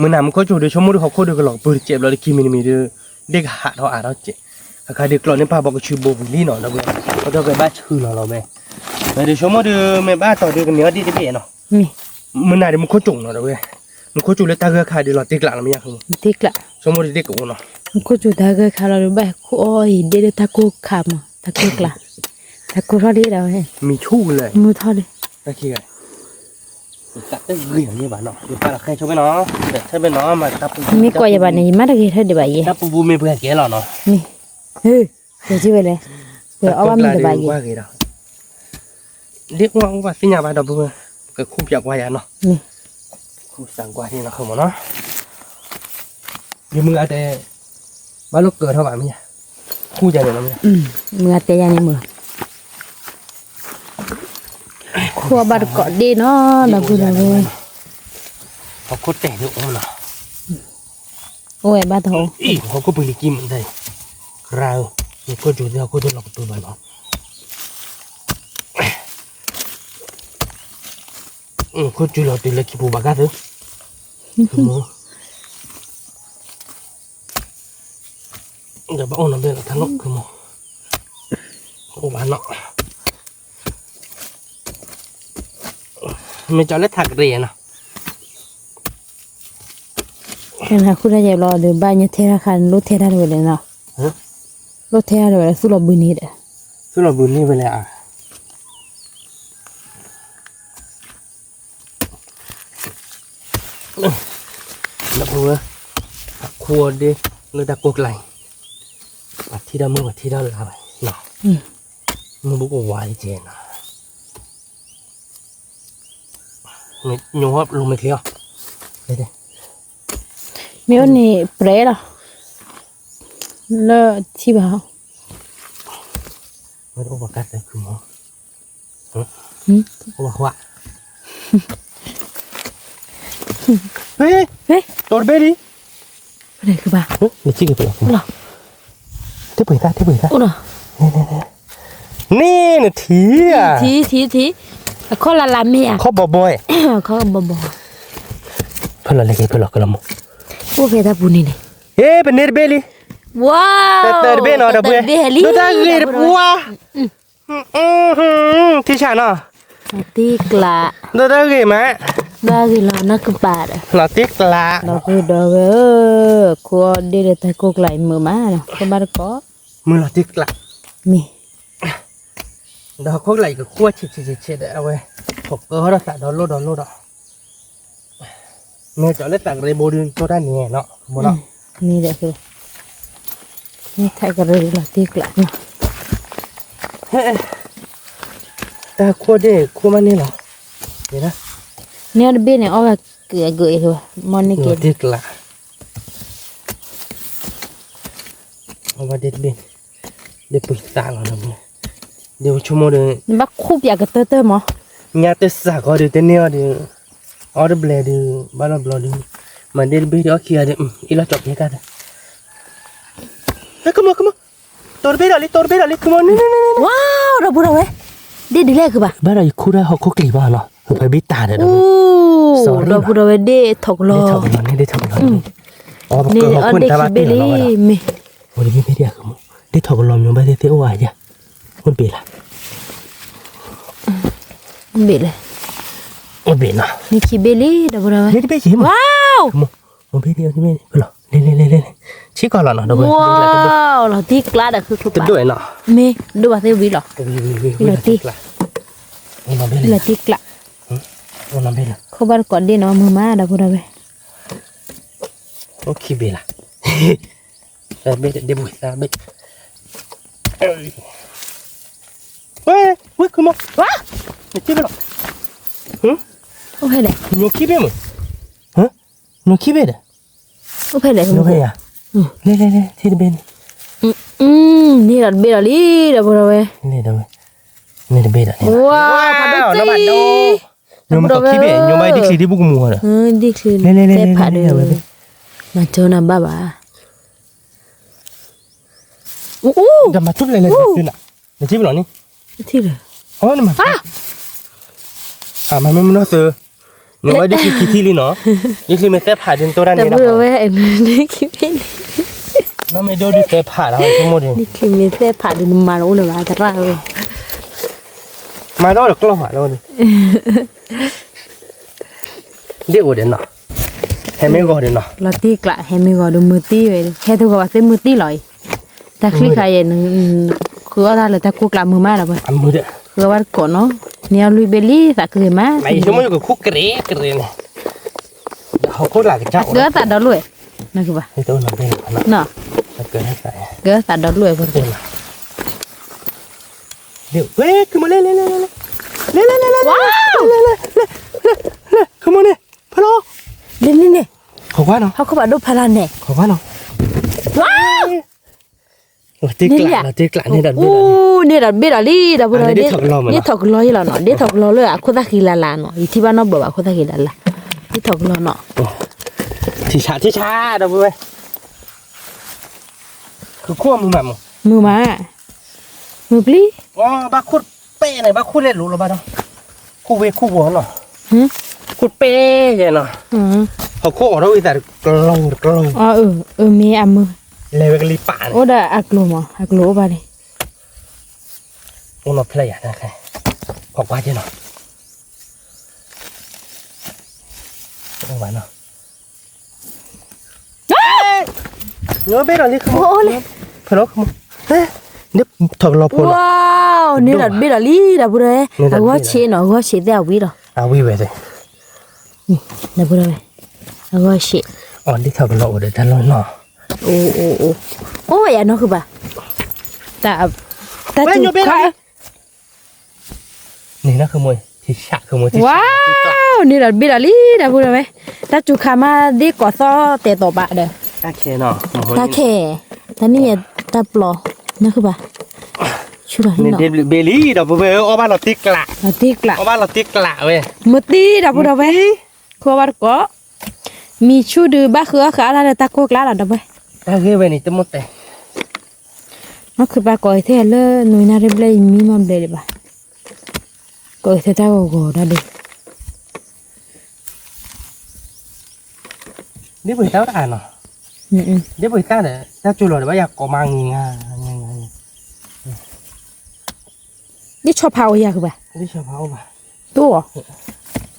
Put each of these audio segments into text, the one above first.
မုၢ်နၤမူခိၣ်စူၤဒီး ဆိကမိၣ်ဒီးဟီၣ်ခိၣ်ဒီးကလီၤကပၢၤတစဲးဘျီတကံၢ်မံၤတမံၤဒီး ဒ့ၣ်ကဟးထီၣ်အါထီၣ်စဲး, အခါဒီးကျီးန့ၣ်ပာ်ဘီကဆူဘိပူၤလံနီၤ ဒီပုၢ်ဝဲၢ်, ဒီပုၢ်ဝဲၢ်ဘၣ်ဆူလီၤလီၤဝဲ, ဝဲဒီးဆိကမိၣ်ဒီး မ့ၢ်ဘၣ်တီၤဒီးကန့ၢ်အီၣ်ဒ့ၣ်တဘ့ၣ်နီၤ, မုၢ်နၤဒီးမူခိၣ်စူၤနီၤ ဒီပုၢ်ဝဲၢ်, မူခိၣ်စူၤလၢတၢ်ဂၢၢ်ခါဒီးလီၤတ့ကျးလီၤမ့ၢ်ယါ, ဆိကမိၣ်ဒီးဒ့ၣ်ကအိၣ်နီၤ, မူခိၣ်စူၤတၢ်ဂၢၢ်ခါလီၤဒီး ဘၣ်ခိၣ်အီၣ်အံၤဒ့ၣ်လၢတၢ်ကိၢ်ခါမး တၢ်ကိၢ်ကျါ, တၢ်ကိၢ်ထီၣ်ဒ့ၣ်ဒီးဝဲ, မံၤဆူၣ်လဲၣ်, မုၢ်ထီၣ်ဒ့ၣ် တၢ်ဂ့ၢ်အံၤန့ၣ်ဘၣ်နီၤ ယပာ်လီၤဃဲဆိဘ့ၣ်နီၤ, ဆဲဘ့ၣ်နီၤ, မ့ၢ်ကွၢ်ယၤဘၣ်န့ၣ် ယမ့ၢ်တဂ့ၤထီၣ်ဒံးဘၣ်ယဲ, တၢ်ပူၤပူၤမ့ၢ်ပှဲၤကဲလီၤနီၤ, မ့ၢ်, ဟ့ၣ်, ကဲစံးဝဲလဲၣ်, ပှဲၤအီၣ်ဘၣ်မ့ၢ်တဘၣ်ယဲ, ဒ့ၣ်အိၣ်အိၣ်ဘၣ်သ့ၣ်ညါဘၣ်ဒီပုၢ်ဝဲၢ်, ကခူၣ်ပၠးကွၢ်ယၤနီၤ, ခူၣ်စၢ်ကွၢ်ဒ့ၣ်နီၤ ခမနီၤ, ယမုၢ်အတဲ, ဘၣ်လိၣ်ကၢၤထီၣ်ဘၣ်မ့ၢ်ယါ, ခူၣ်ယၤန့ၣ်နီၤမ့ၢ်, မုၢ်အတဲယၤန့ၣ်မုၢ် ခိၣ်ဘၣ်တကိးဒ့ၣ်နီၤ ဒီပုၢ်ဝဲၢ်, ဟီၣ်ခိၣ်တဲာ်ဒုးအိၣ်နီၤ, အိၣ်ဝဲဘၣ်တဟီၣ်, ဟီၣ်ခိၣ်ပှ့ၤလံကံမုၢ်တၢ်, ရၤဧၢ, မူခိၣ်စူၤသ့ၣ်ဟီၣ်ခိၣ်သ့ၣ်လီၤကပၢၤဘၣ်လီၤ, မူခိၣ်စူၤလီၤတုၤလၢခံပူၤဘၣ်ကါသု, ဒီးဘၣ်အိၣ်နီၤဘ့ၣ်လီၤ တၢ်လိၣ်ခမ, အိၣ်ဘၣ်နီၤ, မ့ၢ်ကၠီလၢထးကရံၣ်နီၤ, နဃုတၢ်ယဲဘျီဒီး ဘၣ်ညါထဲတၢ်ခါန့ၣ် လိၣ်ထဲတၢ်တဝဲလဲၣ်နီၤ, လိၣ်ထဲတၢ်တဝဲလဲၣ် သူၣ်လီၤဘုးန့ၢ်ဒီး, သူၣ်လီၤဘုးန့ၢ်ဝဲလဲၣ်ဧါ ဒီပုၢ်ဝဲၢ်, အခိၣ်ဒ့ၣ်လၢတၢ်ကိၢ်ကျါအံၤ, ပှၤထံၣ်တၢ်မုၢ်ပှၤထံၣ်တၢ်လါဘၣ်နီၤ, မုၢ်ဘူးကဝါယကဲနီၤ, ညိဟီၣ်လိၤမဲာ်ချံအီၤ, မ့ၢ်အိၣ်န့ၣ်ပြဲလီၤ, လၢထံၣ်ဘၣ်, မ့ၢ်တအိၣ်ပှၤကါသဲခုမီၤ ဟဝါ, ဟဲ, တိၤတဘ့ၣ်လံ, နထံၣ်က့ၤပလီၤ, ထံၣ်ပှ့ၤသၣ်, ထံၣ်ပှ့ၤသၣ်, န့ၣ်နထံၣ်ဧါ, ထံၣ်, ထံၣ်, အခီၣ်လၢ်လၢ်မ့ၢ်ဧါ, ခီၣ်ဘီဘီ, ခီၣ်ဘီဘီ, ဖဲလီၤလဲၤက့ၤဖဲလီၤကလီၤမီၤ, အိၣ်ဖဲတၢ်ပူၤန့ၣ်န့ၣ်, ဟဲ ပန့ၢ်တဘ့ၣ်လံ, ဝါ, တၢ်တဘ့ၣ်နီၤ တၢ်တဘ့ၣ်ဟဲလံ, ဒိၣ်တၢ်ဂ့ၤတပှၤ ထံဆၣ်နီၤ, တ့ကျး, ဒိၣ်တၢ်ဂ့ၤမး, ဒိၣ်ဂ့ၤလီၤနီၢ်ကပၤဒီး, လီၤတ့ကျး, ဒီပုၢ်ဒီဝဲၢ်ဧၢ, ခိၣ်အီၣ်ဒ့ၣ်လၢတၢ်ကိၢ်ကျါအံၤမုာ်မးနီၤ, ခိၣ်ဘၣ်တကိး, မုာ်လီၤတ့ကျး, မ့ၢ်, ဒီးခိၣ်ကျါအံၤကခူၣ်ဆံးဆံးဆံးဆံးဒီး အဝဲ, ဟီၣ်ကၢထီၣ်သးဒီလိၣ်ဒီလိၣ်ဒီး မ့ၢ်ကၠီလၢသးကရ့ဘိဒုးတိၢ်တၢ်န့ၣ်နီၤ, မ့ၢ်ဒီး, မ့ၢ်ထးကရ့လီၤတ့ကျးနီၤ, တၢ်ခိၣ်ဒ့ၣ်ခိၣ်မးန့ၣ်လီၤ, န့ၢ်အီၤတဘ့ၣ်န့ၣ် အီၣ်ဂၤကဂ့ၤ, မ့ၢ်န့ၢ်က့ၤ, တ့ကျး, အီၣ်ဘၣ်ဒ့ၣ်တဘ့ၣ်, ဒ့ၣ်ပှ့ၤသးလီၤ, ဒ့ၣ်ပဆိကမိၣ်ဒီး, ဘၣ်ခူၣ်ပၠးကတၢၢ်တၢၢ်မး, ညါတစးကီဒီး တန့ၢ်အီၤဒီး, အီၣ်တဘျဲးဒီး, ဘၣ်လီၤဘျီဒီး, မၤဒ့ၣ်တဘ့ၣ်ဒီးအီၣ်ခံဂၤဒီး, အ့ၣ်လီၤကၠီကဲကါဒီး, ကမီၤကမီၤ, တိၤတဘ့ၣ်ဒီးလံ တိၤတဘ့ၣ်ဒီးလံ ကမီၤန့ၣ်, ဝါ, ဒီပုၢ်ဒီဝဲၢ်, ဒ့ၣ်ဒ်လဲၣ်ကဘၣ်, ဘၣ်ဒီးယခူၣ်တၢ်ဟီၣ်ခိၣ်ကျံၤဘၣ်နီၤ, ဖဲဘ့ၣ်တၢ်ဒီး, ဒီပုၢ်ဒီဝဲၢ်ဒ့ၣ်ထီၣ်ကလီၤ, ဒ့ၣ်ထီၣ်ကလီၤန့ၣ် ဒ့ၣ်ထီၣ်ကလီၤန့ၣ်, အီၣ်ဘၣ်ကဟီၣ်ခိၣ်န့ၣ်တၢ်ဘၣ်တ့ၢ်လီၤဘၣ်, မ့ၢ်, ဒ့ၣ်ထီၣ်ကလီၤမ့ၢ်ဘၣ်သ့ၣ်သ့ၣ်အိၣ်ဧါယၤ, အိၣ်တဘ့ၣ်လၢ် ဘ့ၣ်လဲၣ်, အိၣ်ဘ့ၣ်နီၤ, န့ၢ်ခံဘ့ၣ်လံ ဒီပုၢ်ဒီဝဲၢ်, န့ၢ်တဘ့ၣ်ယံၤမး, ဝါ, အိၣ်ဘ့ၣ်န့ၣ် အိၣ်ဘ့ၣ်န့ၣ် ဖဲလီၤ, လဲၤလဲၤလဲၤလဲၤလဲၤ, ဆံးကီးလီၤနီၤ ဒီပုၢ်ဝဲၢ်, ဝါ, လီၤတံၢ်ကျါဒီး ခုခုပာ်, တဒိၣ်နီၤ, မ့ၢ်ဒိၣ်ဘၣ်သ့ၣ်ဝံၤလီၤ, ဝံၤဝံၤဝံၤဝံၤလီၤတံၢ်ကျါ, လီၤတံၢ်ကျါ, ခိၣ်ဘၣ်တကိးဒ့ၣ်နီၤ မုာ်မး ဒီပုၢ်ဒီဝဲၢ်, အိၣ်ခံဘ့ၣ်လၢ် ဘ့ၣ်ဒ့ၣ်ဘ့ၣ်သၣ်ဘ့ၣ်, ဝဲ ဝဲ ခုမီၤ ဝါ နထံၣ်ဘ့ၣ်လီၤ ဟၢ အိၣ်ဖဲလဲၣ် ညိခံဘ့ၣ်မး ဟၢ ညိခံဘ့ၣ်ဒီး အိၣ်ဖဲလဲၣ် ညိဖဲယၤ လဲၤ လဲၤ လဲၤ ထံၣ်တဘ့ၣ်န့ၣ် န့ၢ်ဒီးတဘ့ၣ်ဒီးလံ ဒီပုၢ်ဒီဝဲၢ် လဲၤဒီးဝဲ န့ၢ်တဘ့ၣ်ဒီး ဝါ ဖးဒိၣ်တံၢ် ညိမ့ၢ်တခံဘ့ၣ် ညိမ့ၢ်ဒ်ချံဒ်ဘူးကမူၤဒီး ဒ်ချံ လဲၤ လဲၤ လဲၤ သဲဖးဒိၣ် မၤကၠိနၤဘၣ်ဘၣ် အိၣ် ဒီးမၤထူၣ်ဖျဲးလဲၤ နထံၣ်ဘ့ၣ်လီၤန့ၣ် နထံၣ်ဘ့ၣ်လီၤ အီ နမၤ အမၤမ့ၢ်မနီၢ်သု နဝဲဒ်ချံခံထံၣ်လံနီၤ ဒ်ချံမ့ၢ်သဲဖးဒိၣ်နတိၢ်တၢ်န့ၣ် ဒီပုၢ်ဒီဝဲၢ် ဒ်ချံမ့ၢ် နီၢ်မ့ၢ်ဒိၣ်ဒ်သဲဖးလီၤ ဆိကမိၣ်ဒ် ဒ်ချံမ့ၢ်သဲဖးဒိၣ်နမၤတအိၣ်လၢၤဘၣ် သရၣ်ဧၢ မၤဒီးတကျီၢ်ဖးလီၤ ဒ်အိၣ်ဒီးနီၤ ဟဲမ့ၢ်ဂီၤဒီးနီၤ လီၤတံၢ်ကျး ဟဲမ့ၢ်ဂီၤဒီးမုၢ်တံၢ်ဝဲ ဟဲတဂီၤဘၣ်သ့ၣ်မုၢ်တံၢ်လီၤအံၤ တၢ်ချံခါယဲၢ် ဃုအီၣ်တၢ်လၢတၢ်ကိၢ်ကျးမုာ်မးဒီး ဃုအီၣ်ဘၣ်တကိးနီၤ န့ၢ်အီၣ်လွံၢ်ဘ့ၣ်လံ သးကဂ့ၤမး ယဆိကမိၣ်ယကခူၣ်ကရ့ကရ့န့ၣ် ဒီးဟီၣ်ခိၣ်လာ်ကစၢ် ဃုအီၣ်သးဒီလွံၢ် နကဘၣ် ကသးဒီလွံၢ် ဝဲ ခုမီၤ လဲၤ လဲၤ လဲၤ လဲၤ လဲၤ လဲၤ လဲၤ လဲၤ လဲၤ လဲၤ ခုမီၤန့ၣ် ဖဲလီၤ လဲၤ လဲၤ လဲၤ ခိးကွၢ်နီၤ ဟီၣ်ခိၣ်ဖးဒိၣ်ဖဲလီၤန့ၣ် ခိးကွၢ်နီၤ ဝါ လီၤတံၢ်ကျး လီၤတံၢ်ကျးန့ၣ်ဒီး အိၣ် န့ၢ်ဒီးတဘ့ၣ်ဒီးလံ ဒီပုၢ်ဒီဝဲၢ် ဒ်ထီၣ်ကလီၤမး ဒ်ထီၣ်ကလီၤယဲလီၤနီၤ ဒ်ထီၣ်ကလီၤလၢအခိၣ်သၣ်ဃံလၤလၤနီၤ ယထံၣ်ဘၣ်နီတဘျီဘၣ် အခိၣ်သၣ်ဃံလၤလၤ ဒ်ထီၣ်ကလီၤနီၤ ထံဆး ထံဆး ဒီပုၢ်ဝဲၢ် ကခိၣ်မုာ်မးမး မုာ်မး မုာ်ပျံၤ ဘၣ်ခိၣ်ပဲန့ၣ် ဘၣ်ခိၣ်လဲၤလိၤလီၤဘၣ်ဒီး ခိၣ်ဝ့ခိၣ်ဝီၤနီၤ ခိၣ်ပဲယဲနီၤ ဟီၣ်ခိၣ်အိးထီၣ်ဝံသးတကျီၤတကျီၤ အၢ မ့ၢ်အမုာ် လဲၤဝဲကလံၤပာ်န့ၣ် အိၣ်ဒီးအကျိၤမး အကျိၤအိၣ်ဘၣ်န့ၣ် အိၣ်နီၤဖျဲၣ်ယၤ ခိးကွၢ်က့ၤနီၤ အိၣ်ဘၣ်နီၤ ညိဘ့ၣ်ဒီးလံ ခိး ဖဲလီၤ ခိး ဒ်ထီၣ်ကလီၤဖိလီၤ ဝါ န့ၢ်ဒီးတဘ့ၣ်ဒီးလံ ဒီပုၢ်ဒီဝဲၢ် အဂီၢ်ဆံးနီၤ အဂီၢ်ဆံးသ့ၣ်အဝံၤလီၤ အဝံၤဝဲသ့ၣ် ဒီပုၢ်ဒီဝဲၢ် အဂီၢ်ဆံး အီၤဒ်ထီၣ်ကလီၤအိၣ်ဒီးတၢ်လီၢ်နီၤ အိၣ် အိၣ် အိၣ် အိၣ်ဝဲယၤနီၢ်ဃုဘၣ် တၢ် တၢ်ညိဘ့ၣ်ဒီးလံ န့ၣ်နီၤ ခိးမိၢ် ထံဆး ခိးမိၢ် ထံဆး ဝါ န့ၢ်ဒီးတဘ့ၣ်ဒီးလံ ဒီပုၢ်ဒီဝဲၢ် တၢ်စူၤခါမးဒ်ကိးသီၣ်တဲာ်တီၤဘၣ်ဒီး တၢ်ခဲ တၢ်ခဲ တၢ်နံၣ်ညါတၢ်ပျီ နီၢ်ဃုဘၣ် ဆူၣ်လီၤ န့ၢ်ဒီးတဘ့ၣ်လံ ဒီပုၢ်ဝဲၢ် အီၣ်ဘၣ်လီၤတံၢ်ကျး လီၤတံၢ်ကျး အီၣ်ဘၣ်လီၤတံၢ်ကျးဝဲ မုၢ်တံၢ် ဒီပုၢ်ဒီဝဲၢ် ခိးဘၣ်တကိး မံၤဆူၣ်ဒုးဘၣ်ဃုအီၣ်ဃုအါလၢတၢ်ကိၢ်ကျါလီၤ ဒီပုၢ်ဝဲၢ် တၢ်ဂ့ၢ်ဝဲန့ၣ် တမ့ၢ်တဲ နီၢ်ခုပၢ်ကိးအံၤထဲလၢနွံနၣ်ရံၣ်ဘျဲၣ်အံၤမံမီၢ်ဘျဲၣ်ဒံးဘၣ် ကိးအံၤထဲတၢ်ဂီၤဂီၤဒၣ်ဒံး ဒ်ပှ့ၤတၢ်အိၣ်တၢ်နီၤ ဒ်ပှ့ၤတၢ်ဒီး တၢ်ကၠိလီၤဒီးဘၣ်ယၤကိးမးငံၤငါ ဒ်ဆီဖါအိၣ်ယၤကဘၣ် တအိၣ် မ့ၢ်အီၤ အခီၣ်ဘ့ၣ်ပူၤတအိၣ်ဘၣ်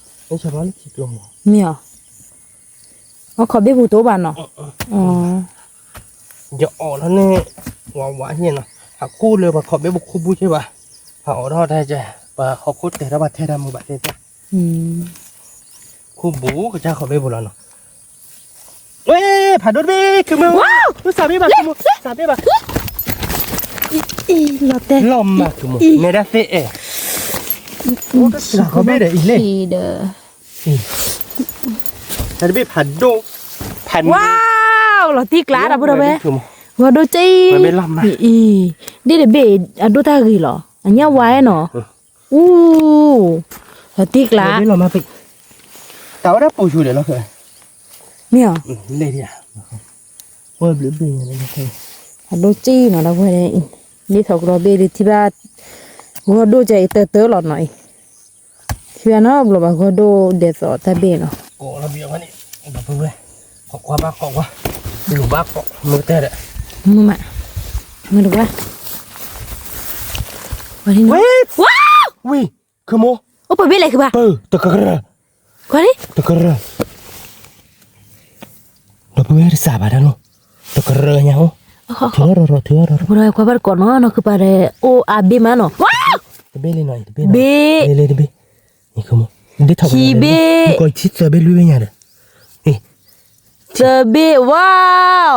နီၤ ယအီၣ်လီၤန့ၣ် ဝးဝးဟ့ၣ်နီၤ ဟးကူၣ်လၢပှၤခီၣ်ဘ့ၣ်ပူၤခူၣ်ဘူၣ်က့ဘၣ် ဟးအီၣ်ထီၣ်တၢ်ကဲ ပှၤဟီၣ်ခိၣ်တဲထီၣ်ဘၣ်ထဲတၢ်မုာ်ဘၣ်တဲတဲ ခူၣ်ဘူၣ်ကစၢ်ခီၣ်ဘ့ၣ်ပူၤလီၤနီၤ ဝဲ ဖးဒိၣ်တဘ့ၣ် ခုမုၢ် ဝါ စးဘ့ၣ်ဘၣ် ခုမုၢ် စးဘ့ၣ်ဘၣ် လီၤတဲ လီၤမၢ် ခုမုၢ် နဲဒၣ်သ့ၣ်အဲၣ် အိၣ်တစးခီၣ်ဘ့ၣ်ဒီးအံၤလဲၣ် တၢ်တဘ့ၣ်ဖးဒိၣ် ဖးဒိၣ် ဝါ လီၤတံၢ်ကျါ ဒီပုၢ်ဒီဝဲၢ် ဂီၤဒိၣ်ကၠံ ဒ်တဘ့ၣ်အဒိၣ်တၢ်ဂ့ၤလီၤ အညါဝါအဲၣ်နီၤ အူ လီၤတံၢ်ကျါ တၢ်ဝဲဒၣ်ပူၤဆူၣ်ဒီးလီၤ မ့ၢ်အီၤ အဒိၣ်ကၠံနီၤ ဒီပုၢ်ဝဲၢ် ဒ်ထီၣ်ကလီၤဘ့ၣ်ဒ်ထံၣ်ဘၣ် ဂီၤဒိၣ်ကၠံအံၤ တၢတၢလီၤနီၤအံၤ ထံၣ်ဘၣ်နီတဘျီဘၣ် ဂီၤဒိၣ်ဒဲးသိးတၢ်ဘ့ၣ်နီၤ ကိးလီၤဘံၤအီၤန့ၣ် ဒီပုၢ်ဝဲၢ် ခိးကွၢ်ဘၣ်ခိးကွၢ် လူၤဘၣ်ခိး မုၢ်တၢ်ဒီး မုၢ်မး မုၢ်တဝါ ဝဲ ဝဲ ဝဲ ဝံၤ ခုမိၢ် အိၣ်ပဘ့ၣ်လဲၣ်ခုဘၣ် ပၢ တကရၢ ကွၢ်လံ တကရၢ ဒီပုၢ်ဝဲၢ်တစးဘၣ်တၢ်နီၤ တကရၢညါအိၣ် ထံၣ်အီၤရီၤရီၤ ထံၣ်အီၤရီၤရီၤ ကွၢ်ဘၣ်တကိးနီၤ နီၢ်ခုပၢ်ဒီး အိၣ်အါဘ့ၣ်မးနီၤ တဘ့ၣ်လံနီၤ တဘ့ၣ် ဘ့ၣ် လ့လ့တဘ့ၣ် ခံဘ့ၣ် ထံသၢဘ့ၣ်လွံၢ်ဘ့ၣ်ညါဒီး သၢဘ့ၣ် ဝါ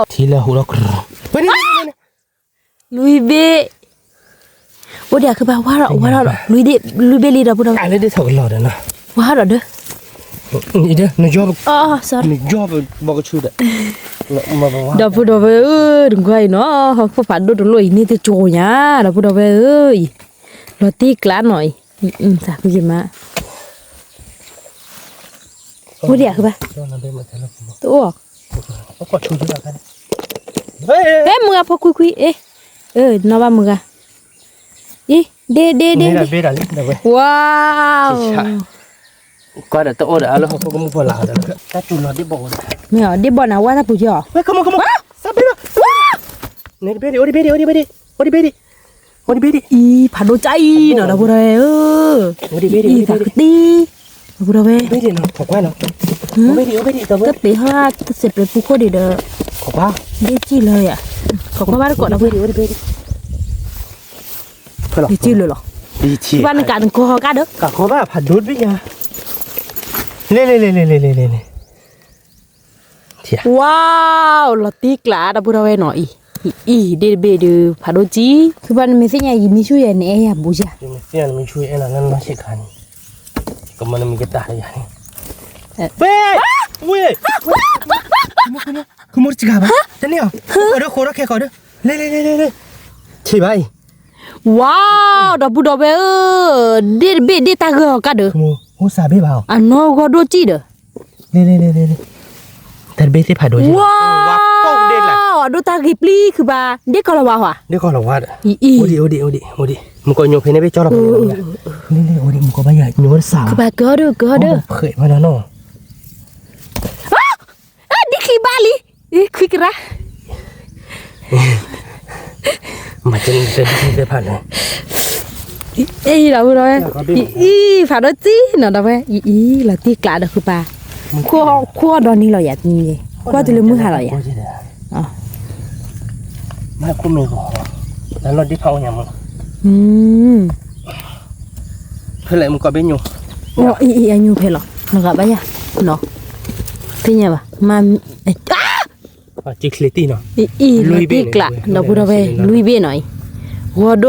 ထံလၢဟူးလီၤ ကရၢ လွံၢ်ဘ့ၣ် အိၣ်ဒံးအခုဘၣ် ဝါထီၣ် ဝါထီၣ် လွံၢ်ဘ့ၣ် လွံၢ်ဘ့ၣ်လံဒီပုၢ်ဒီဝဲၢ်, ဝါထီၣ်ဒီး နကၠီ နကၠီဘီကဆူဒီး ဒီပုၢ်ဒီဝဲၢ်ဧၢ, တကွၢ်အံၤနီၤ ဟီၣ်ခိၣ်ဖးဒိၣ်တလိၣ်အံၤန့ၣ် တကၠိညါ ဒီပုၢ်ဒီဝဲၢ်ဧၢအံၤ, လီၤတံၢ်ကျးနီၤအံၤ, သးဖုက့ၤမး အိၣ်ဒံးအခုဘၣ်, တအိၣ်, ဟဲမုၢ်ဂၤဖိခွံခွံ, နီၢ်ဘၣ်မုၢ်ဂၤ, အံၤ ဒ့ဒ့ဒ့, ဝါ ကွၢ်ဒီးတအိၣ်ဒီးအလၢဟီၣ်ခိၣ်ကမူၣ်ဖီလာ်ဒီး တၢ်တူၢ်လီၤဒ့ၣ်ဘီၣ်အိၣ်ဒီး, မ့ၢ်အီၤ ဒ့ၣ်ဘီၣ်န့ၣ် အဝါတၢ်ပူၤကီၢ်, ဝါ တဘ့ၣ်ဒံး အိၣ်တဘ့ၣ်ဒံး အိၣ်တဘ့ၣ်ဒံး အိၣ်တဘ့ၣ်ဒံး အံၤ ဖးဒိၣ်ကၢ်အံၤနီၤ ဒီပုၢ်ဒီဝဲၢ်ဧၢ, အံၤ သးကတံၢ်, ဒီပုၢ်ဒီဝဲၢ်, တပ့ၤဟီၣ် တစဲးပှဲၤပူခိၣ်ဒံးဒီး, ဒ့ၣ်ကံၢ်လၢယၤ, ခိးကွၢ်ဘၣ်တကိးဒီပုၢ်ဒီဝဲၢ်, ဒ့ၣ်ကံၢ်လၢလီၤ, ဘၣ်နကးနကီၢ်ဟီၣ်ကၢ်ဒီး, ကးခီဘၣ်ဖးဒိၣ်တဘ့ၣ်ညါ, လ့လ့လ့လ့လ့လ့လ့ ဝါ, လီၤတံၢ်ကျးဒီပုၢ်ဒီဝဲၢ်နီၤအံၤ, အံၤ ဒ့ၣ်တဘ့ၣ်ဒုး ဖးဒိၣ်ကၢ်, ခုဘၣ်နမ့ၢ်သ့ၣ်ညါယမံဆူၣ်ယဲန့ၣ် အဲၣ်ယၤဘူးယၤ, နမ့ၢ်သ့ၣ်ညါနမံဆူၣ်ယဲအဲၣ်နၤလၢနလီၢ်ဆ့ခါန့ၣ်, ကမၤနမံကတၢ်လၢယၤန့ၣ်, ဝ့ၢ်, ဝ့ၢ်, ခမူတစှၤဘၣ်, တန့ၢ်အီၤ, ဃီၤဒီးဃီၤဒီးခဲဃီၤဒီး, လ့လ့လ့လ့လ့, ဆံးဘၣ်အံၤ ဝါ, ဒီပုၢ်ဒီဝဲၢ်ဧၢ, ဒ့ၣ်တဘ့ၣ်ဒ့ၣ်တၢ်ဂၢၢ်အီၤကၢ်ဒီး, အနီၢ်ဂီၤဒိၣ်ကံၢ်ဒီး, တၢ်တဘ့ၣ်သ့ၣ်ဖးဒိၣ်, ဝါ, အဒိၣ်တၢ်ဂ့ၤပျံၤခုဘၣ်, ဒ့ၣ်ကီၤလၤဝါဧါ, ဒ့ၣ်ကီၤလၤဝါဒီး, အိၣ်ဒံး အိၣ်ဒံး အိၣ်ဒံး အိၣ်ဒံး မုၢ်ကီၢ်ညိဖဲန့ၣ်ဘ့ၣ်ကၠီလီၤ, အိၣ်ဒံး မုၢ်ကီၢ်ဘၣ်ယၤညိတစှၤဘၣ်, ကၢဒီး ကၢဒီး, ဖှဲးမးလီၤနီၤ ဒ်ခံဘၣ်လံ, ခွံကရၢ, မၤကဲန့ၣ် အံၤဒီပုၢ်ဒီဝဲၢ်, အံၤ ဖးဒိၣ်ကၢ်နီၤဒီပုၢ်ဒီဝဲၢ်, အံၤ လီၤတံၢ်ကျးဒီးဃုပၤ, ခိၣ်ဒီနံၤလီၤယၤတနံၤ, ကွၢ်တုၤလၢမုၢ်ဟါလီၤယၤ, မ့ၢ်ခိၣ်မ့ၢ်ဂီၤ, လၢလီၢ်ဒ့ၣ်ဖးအိၣ်ညါမး, ဖဲလဲၣ်မုၢ်ကီၢ်ဘ့ၣ်ညိ, အံၤ အံၤ အညိဖဲလီၤ, နဂၤဘၣ်ယၤ, နီၤ, သ့ၣ်ညါဘၣ်, မ့ၢ် အံၤ လီၤတံၢ်ကျး ဒီပုၢ်ဒီဝဲၢ် လွံၢ်ဘ့ၣ်နီၤအံၤ, ဂီၤဒိၣ်ကၢ်အံၤသၢဘ့ၣ်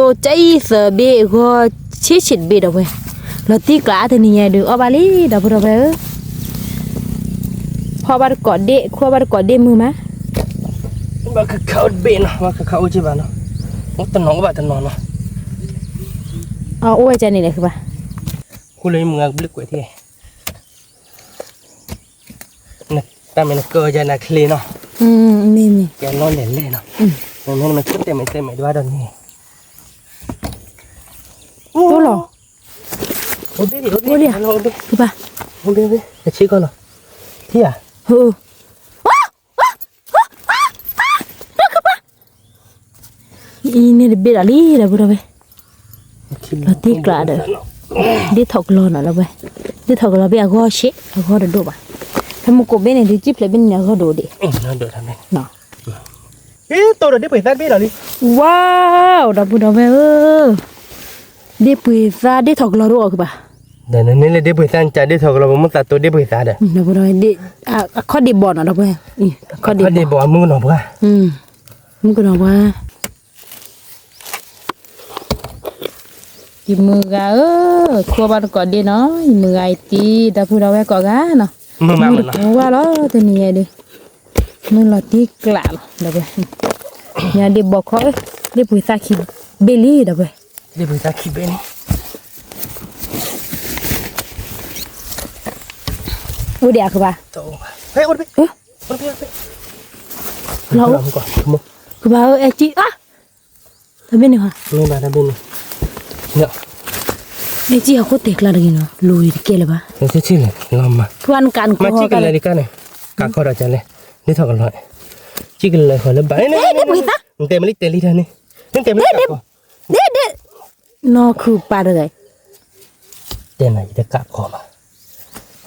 ဂီၤဆံးဆံးတဘ့ၣ်ဒီပုၢ်ဝဲၢ်, လီၤတံၢ်ကျးအါတနံၤညါဒုး အီၣ်ဘၣ်လံ ဒီပုၢ်ဒီဝဲၢ်ဧၢ, ဖီဘၣ်တကိးဒ့ၣ် ခိၣ်ဘၣ်တကိးဒ့ၣ်မုၢ်မး, ဘၣ်ခးခးအိၣ်တဘ့ၣ်နီၤ ဘၣ်ခးခးအိၣ်က့ဘၣ်နီၤ, အိၣ်တနီၤအိၣ်ဘၣ်တနီၤနီၤ, အအိၣ်ဝဲကန့ၣ်လဲၣ်ဃုဘၣ်, ဃိလၢယမုၢ်ဂၤကဘျုးကွဲးထံ တၢ်မ့ၢ်နကၢယၤနၤချ့နီၤ, မ့ၢ်မ့ၢ် ကဲလီၤလဲၣ်လဲၣ်နီၤ, မ့မ့ၢ်နမ့ၢ်ခိၣ်တဲာ်မဲာ်တဲာ်မဲာ်ဒွါဒီးန့ၣ်, အိၣ်လီၤ, အိၣ်ဘ့ၣ် အိၣ်ဘ့ၣ် အိၣ်ဘ့ၣ် ကဆ့ကီၢ်လီၤ, ထံၣ်ဧါ, အံၤန့ၣ်တဘ့ၣ်ဒီးလံ ဒီပုၢ်ဒီဝဲၢ်, လီၤတံၢ်ကျးဒီး, ဒ့ၣ်ထီၣ်ကလီနီၤ ဒီပုၢ်ဝဲၢ်, ဒ့ၣ်ထီၣ်ကလီဘ့ၣ်အဂီၢ်ဆံး အဂီၢ်တဒိၣ်ဘၣ်, ဖဲမုၢ်ကိးဘ့ၣ်န့ၣ် ဒုးကံၣ်ဖျဲးဘ့ၣ်န့ၣ်အဂီၢ်ဒိၣ်ဒံး, ဒ့ၣ်ထီၣ်ကလီဘ့ၣ်အဂီၢ်ဒိၣ်ဒံး, ဝါ, ဒီပုၢ်ဒီဝဲၢ်ဧၢ, ဒ့ၣ်ပှ့ၤသါဒ့ၣ်ထီၣ်ကလီတအိၣ်အီၤခုဘၣ်, ဒီးနန့ၢ်လၢဒ့ၣ်ပှ့ၤသါ နကးဒ့ၣ်ထီၣ်ကလီ ပမ့ၢ်သးတိဒ့ၣ်ပှ့ၤသါဒီး, အခီၣ်ဒ့ၣ်ဘီနီၤ ဒီပုၢ်ဝဲၢ်, အခီၣ်ဒ့ၣ်ဘီအမုၢ်ကနီၤပှၢ်, မုၢ်ကနီၤပှၢ် ယမုၢ်ဂၤဧၢ, ခိၣ်ဘၣ်တကိးဒ့ၣ်နီၤ, ယမုၢ်ဂၤအံၤတံၤ ဒီပုၢ်ဒီဝဲၢ်ကိးဂၤနီၤ, မုၢ်တပူၤဝါလီၤ တနံၤညါဒုး, မုၢ်လီၤတံၢ်ကျးလီၤ ဒီပုၢ်ဝဲၢ်, ညါဒ့ၣ်ဘီခီၣ်ဧၢ, ဒ့ၣ်ပှ့ၤသါခံဘ့ၣ်လံ ဒီပုၢ်ဝဲၢ်, ဒ့ၣ်ပှ့ၤသါခံဘ့ၣ်န့ၣ်, အိၣ်ဒံးအကဘၣ်, လီၤ, ကဘၣ်ဧၢ အဲၣ်ကံၣ်အါ တဘ့ၣ်န့ၣ်, မ့ၢ်ဘၣ်တဘ့ၣ်န့ၣ်, မ့ၢ်ကံၣ်ဟီၣ်ခိၣ်တဲာ်ကျါတဂ့ၤနီၤ လူၤတကဲလၢၤဘၣ်, လီၤမး, မ့ၢ်ကံၣ်ကလဲၤဒံးကါန့ၣ်, ကးခီဒီးကလဲၤ, ဒ့ၣ်ထီၣ်ကလီ, ကံၣ်ကလဲၤဃီၤလၢဘၣ်, နတဲမ့ၢ်လံတဲလံတၢ်န့ၣ်, နတဲမ့ၢ်လံကးခီ, နီၢ်ခုပာ်တဂၤ တဲနၤယတကးခီဘၣ်,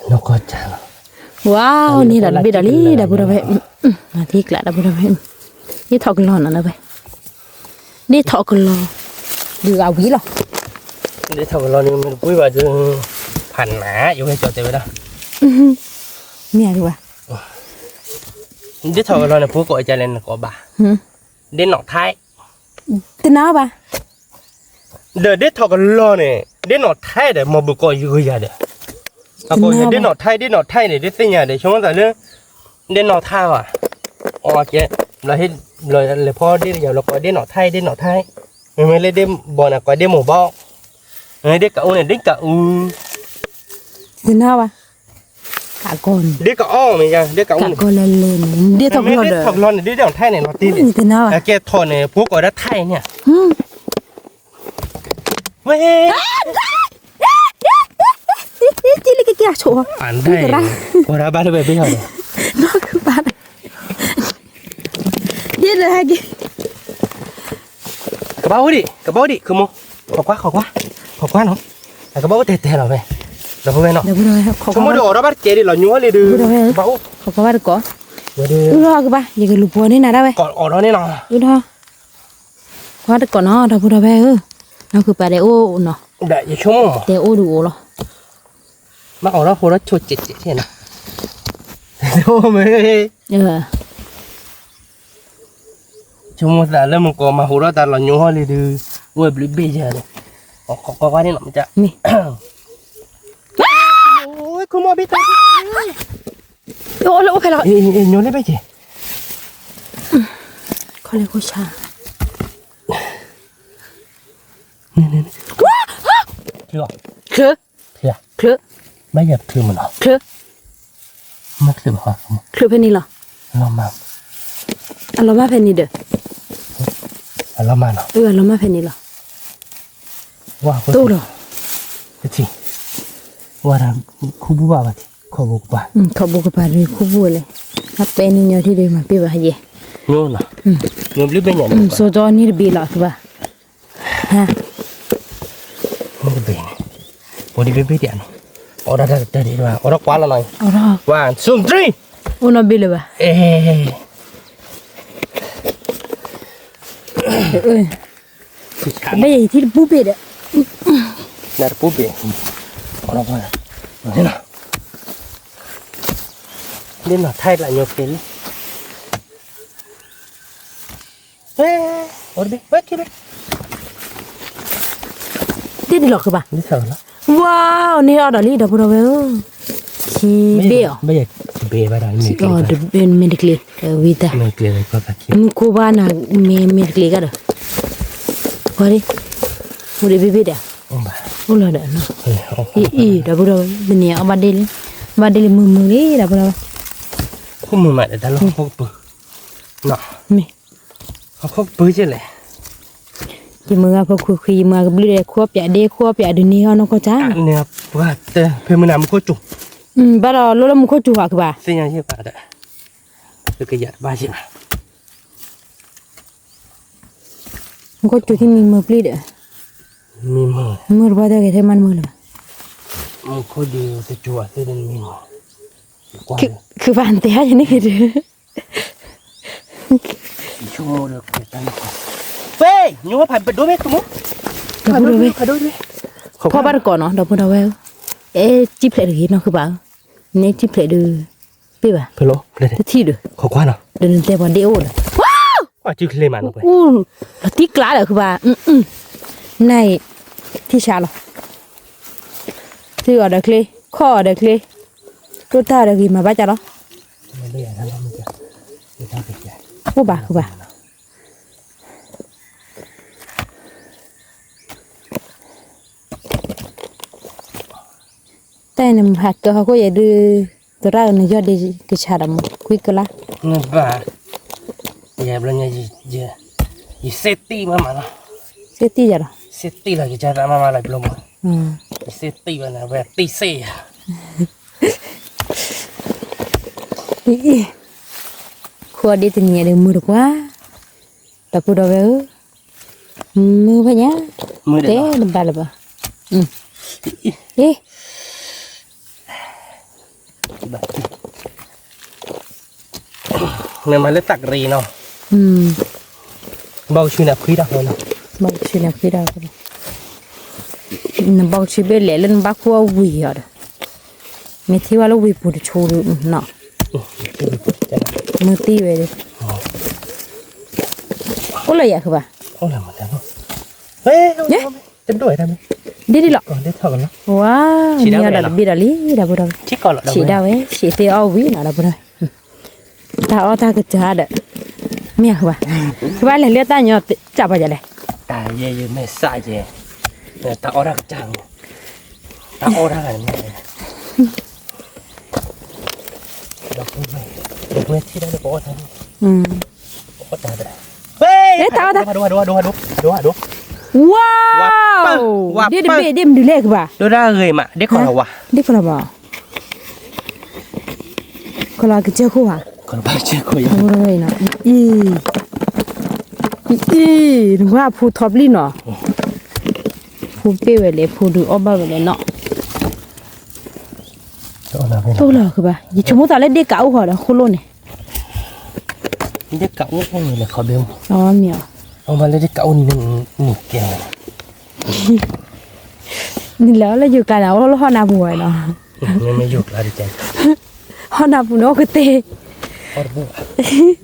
နီၢ်ကီၢ်ကၢ်လီၤ, ဝါ, န့ၣ်ဒီးတဘ့ၣ်ဒီးလံ ဒီပုၢ်ဒီဝဲၢ်, မၤသံကျး ဒီပုၢ်ဒီဝဲၢ်, ဒ့ၣ်ထီၣ်ကလီနီၤ ဒီပုၢ်ဝဲၢ်, ဒ့ၣ်ထီၣ်ကလီ, ဒုးအဝံၤလီၤ, ဒ့ၣ်ထီၣ်ကလီန့ၣ် မ့ၢ်တပှ့ၤဘၣ်ဒုး, ဖးနး ယဝဲကၠီတဲဝဲဒၣ်, မ့ၢ်အဂ့ၤဘၣ်, ဒ့ၣ်ထီၣ်ကလီန့ၣ် ဖိကိးအကလဲၣ်နကိးဘၣ်, ဒ့ၣ်နီၣ်ထဲ တနာ်ဘၣ်, ဒီးဒ့ထီၣ်ကလီန့ၣ် ဒ့နီၣ်ထဲဒီး မ့ၢ်ဘုၣ်ကီးယဂုၤယၤဒီး, အဃိန့ၣ် ဒ့နီၣ်ထဲ ဒ့နီၣ်ထဲန့ၣ် ဒ့သ့ၣ်ညါဒီး ဆိကမိၣ်သးလၢ ဒ့နီၣ်ထဲဘၣ်, အကဲ, ဘျီဟ့ၣ် ဘျီလဲၤဖီဒ့တယၤ ဘျီကိးဒ့နီၣ်ထဲ ဒ့နီၣ်ထဲ, မ့မ့ၢ်လၢဒ့ဘီန့ၣ် ကိးဒ့မိၢ်ဘီ, ဒ့ကအူန့ၣ် ဒ့ကအူ, တနၢ်ဘၣ် ဒ့ကအီမ့ၢ်ယၤ ဒ့ကအူန့ၣ်, မ့မ့ၢ်ဒ့ထီၣ်ကလီန့ၣ် ဒ့နီၣ်ထဲန့ၣ် လီၤတံၢ်န့ၣ်, အကဲထီၣ်န့ၣ် ဖိကိးဒၣ်ထဲန့ၣ်, ဝဲ ကလကကဆိ, ကိးဒၣ်ဘၣ်လၢဝဲဘ့ၣ်ဟီဒီး, နီၢ်ကဘၣ်, ဒ်လၢဟဲက့ၤ ကဘၣ်အိၣ်ဒံး ကဘၣ်အိၣ်ဒံး ခိမိၢ်, ခိးကွၢ် ခိးကွၢ်, ခိးကွၢ်နီၤ, အကဘၣ်အိၣ်တဲတဲလီၤဝဲ, ဒီပုၢ်ဝဲၢ်နီၤ, ဆိကမိၣ်ဒီးအိးထီၣ်ဘၣ်တကဲဒံးလီၤ ညိဟီလံဒီး, ကဘၣ်အိၣ်, အကဘၣ်တကိး, အုၣ်ထီၣ်ကဘၣ် ယကလူၤပိာ်န့ၢ်နၤဒၣ်ဝဲ, အိးထီၣ်န့ၣ်နီၤ, အုၣ်ထီၣ်, ကွၢ်တကိးနီၤ ဒီပုၢ်ဒီဝဲၢ်ဧၢ, နီၢ်ခုပာ်ဒဲးအိၣ်နီၤ, တဲအိၣ်ဒုးအိၣ်လီၤ, ဘၣ်အိးထီၣ်ဖိထီၣ်ဆိကဲးကဲးနီၤ, မ့ၢ် ဆိကမိၣ်သးလၢမုၢ်ကီၢ်မၤဟူးထီၣ်တၢ်လီၤညိဟီလံဒီး, ဝဲဘျုးဘ့ၣ်ယၤန့ၣ်, အခိးကွၢ်ကွၢ်န့ၣ်လီၤမ့ၢ်, ခိမိၢ်ဘ့ၣ်တၢ်, အိၣ်လၢအိၣ်ခဲလီၤ, ညိလၢဘ့ၣ်က့ၤ, ခီလ့ၢ်ခိၣ်ဆါ, ချၢ ချၢ ချၢ ဘၣ်ယၤချၢမနီၤ, ချၢ မ့ၢ်ချၢဘၣ်, ချၢဖဲန့ၣ်လီၤ, အလီၤမၢ်ဖဲန့ၣ်ဒီး, အလီၤမၢ်နီၤ, အလီၤမၢ်ဖဲန့ၣ်လီၤ, တိၢ်လီၤ, ဝဲဒၣ် ခူပူၤဘၣ်ဘၣ်, ခီၣ်ဘိကပၤ, ခီၣ်ဘိကပၤဒီးခူပူၤဝဲလဲၣ်, အပဲန့ၣ်ညီထံဒီးမၤပ့ၢ်ဘၣ်ယဲ, ညိနီၤ, ဘျုးဘ့ၣ်ညါန့ၣ်, စိကၠီန့ၣ်တဘ့ၣ်လီၤကဘၣ် တဘ့ၣ်န့ၣ်, အိၣ်ဒံးဘ့ၣ်ဘ့ၣ်ဒံးနီၤ, အိၣ်ဒီးတၢ်တၢ်ဒံးဘၣ်, အိၣ်ဒီးကွၢ်လီၤနီၤ, one two three, အိၣ်နီၤဘ့ၣ်လၢၤဘၣ်, ဘၣ်ယၤယထံၣ်တပူၤဘ့ၣ်ဒီး, နတပူၤဘ့ၣ်, အိၣ်ဒီးကွၢ်လီၤ, ဒ်နီၢ်ထဲလၢညိက့ၤလံ ဝဲ, အိၣ်တဘ့ၣ် ဝဲခံဘ့ၣ်, ဒ်ဒ်လီၤဃုဘၣ်, ဝါ, န့ၢ်အီၤဒီးလံ ဒီပုၢ်ဒီဝဲၢ်ဧၢ, ခံဘ့ၣ်အီၤ, ဘ့ၣ်ဘၣ်ဒီး, မ့ၢ်တကျ့ၤ, ဝံသး, မုၢ်ခိၣ်ဘၣ်နၤ, မ့ၢ်မ့ၢ်တကျ့ၤကဒီး, ဝါဒ်, အိၣ်ဒံးဘ့ၣ်ဘ့ၣ်ဒီး, အိၣ်လီၤဒီး, အံၤ ဒီပုၢ်ဒီဝဲၢ် တနံၤအီၣ်ဘၣ်ဒ့ၣ်လံ, ဘၣ်ဒ့ၣ်လံမုာ်မုာ်လံ ဒီပုၢ်ဒီဝဲၢ်, ခိၣ်မုာ်မးဒီးတၢ်လီၢ်ခိၣ်ကပၢၤ, မ့ၢ် ဟီၣ်ခိၣ်ကပၢၤကဲလဲၣ်, ယမုၢ်ဂၤဖိခွံခွံ ယမုၢ်ဂၤကဘျုးဒီး ခိၣ်ပၠးဒ့ ခိၣ်ပၠးဒုးန့ၢ်ဟီၣ်နီၢ်ကီၢ်ကၢ်, န့ၣ်ပှၤတဖဲမုၢ်နၤမူခိၣ်ကၠူၣ်, ဘၣ်ဒီးလိၣ်လၢမူခိၣ်ကၠူၣ်ဟီၣ်ကဘၣ်, သ့ၣ်ညါယဲၢ်ပှၤဒီး, ကယၤတဘၣ်ယဲၢ်ဘၣ်, မူခိၣ်ကၠူၣ်သ့ၣ်မံမုာ်ပျံၤဒီး, မံမုာ်, မုာ်တဘၣ်တၢ်ဂ့ၤထဲမးတမုာ်လၢၤဘၣ်, မူခိၣ်ကၠူၣ်သ့ၣ်တမံမုာ်, ခုဘၣ်တဲယန့ၣ်က့ၤဒီး ဝဲ, ညိဖးဒိၣ်မ့ၢ်တမူ, ဖးဒိၣ်မ့ၢ်, ဖးဒိၣ်မ့ၢ်, ဖီၣ်ဘၣ်တကိးနီၤ ဒီပုၢ်ဒီဝဲၢ်ဧၢ, အဲ ကံၣ်ဖျဲးတဂ့ၤနီၢ်ဃုဘၣ်ဧၢ, နဲကံၣ်ဖျဲးဒုး, ပ့ၢ်ဘၣ်, တထံၣ်ဒီး, ဒီးနတဲပှၤဒ့အိၣ်ဒီး, အူ, လီၤတံၢ်ကျါဒီးဃုဘၣ်, နအံၤ, ထံၣ်ဆါလီၤ, ထံၣ်အီၤဒီးချ့, ခီၣ်အီၤဒီးချ့, တိၢ်တၢ်ဒီးဂ့ၤမၤဘၣ်ကလီၤ, အိၣ်ဘၣ်ဃုဘၣ် တၢ်အံၤနမ့ၢ်ဟးကၢဟီၣ်ခိၣ်ယဲဒုး, သရၣ်နယီၢ်ဒ့ကဆါဒီးမ့ၢ် ခွံကလါ, နဘၣ်, ယဘျီညါ, ယစ့တံၢ်မးမးလီၤ, စ့တံၢ်ယၤလီၤ, စ့တံၢ်လီၤ ယကစၢ်သးမးမးလီၤဘျီမး, ယစ့တံၢ်ဘၣ်နၤ ဝဲတံၢ်စ့ယၤ အံၤ, ခိၣ်ဒ့တနံၤညါဒီးမုာ်တကွၢ်, ဒီပုၢ်ဒီဝဲၢ်ဧၢ, မုာ်ဖဲညါ, တဲတဘၣ်လၢၤဘၣ်, အံၤ, နမၤလၢတၢ်ကရံၣ်နီၤ, ဘၣ်ကဆူနၤဖှံတၢ်ဃီလီၤ, ဘၣ်ကဆူနၤဖှံတၢ်ဃီလီၤ, နဘၣ်ကဆူဘ့ၣ်လဲၣ်လၢနဘၣ်ခိၣ်အဝံၤအီၤဒီး, မ့ၢ်ထံၣ်ဝဲလၢဝံၤပူၤတဆိဒီးနီၤ, မုာ်သံဝဲဒီး, အိၣ်လၢယၤဃုဘၣ်, ဟဲ တဒိၣ်ဝဲတၢ်မ့ၢ်, ဒ်ဒ်လီၤ, ကီၢ်ဒ်ထီၣ်ကလီၤ, ဝါ, ထံၣ်ဒၣ်ဝဲဒီးတဘ့ၣ်ဒီးလံ ဒီပုၢ်ဒီဝဲၢ်, ထံၣ်ကီၢ်လီၤ, ထံၣ်ဒၣ်ဝဲ, ထံၣ်သ့ၣ်အီၣ်ဝံၤနီၤ ဒီပုၢ်ဒီဝဲၢ်, တၢ်အီၣ်တၢ်ကစၢ်ဒီး, မ့ၢ်ဃုဘၣ်, ဃုဘၣ်လဲၤလၢတၢ်ညီစၢ်ပှၤယလဲၣ်, တၢ်ယဲယမဲာ်ဆှးယဲ, တၢ်အီၣ်တၢ်ကစၢ်, တၢ်အီၣ်တၢ်ဂၤန့ၣ်မ့ၢ် ဒီပုၢ်ဝဲၢ်, ဒီပုၢ်ဝဲၢ်ထံၣ်ဒၣ်လၢပအီၣ်တၢ်န့ၣ်, ပအီၣ်တၢ်ဒီး, ဟဲ, တၢ်အီၣ်တၢ်, ဒိၣ်ဒိၣ်ဒိၣ်ဒိၣ်ဒိၣ်, ဝါ, ဒ်တဘ့ၣ်ဒ်မနုၤလဲၣ်ကဘၣ်, ဒိၣ်ဒၣ်ဂ့ၤမး ဒ်ခီလီၤဝါ, ဒ်ခီလီၤဘၣ်, ခီလီၤကစၢၢ်ခိၣ်ဧါ, ခီလီၤကစၢၢ်ခိၣ်, အံၤ, အံၤ, နကွၢ်ဖိထီပလံၢ်နီၤ, ဖိပ့ၢ်ဝဲလဲၣ် ဖိဒုးအီၣ်ဘၣ်ဝဲလဲၣ်နီၤ တိၢ်လီၤကဘၣ်, ယဆိကမိၣ်သးလၢဒ့ၣ်ကးအိၣ်ဃီဒီးဃိလိၣ်န့ၣ်, ဒ့ၣ်ကးအိၣ်အိၣ်န့ၣ်လဲၤခီဘ့မး, အမ့ၢ်, အမ့ၢ်လၢဒ့ၣ်ကးအိၣ်န့ၣ်န့ၣ်ကဲ, နလဲၤအီၣ်လၢယိၤကျါန့ၣ် အိၣ်လၢဟီၣ်နၢ်ပူၤဝဲနီၤ, မ့မ့ၢ်ယိၤကျါဒ်ကဲ, ဟီၣ်နၢ်ပူၤန့ၣ်အိၣ်ကသ့, အီၣ်တဘူၣ်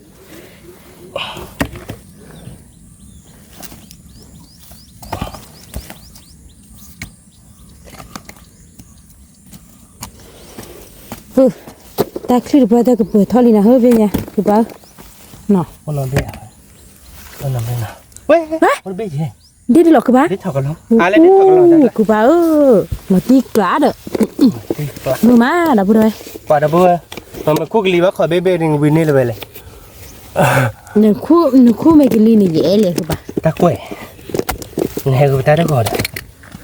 ဘၣ် တၢ်ချံၣ်တပှၢ်တၢ်ကပၢၤထီၣ်လံနၤ ဟၢဖဲညါ ကပၢ်, နီၤ, ဝဲ, ဒ်ဒ်လီၤကဘၣ်, ကဘၣ်ဧၢ, လီၤတံၢ်ကျါဒီး, မုာ်မး ဒီပုၢ်ဒီဝဲၢ်, ပှၤဒီပုၢ်ဝဲၢ်, မ့ၢ်ခူၣ်ကလံၤဘၣ်ခီဘ့ၣ်ဘ့ၣ်န့ၣ် ဝံၤန့ၢ်လၢၤဝဲလဲၣ်, နခူၣ်မ့ၢ်ကလံၤန့ၣ် ယအဲၣ်လဲၣ်ကဘၣ်, တၢ်ကွဲး, နဟဲကပတၢ်တဂီၤဒီး,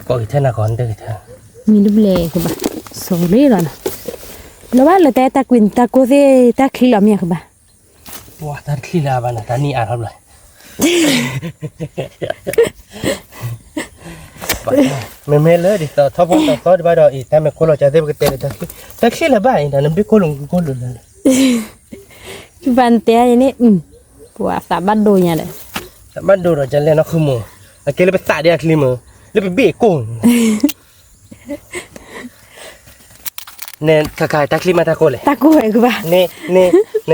ကိးက့ၤထဲနၤဂီၤနတဂ့ၤထဲ, မ့ၢ်တဘျဲၣ်ကဘၣ်, စီၤရ့လီၤနီၤ, လီၤဘၣ်လၢတၢ်အဲၣ်တၢ်ကွံ တၢ်ကိၢ်သ့ၣ် တၢ်ချံလီၤမ့ၢ်ကဘၣ် ပှၤတၢ်တချံလၢအဘၣ်နၤ တၢ်နံၣ်အါထီၣ်ဘျီ, မ့မ့ၢ်လၢဒ်သိးထီၣ်ဖီၣ်တၢ်သီတဘၣ်ဒီးအံၤ တၢ်မ့ၢ်ခိၣ်လီၤကၢ်သ့ၣ် ပကတဲလၢတၢ်ချံလၢၤဘၣ်အံၤ တၢ်နဘ့ၣ်ခိၣ်လိာ်မူခိၣ်လိာ်လၢ, ဘၣ်နတဲယန့ၣ်, ပှၤသးဘၣ်ဒိညါဒီး, သးဘၣ်ဒိဒီးကလဲၣ်နီၢ်ဃုမူ, အကဲလၢပသးဒ်အချံမူ, လၢပဘ့ၣ်ကိၢ် နဲခါခါတၢ်ချံမးတၢ်ကိၢ်လဲၣ်, တၢ်ကိၢ်ဝဲကဘၣ်, နဲ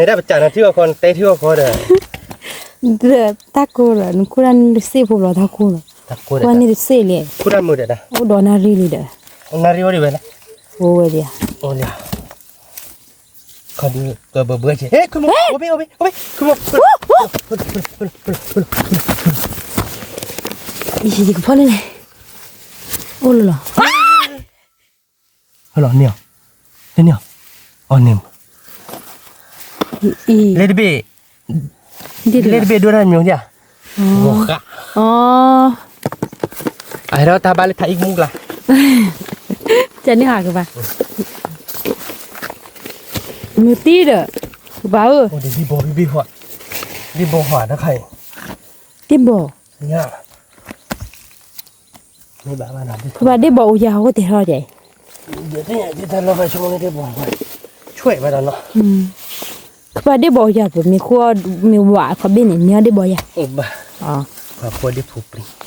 ဒၣ်ပစးနၤထံၣ်အီၤခီ နတဲထံၣ်အီၤခီဒီး, တၢ်ကိၢ်ဒီး နခိၣ်ဒၣ်နတစ့ၣ်ဖိဘျီတၢ်ကိၢ်ဒီး, တၢ်ကိၢ်န့ၣ်တစ့ၣ်လံ, ခိၣ်ဒၣ်မုာ်ဒီး, အိၣ်ဒီးနၣ်ရံၣ်လံဒီး, နၣ်ရံၣ်အိၣ်ဒံးဝဲလဲၣ်, အိၣ်ဝဲဒံး, အိၣ်လံ, ခီဒုးကဘၢဘၢက့ၤ, ဟဲ ခူမူ အိၣ်ဘ့ၣ် အိၣ်ဘ့ၣ် အိၣ်ဘ့ၣ် ခူမူ ယကဖီၣ်လၢလဲၣ်, အိၣ်လီၤလီၤ, ဟဲလီၤန့ၢ်အီၤ, လဲန့ၢ်အီၤ, အီၤန့ၢ်မး, လဲတဘ့ၣ်, လဲတဘ့ၣ်ဒိၣ်တၢ်မျိုးဒ်, ဂီၤဃး, အဟဲထီၣ်တၢ်ဘၣ်လၢထါအံၣ်ကမူၣ်ကျါ, ကန့ၢ်ဟးကဘၣ်, မုၢ်တံၢ်ဒီး, ကဘၣ်ဧၢ, ဒ်ဘီဘ့ၣ်ဘ့ၣ်ဟီ, ဒ်ဘီဟီတခါအံၤ, ဒ်ဘီ ကဘၣ်ဒ်ဘီအိၣ်ယၤဟီၣ်တဲထီၣ်ကဲ, ကဘၣ်ဒ်ဘီအိၣ်ယၤပမ့ၢ်ဃိ, မ့ၢ်ဝးခီဘ့ၣ်န့ၣ် မ့ၢ်ဒ်ဘီယၤ, ဒ်ဘီန့ၣ်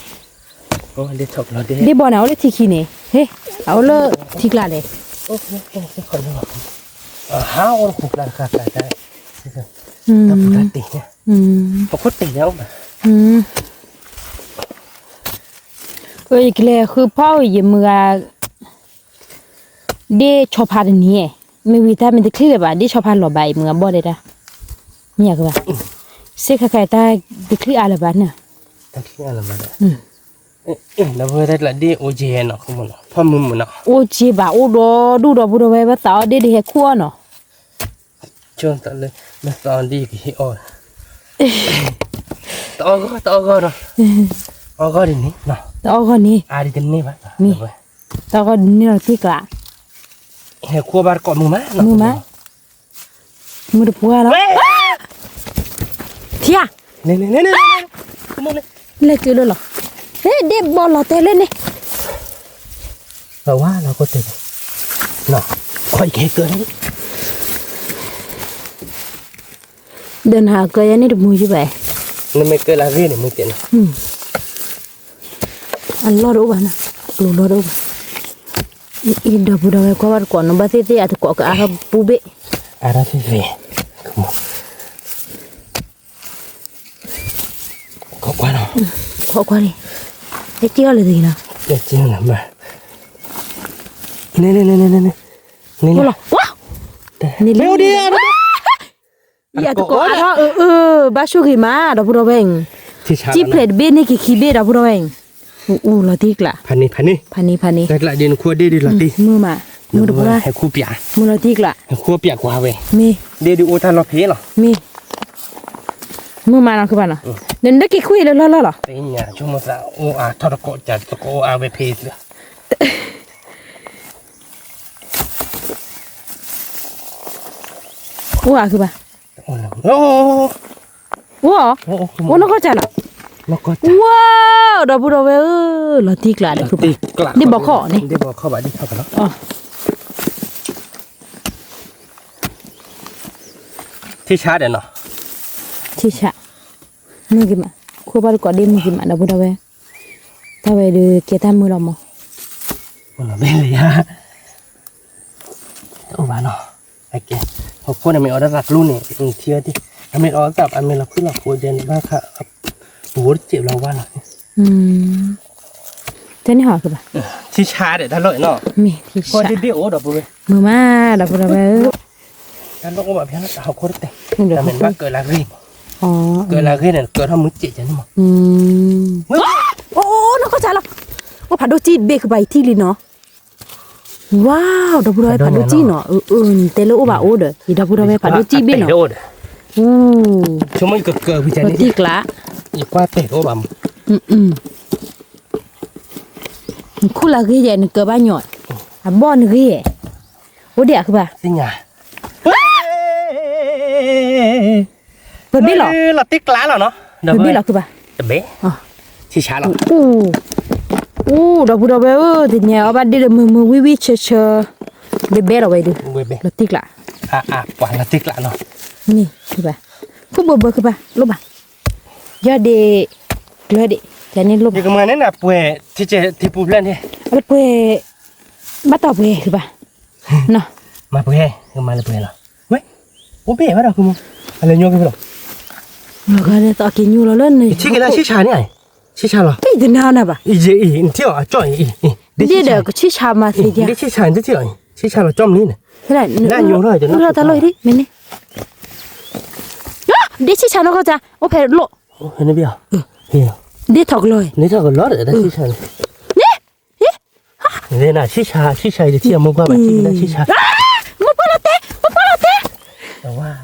အိၣ်လၢထံခံန့ၣ်, ဟဲ, အအိၣ်လၢထံကျါလဲၣ်, ဟးအိၣ်လၢခိၣ်ကျါတခါကျါတၢ်, တၢ်ပူၤတၢ်တ့ၢ်, ပခိၣ်တ့ၢ်ညါအိၣ်ဘၣ်, ယကလဲၤဃုဖီၣ်ယမုၢ်ဂၤ ဒ့ဆီဖါတနံၤ, မ့ၢ်ဝံၤတၢ်မ့ၢ်တချံလၢၤဘၣ် ဒ့ဆီဖါလီၤဘၣ်အံၤ မုၢ်ဂၤဘီၣ်ဒဲးတၢ်, မ့ၢ်ယၤကဘၣ်, စ့ၢ်ခါခါတၢ်တချံအါလၢၤဘၣ်န့ၣ်, တချံအါလၢၤဘၣ်, ဒီပုၢ်ဝဲၢ်တၢ်ကျးဒ့အိၣ်က့ၤနီၤ, ဖီမုၢ်မုၢ်နီၤ, အိၣ်က့ၤဘၣ်အိၣ်ဒီဒူၣ်ဒီပုၢ်ဒီဝဲၢ် ဘၣ်သးအီၣ်ဒ့ဒ်ဟဲခူၣ်အီၣ်နီၤ ဆိသးလၢ မ့ၢ်သးအီၣ်ဒ်ယကဟ့ၣ်အီၣ်, တအီၣ်ဂီၢ် တအီၣ်ဂီၢ်ဒီး, အီၣ်ဂီၢ်ဒ်န့ၣ်, တအီၣ်ဂီၢ်န့ၣ်, အါဒ်တန့ၢ်ဘၣ်, တအီၣ်ဂီၢ်ဒ်န့ၣ်လီၤသ့ကျါ, ဟဲခူၣ်ဘၣ်တကိးမုၢ်မး, မုၢ်မး, မုၢ်တပှၢ်လီၤ, ထံဧါ, လဲၤကၢလၢလီၤ, ဒ့ဘီလီၤတဲာ်လၢန့ၣ် ဝါလီၤကိးတဲာ်, ခီကဟဲကၢန့ၣ်, ဒီးနဟးကၢယဲန့ၣ်တမူယုဘၣ်, နမ့ၢ်ကၢလၢအဂ့ၢ်န့ၣ် မုၢ်တဲာ်နီၤ, အလီၢ်တအိၣ်ဘၣ်နီၤ, ကျိၤလီၢ်တအိၣ်ဘၣ်, အံၤဒီပုၢ်ဒီဝဲၢ်ကွၢ်ဘၣ်တကိးနီၤ ဘၣ်သ့ၣ်သ့ၣ်အတကိးကအါထီၣ်ပူၤဘ့ၣ်, အါထီၣ်သ့ၣ်သ့ၣ်, ခိးကွၢ်နီၤ, ခိးကွၢ်န့ၣ်, ဟဲက့ၤအီၣ်လၢတဂ့ၤနီၤ, ကဲကဲနဘၣ်, န့ၣ်န့ၣ်န့ၣ်န့ၣ်န့ၣ်, န့ၣ်လီၤ, ဝါ, န့ၣ်လီၤ, ယတကိးအါထီၣ်, အၢ အၢ ဘၣ်ဆိၣ်ဂ့ၤမး ဒီပုၢ်ဒီဝဲၢ်, စံၣ်ဖျဲးတဘ့ၣ်န့ၣ်က့ၤခံဘ့ၣ် ဒီပုၢ်ဒီဝဲၢ်, အိၣ်လီၤတံၢ်ကျး, ဖးန့ၣ်ဖးန့ၣ်, ဖးန့ၣ်ဖးန့ၣ်, တၢ်ကျးဒ်နခိၣ်ဒ့ၣ်ဒ်လီၤတံၢ်, မုၢ်မး, မုၢ်တပှၢ်, ဟဲခူပျး, မုၢ်လီၤတံၢ်ကျး, ဟဲခူပျးကွၢ်ဝဲ, မ့ၢ်, ဒ့ၣ်ဒ်အိၣ်တၢ်လီၢ်ဖဲလီၤ, မ့ၢ်, မုၢ်မးနီၤခုဘၣ်နီၤ, နတက့ၤခူအံၤလၢလီၢ်လီၢ်လီၤ, အိၣ်အါထီၣ်တကိးကၢ်တကိးအိၣ်အါဝဲဖဲသၢ အိၣ်အါခုဘၣ်, အိၣ်, အိၣ်နီၢ်ကီၢ်စဲၤလီၤ, ဝါ, ဒီပုၢ်ဒီဝဲၢ်ဧၢ, လီၤတံၢ်ကျးဒီးခုဘၣ်, ဒ့ၣ်ဘီခီၣ်န့ၣ်, ထံဆါဒီးနီၤ, ထံဆါ, မုၢ်က့ၤမး, ခိၣ်ဘၣ်တကိးဒ့ၣ်မုၢ်က့ၤမး ဒီပုၢ်ဒီဝဲၢ်, တၢ်ဝဲဒုးကဲတၢ်မုၢ်လီၤမး, တအိၣ်ဘၣ်နီၤ, ဟီၣ်ခိၣ်န့ၣ်မ့ၢ်အီၤဒၣ်သးကျူန့ၣ် ထံအီၤတ့ၢ်, အမ့ၢ်အီၤသး အမ့ၢ်လီၤဖုၣ်လီၤဖိဒဲန့ၣ်ဘၣ်ခါ, ပဝိတစဲးဘျီဝါလီၤ, တန့ၢ်ဟီၣ်ကဘၣ်, ထံဆါဒီးတၢ်လီၢ်နီၤ, မ့ၢ်ထံဆါ, မုၢ်မး ဒီပုၢ်ဒီဝဲၢ်ဧၢ, တၢ်လီၢ်အိၣ်ဘၣ်ဖဲဟီၣ်ခိၣ်တတဲ, တၢ်မ့ၢ်ဘၣ်ကၢးလၢဂ့ၢ်, ကၢးလၢဂ့ၢ်န့ၣ် ကၢးထီၣ်မုၢ်စဲးကန့ၣ်မး, အိၣ်နီၢ်ကီၢ်စဲၤလီၤ, အိၣ်ဖးဒိၣ်စံၣ်တဘ့ၣ်ခုဘၣ်အံၤထံၣ်လံနီၤ ဝါ, ဒီပုၢ်ဒီဝဲၢ်ဖးဒိၣ်စံၣ်နီၤ, အၢ အၢ နတဲလၢအိၣ်ဘၣ်အိၣ်ဒီး ယဒီပုၢ်ဒီဝဲၢ်ဖးဒိၣ်စံၣ်ဘ့ၣ်နီၤ, လီၤတံၢ်ကျး, နခူၣ်လၢဂ့ၤယဲ နကၢးဘၣ်ညီၣ်, အဘီၣ်နဂ့ၤယဲ, အိၣ်ဒံးအခုဘၣ် ပဘ့ၣ်လီၤ, လီၤတံၢ်ကျါလီၤနီၤ, ပဘ့ၣ်လီၤခုဘၣ်, တဘ့ၣ်, ထံဆါလီၤ, အိၣ်ဒီပုၢ်ဒီဝဲၢ်ဧၢ, တညါအီၣ်ဘၣ်ဒ့ၣ်ဒီးမုာ်မုာ်ဝံၣ်ဝံၣ်ဆၢဆၢ, ဒ်ဘဲလီၤဝဲဒုး, လီၤတံၢ်ကျါ, ပှၤလီၤတံၢ်ကျါနီၤ, မ့ၢ်, ခိၣ်ဘၢဘၢခုဘၣ်လိၣ်ဘၣ်, ယီၢ်ဒ့ၣ်, ကျၢၤဒ့ၣ်, ယၤန့ၣ်လိၣ်ဘၣ်, ယကမၤန့ၣ်နပှဲၤ, ထံပူၤဖျဲၣ်န့ၣ်, ပှဲၤ, ဘၣ်တီၢ်ပှဲၤခုဘၣ်, နီၤ, မၤပှဲၤ, ကမၤလၢပှဲၤလီၤ, ဝဲ, အိၣ်ဘ့ၣ်ဘၣ်ဒီးခုမး, အလဲၤညိက့ၤဖဲလီၤ, သီက့ၤညိလီၤလၢန့ၣ်, ထံက့ၤလၢဆံၣ်ဆါန့ၣ်, ဆံၣ်ဆါလီၤ, တနၤနၤဘၣ်, နထံၣ်အီၤအကၠီၣ်အံၤ, ဒ့ၣ်ဒီးကဆံၣ်ဆါမၤသ့ဧါ, ဒ့ၣ်ဆံၣ်ဆါနတထံၣ်အီၤအံၤ, ဆံၣ်ဆါလီၤကၠီၣ်မနုၤန့ၣ်, နညိထီၣ်တၢ်လီၢ်အံၤဒ်မ့ၢ်န့ၣ်, ဒ့ၣ်ဆံၣ်ဆါနီၢ်ကီၢ်စဲၤ, အိၣ်ဖဲလိၣ်, ဒ့ၣ်ထီၣ်ကလီၤ, ဒ့ၣ်ထီၣ်ကလီၤဒီးတၢ်ဆံၣ်ဆါန့ၣ်, န့ၣ်, ဆံၣ်ဆါ, ဆံၣ်ဆါအံၤတထံၣ်အမိၢ်ပှၢ်ဘၣ်, ထံၣ်က့ၤလၢဆံၣ်ဆါ, မိၢ်ပှၢ်လီၤတဲ, မိၢ်ပှၢ်လီၤတဲ, ဝါ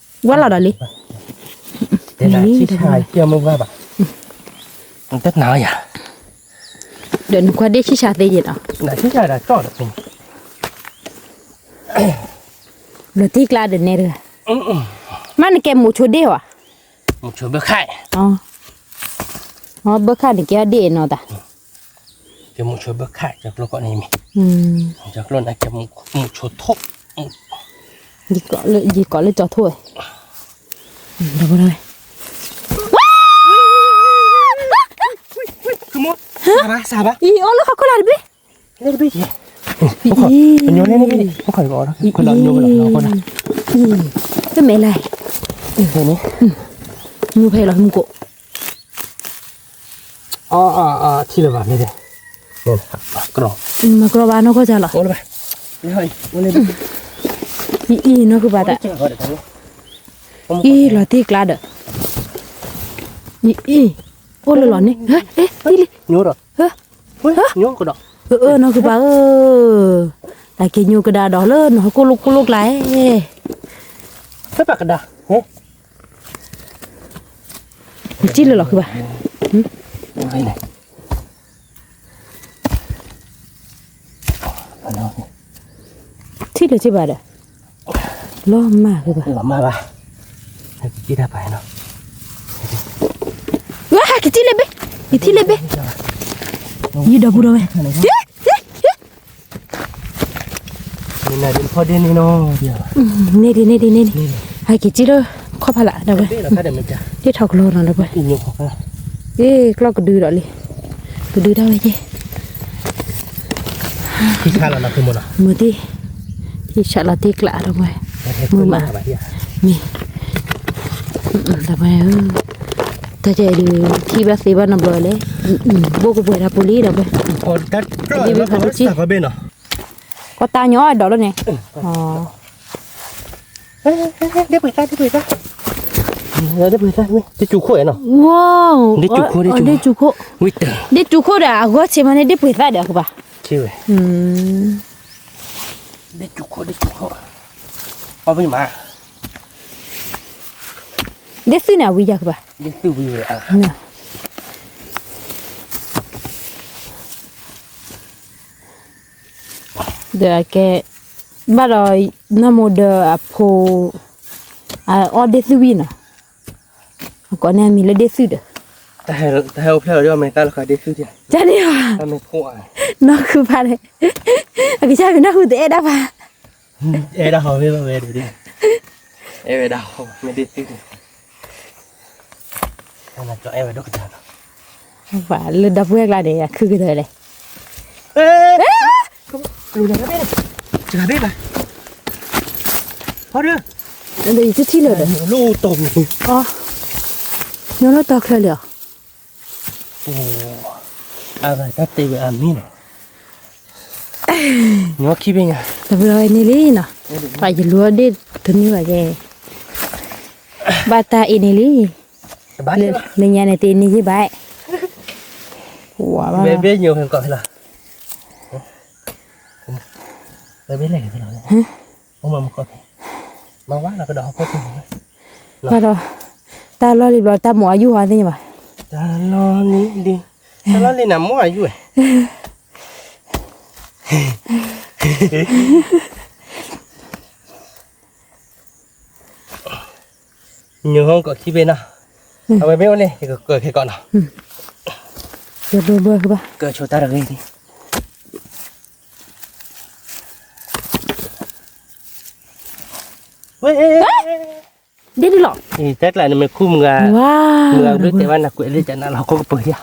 လီၤဒီးလံ, ဆံၣ်ဆါအံၤတထံၣ်အမိၢ်ပှၢ်ဘၣ်, တနာ်ယၤ, ဒီးနကွၢ်ဒ့ၣ်ဆံၣ်ဆါသ့ယဲၢ်လီၤ, လီၤတံၢ်ကျါဒီးနဲတဂၤ, မ့ၢ်နကဲမိၤဆိဒ့ၣ်ဧါ, မိၤဆိဘၢခၣ်, အဘၢခၣ်န့ၣ်ကဲအီၤဒ့ၣ်နီၤတၢ် ကဲမိၤဆိဘၢခၣ် ကၠီကျိကိးန့ၣ်မ့ၢ်, ကၠီကျိန့ၣ်ကဲမိၤဆိထိၣ်, ယကိးလၢကၠီထိၣ်ဝဲ, ဒီပုၢ်ဒီဝဲၢ်, အံၤ အိၣ်လၢဟီၣ်ခိၣ်လာ်တဘ့ၣ်, အံၤ, တမဲာ်လၢ်, မုၢ်ဖဲလီၤမုၢ်ကိး အထံၣ်လၢၤဘၣ်မ့ၢ်, မၤကြီဘၣ်နီၢ်ကီၢ်စဲၤလီၤ, အံၤ နီၢ်ကဘၣ်တၢ်, အံၤ လီၤတံၢ်ကျါဒီး, အံၤ အိၣ်လၢလီၤန့ၣ်, တံၢ်လံ, နီၢ်ကဘၣ်ဧၢ, တၢ်က့ၤညိကဒါဒီးလၢနီၢ်ဟီၣ်ခိၣ်လိၣ်ကိၢ်လိၣ်ကျါ, ဖဲပှၤကဒါ နထံၣ်လၢၤလီၤခုဘၣ်, ထံၣ်လၢၤစ့ၢ်ဘၣ်ဒီး, လီၤမၢ်ခုဘၣ်, လီၤမၢ်ဘၣ်, က့ၤတၢ်ပာ်နီၤ, ဝဲ ကထံၣ်လၢၤဘ့ၣ်, ယထံၣ်လၢၤဘ့ၣ်, ယဒီပုၢ်ဒီဝဲၢ် န့ၣ်ဒ်န့ၣ်ဒ်န့ၣ်, ဟဲက့ၤက့ၤလၢခီၣ်ဖးလးဒီးဝဲ, ဒ်ထီၣ်ကျိနီၤဒီးဝဲ, အ့ၣ် ကျီၢ်ကဒုဒီးလံ, ကဒုတၢ်ဝဲက့ၤ, မုၢ်တံၢ်, ဟံၣ်ဆးလီၤတံၢ်ကျးဒီးဝဲ, မုၢ်မး, မ့ၢ်, ဒီးဝဲဧၢ, တၢ်ကဲဒုး ခံဘၣ်သ့ဘၣ်နီတဘျီလဲၣ်, ဘိၣ်ကပှဲၤတၢ်ပူၤလံဒီးဝဲ, ဒ်ဘၣ်ဖးတထံၣ်, ကီတၢ်ညီအဒိးလီၤန့ၣ်, ဒ့ပှ့ၤသၣ်, ဒ့ပှ့ၤသၣ်, ဒ့ပှ့ၤသၣ်, ဒ့စူၤခိၣ်နီၤ, ဒ့စူၤခိၣ်, ဒ့စူၤခိၣ်, ဒ့စူၤခိၣ်ဒီး အဂီၢ်ဆ့မးန့ၣ် ဒ့ပှ့ၤသၣ်ဒီးကဘၣ်, ဒ့စူၤခိၣ်, ဒ့စူၤခိၣ်, အဝံၤမး, ဒ့သုၣ်န့ၣ် အဝံၤယၤကဘၣ်, ဒ့သုၣ်ဝံၤဝဲ, ဒီးအကဲ, ဘၣ်ဒီး, နီၢ်မိၢ်ဒီးအဖိ, အအီၣ်ဒ့သုၣ်ဝံၤနီၤ, ကိးန့ၢ်အမံၤလၢဒ့သုၣ်ဒီး, တဟဲအိၣ်ဖျဲၣ်လီၤဒီး မ့ၢ်တၢ်လီၤဃာ်ဒ့သုၣ်, တၢ်န့ၣ်, နီၢ်ဃုဖးလဲၣ်, အကစၢ်မ့ၢ်နီၢ်ဃုတအဲၣ်ဒၣ်ဖး, အဲၣ်ဒၣ်ဟီဝဲဘၣ်ဝဲဒီး, အဲၣ်ဝဲဒၣ်ဟီမ့ၢ်ဒ့သုၣ်, အဲၣ်ဝဲဒၣ်ကတၢၢ်နီၤ, လၢဒီပုၢ်ဝဲၢ်ကျါန့ၣ် ယၤခုကတၢၢ်လဲၣ်, တဂၤဘ့ၣ်ဘၣ်, ဟီဒီး, ယတထံၣ်လၢၤဒီး, ညိၣ်လၢတီၤချၢလံဧါ, အဂၤတၢ်တဲဝဲအမ့ၢ်နီၤ, ညီခံဘ့ၣ်ညါ, တဘျီဝဲန့ၣ်လံနီၤ, ပှၤယလူၤအီၣ်ဒ့ၣ်တမ့ၢ်ဘၣ်ယဲ, ဘၣ်တၢ်အံၤန့ၣ်လံ, လၢညါန့ၣ်တအံၤန့ၣ်ယ့ၢ်ဘၣ်, ဝဲဘ့ၣ်ညိၣ်ဖဲကီၢ်ဖဲလီၤ, ဝဲဘ့ၣ်လဲၣ်ဖဲလီၤ, မၤဝဲလီၤကဒီးဟီၣ်ခိၣ်, ဘၣ်ဒီး, တၢ်လီၢ်လံဘျီတၢ်မိၣ်အယူၢ်ဟီသ့ၣ်ညါဘၣ်, တၢ်လီၢ်လံ, တၢ်လီၢ်လံန့ၣ်မိၣ်အယူၢ်ဝဲ ညိၣ်ဟီၣ်ကီးခံဘ့ၣ်နီၤ, အဝဲမ့ၢ်အိၣ်န့ၣ် ယကကၢၢ်ခဲကီးနီၤ, ကၢၢ်ဆိတၢ်တဂ့ၤန့ၣ်, ဝဲ, ဒ်ဒ်လီၤ, တၢ်ကျးန့ၣ်မ့ၢ်ခူၣ်မုၢ်ဂၤ, မုၢ်ဂၤဘျုးတဲဘၣ်နကွဲးလၢကနၣ်လီၤ ဟီၣ်ခိၣ်ကပၢၤယၤ,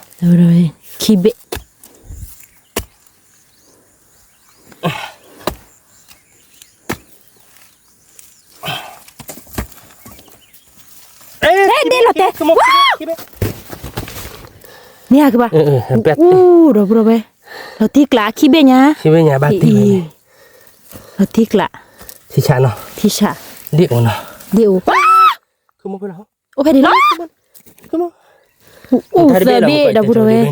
ခံဘ့ၣ် ဒ့လီၤတဲ, န့ၣ်ဧါကဘၣ်, အိၣ်ဒီပုၢ်ဒီဝဲၢ်, လီၤတံၢ်ကျးခံဘ့ၣ်ညါ, ခံဘ့ၣ်ညါဘၣ်တံၢ်, လီၤတံၢ်ကျး, ထံဆးနီၤ, ထံဆး, ဒ့အိၣ်နီၤ, ဒ့အိၣ်, အိၣ်ဖဲန့ၣ်လီၤ, အိၣ်သၢဘ့ၣ်ဒီပုၢ်ဒီဝဲၢ်,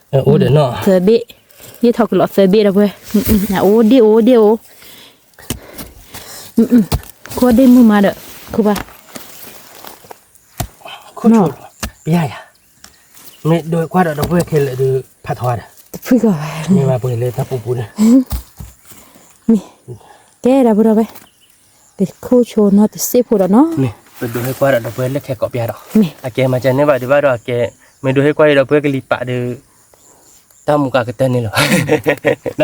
အိၣ်ဒီးနီၤ, သၢဘ့ၣ်, ယထီၣ်ကလီးသၢဘ့ၣ်ဒီပုၢ်ဝဲၢ်, အိၣ်ဒ့အိၣ်ဒ့အိၣ်, ခိၣ်ဒ့မုၢ်မးဒီး, ခိၣ်ဘၣ်, ခိၣ်ဆိ, ပျဲယၤ, မ့ၢ်ဒိးကွၢ်ဒီးဒီပုၢ်ဝဲၢ်ခဲလၢာ်ဒီး ဖးထီဒီး, တဖုကီးဘၣ်, မ့ၢ်ဘၣ်ပှဲၤလၢတၢ်ပူၤပူၤန့ၣ်, မ့ၢ်, ကဲဒီပုၢ်ဒီဝဲၢ်, တခိၣ်ဆိနီတစ့ဖိဒီးနီၤ, ပဒိးဟဲကွၢ်ဒီးဒီပုၢ်ဝဲၢ်လၢခဲကိးပျဲဒီး, အကဲမၤစၢၤန့ၢ်ဘၣ်ဒံးဘၣ်ဒီးအကဲ, မ့ၢ်ဒိးဟဲကွၢ်ဒီးဒီပုၢ်ဝဲၢ်ကလံၤပာ်ဒီး, တၢ်မူကၤကတၢၢ်န့ၣ်လီၤ,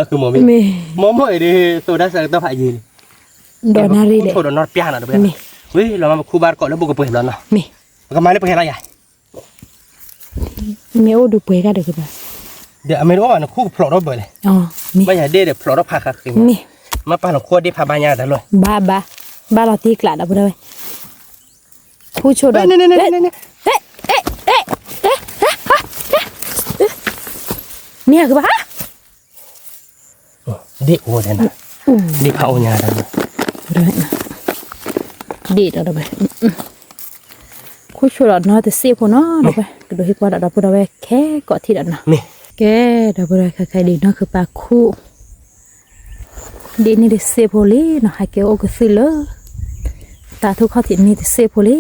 မ့ၢ်, မ့ၢ်အံၤဒ်သိးတၢ်ဆၢကတီၢ်ဖးယံာ်လံ, ဒီးနၣ်ရံၣ်လဲၣ်, ခိၣ်ဆိဒီးနီတပျဲနီၤဒီပုၢ်ဝဲၢ်, ဝံၤလီၤမ့ၢ်ပခူဘၣ်တကိးလၢဘိၣ်ကပှဲၤဘျီနီၤ, ပကမၤလၢပှဲၤလီၤယၤ မ့ၢ်အိၣ်ဒုးပှဲၤကဒီးကဘၣ်, ဒီးအမ့ၢ်တအိၣ်ဘၣ်နခူၣ်ကဖျိးထီၣ်ဘၢၣ်လဲၣ်, ဘၣ်ယၤဒ့ၣ်ဒီးဖျိးထီၣ်ဖးဃးဃ့, မ့ၢ်, မ့ၢ်ပၢ်နခူၣ်ဒ့ၣ်ဖးဘါညါတၢ်လီၤ, ဘၣ်ဘၣ်, ဘၣ်လီၤတံၢ်ကျးဒီပုၢ်ဒီဝဲၢ်, ခူၣ်ဆိဒီး, မ့ၢ်ဧါကဘၣ် ဒ့ၣ်အိၣ်ဒဲးနၤ, ဒ့ၣ်ဖးအိၣ်ညါဒီး, ဒ့ၣ်ဒီး, ခူၣ်ဆိဒီးနီတစ့ဖိနီၤ, ဒီးဝဲကဒိးဟ့ၣ်ကွၢ်ဒီးဒီပုၢ်ဒီဝဲၢ်ခဲကိးထံၣ်ဒီးနီၤ, ကဲ, ဒီပုၢ်ဒီဝဲၢ်ခဲခဲဒ်နီၢ်ခုပၢ်ခူၣ် ဒ့ၣ်န့ၣ်တစ့ဖိလံနီၤ, ဟဲက့ၤအိၣ်ကသုၣ်လၢ တၢ်ထူၣ်ခီၣ်ထံးန့ၣ်တစ့ဖိလံ,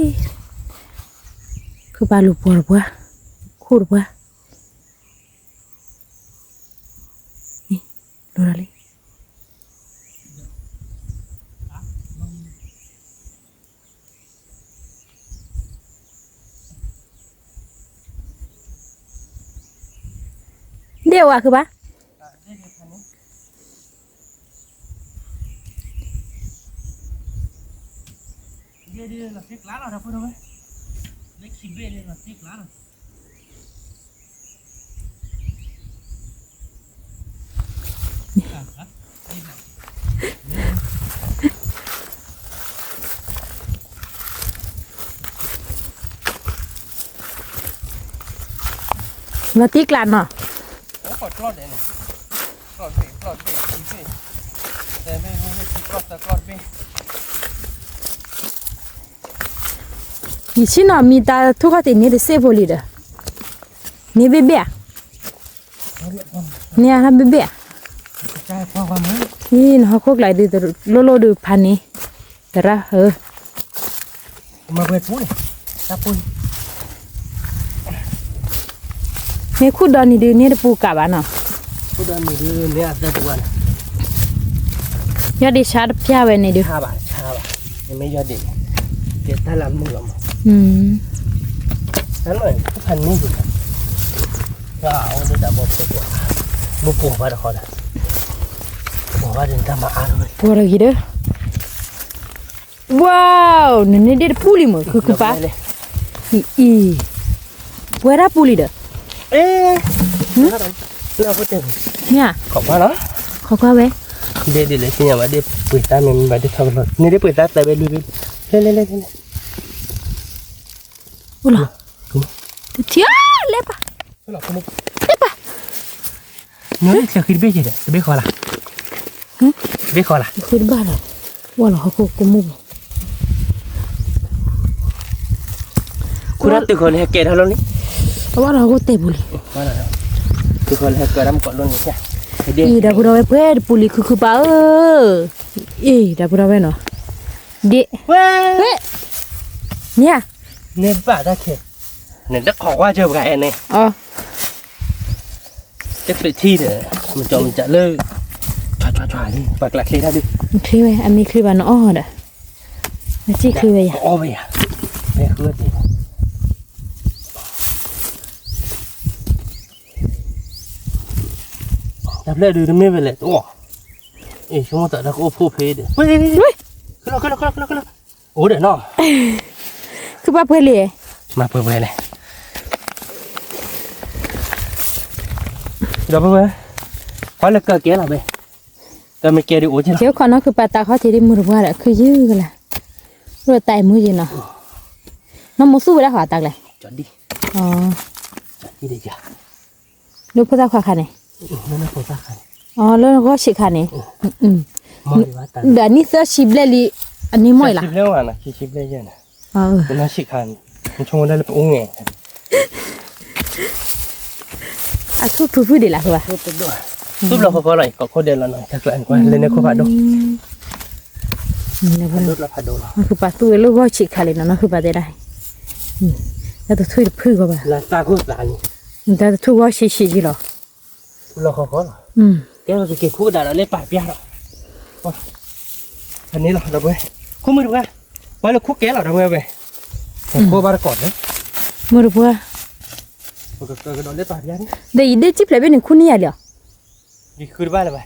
ခုပၢ်လူၤပိာ်တပှၢ်, ခူၣ်တပှၢ် ဒိၣ်ဒၣ်လံ, ဒ့ၣ်အိၣ်ဝဲခုဘၣ်, လီၤတံၢ်ကျးနီၤ. ယဆ့ၣ်နီၤမံတၢ်ထူၣ်ခီၣ်ထံးန့ၣ်တစ့ၢ်ဖိလံဒီး, န့ၣ်ဘ့ၣ်ဘ့ၣ်ဧါ, န့ၣ်ဘ့ၣ်ဘ့ၣ်ဧါ, အံၤနဟီၣ်ခိၣ်ကျါဒုး လိၣ်လိၣ်ဒုးဖးန့ၣ်, သရၣ်ဧၢ မ့ၢ်ခူၣ်ဒီနံၤဒုး န့ၣ်တပူၤကးဘၣ်နီၤ, ယီၢ်ဒ့ဆါတပျၢ်ဝဲန့ၣ်ဒုး, ပှၤတဂ့ၤဒီး ဝါ နန့ၣ်ဒ့ၣ်တပူၤလံမ့ၢ် ခုခုပာ်, အံၤ, ပှဲၤတၢ်ပူၤလံဒီး, မ့ၢ်, ခိးကွၢ်ဝဲ, ဒ့ၣ်ဒ့ၣ်လဲၣ်သ့ၣ်ညါဘၣ်ဒ့ၣ်ပှ့ၤသၣ်မ့ၢ်မ့ၢ်ဘၣ်ဒ့ၣ်ထီၣ်ကလီၤ န့ၣ်ဒ့ၣ်ပှ့ၤသၣ်သၢဘ့ၣ်လွံၢ်ဘ့ၣ်, လဲၤလဲၤလဲၤလဲၤ, အိၣ်လီၤ, တထံၣ်, လဲၤပၢ်, လဲၤပၢ် နထံၣ်ဃံတဘ့ၣ်က့ၤဒီး တဘ့ၣ်ဃီလၢ်, တဘ့ၣ်ဃီလၢ်, ဃံတဘၣ်လီၤ, ဝဲလီၤဟီၣ်ခိၣ်ကမူၣ်ဘၣ်, ခိၣ်ဒၣ်တုၤဃီလၢဟဲကဲထီၣ်လီၤလံ, အဝဲလီၤဟီၣ်ခိၣ်တဲပူၤလံ, တုၤဃီလၢဟဲကဲထီၣ်မ့ၢ်ကီးလီၤန့ၣ်, အံၤ ဒီပုၢ်ဒီဝဲၢ်ပှဲၤတပူၤလံ ခုခုပာ်ဧၢ, အံၤ ဒီပုၢ်ဒီဝဲၢ်နီၤ, ဒ့ၣ်, ဝဲ, မ့ၢ်ဧါ, န့ၣ်ဘၣ်တၢ်ခဲ, န့ၣ်တခိးကွၢ်ကၢပှၤအဲၣ်န့ၣ် တပျးထံဒီး, မ့ၢ်ကၠီမ့ၢ်ကၠီလၢ, ပှၤကျးချ့တၢ်ဒုး, ချ့ဝဲ အမ့ၢ်ချ့ဘၣ်နအီၣ်ဒီး, နစံၣ်ချ့ဝဲယၤ, အီၣ်ဝဲယၤ, ဖဲဃုတ့ၢ်, တၢ်ဖျဲၣ်ဒုးတမ့ၢ်ဝဲလဲၣ်, အ့ၣ် ဆိကမိၣ်သးတၢ်ကအိၣ်ဖှိၣ်ဖဲဒီး, ဝဲ, ခဲလၢာ်ခဲလၢာ်ခဲလၢာ်ခဲလၢာ်, အိၣ်ဒီးနီၤ, ခုဘၣ်ပှဲၤလံ, မၤပှဲၤပှဲၤလဲၣ်, ဒီပုၢ်ဝဲၢ်, ပှၤလၢကၢးကဲလီၤဝဲ, ကမ့ၢ်ကဲဒ်အိၣ်က့လီၤ, ကဲခီနီၤ ခုပာ်တၢ်ခီထံးဒ်မုၢ်တပှၢ်ဒီး ခုယုၢ်ကလၢ်, အိၣ်ဒီးတၢ်အံၤမုၢ်ယံၤနီၤ, နီၢ်မိၢ်သူၣ်ဝဲဒၣ်ဃီအတၢ်ကျဲ, လၢဖိသၣ်ခွါခါန့ၣ်, အလၢဂီၢ်ဆံးခါန့ၣ်, ဒီးနံၣ်သၢဆံဘျဲၣ်လံ, အန့ၣ်မ့ၢ်လၢ, အဆံးခါန့ၣ်, အထူၣ်ဖုဖုဒံးလၢ, သူၣ်ဘျီဃီဃီလီၤ ကိးခိၣ်ဒဲးလီၤနီၤ, လၢန့ၣ်ခိၣ်ဖးဒိၣ်, ဖးဒိၣ်လီၤ, ဖးဒိၣ်လီၤ, ခုပာ်သူၣ်ဝဲလၢဂီၢ်ဆံးခါလံနီၤ, နီၢ်ခုပာ်တဲဒၣ်, တၢ်တထူၣ်တဖုဂီၢ်ဘၣ်, တၢ်တထူၣ်ဂီၢ်ဆံးဆံးက့လီၤ, လီၤဃီဃီလီၤ, ကဲက့ၤခိၣ်ကဒါဒီးလၢပာ်ပျၢ်ဒီး, ဖဲန့ၣ်လီၤ ဒီပုၢ်ဝဲၢ်, ခိၣ်မုၢ်တပှၢ်, ပှၤလၢခိၣ်ကဲလီၤ ဒီပုၢ်ဝဲၢ်, ခိၣ်ဘၣ်တကိးန့ၣ်, မုၢ်တပှၢ်, ဒီးယဒ့ၣ်စံၣ်ဖျဲးဘ့ၣ်န့ၣ် ခူၣ်န့ၢ်ယၤလံဧါ, ယဃုတဘၣ်လၢၤဘၣ်,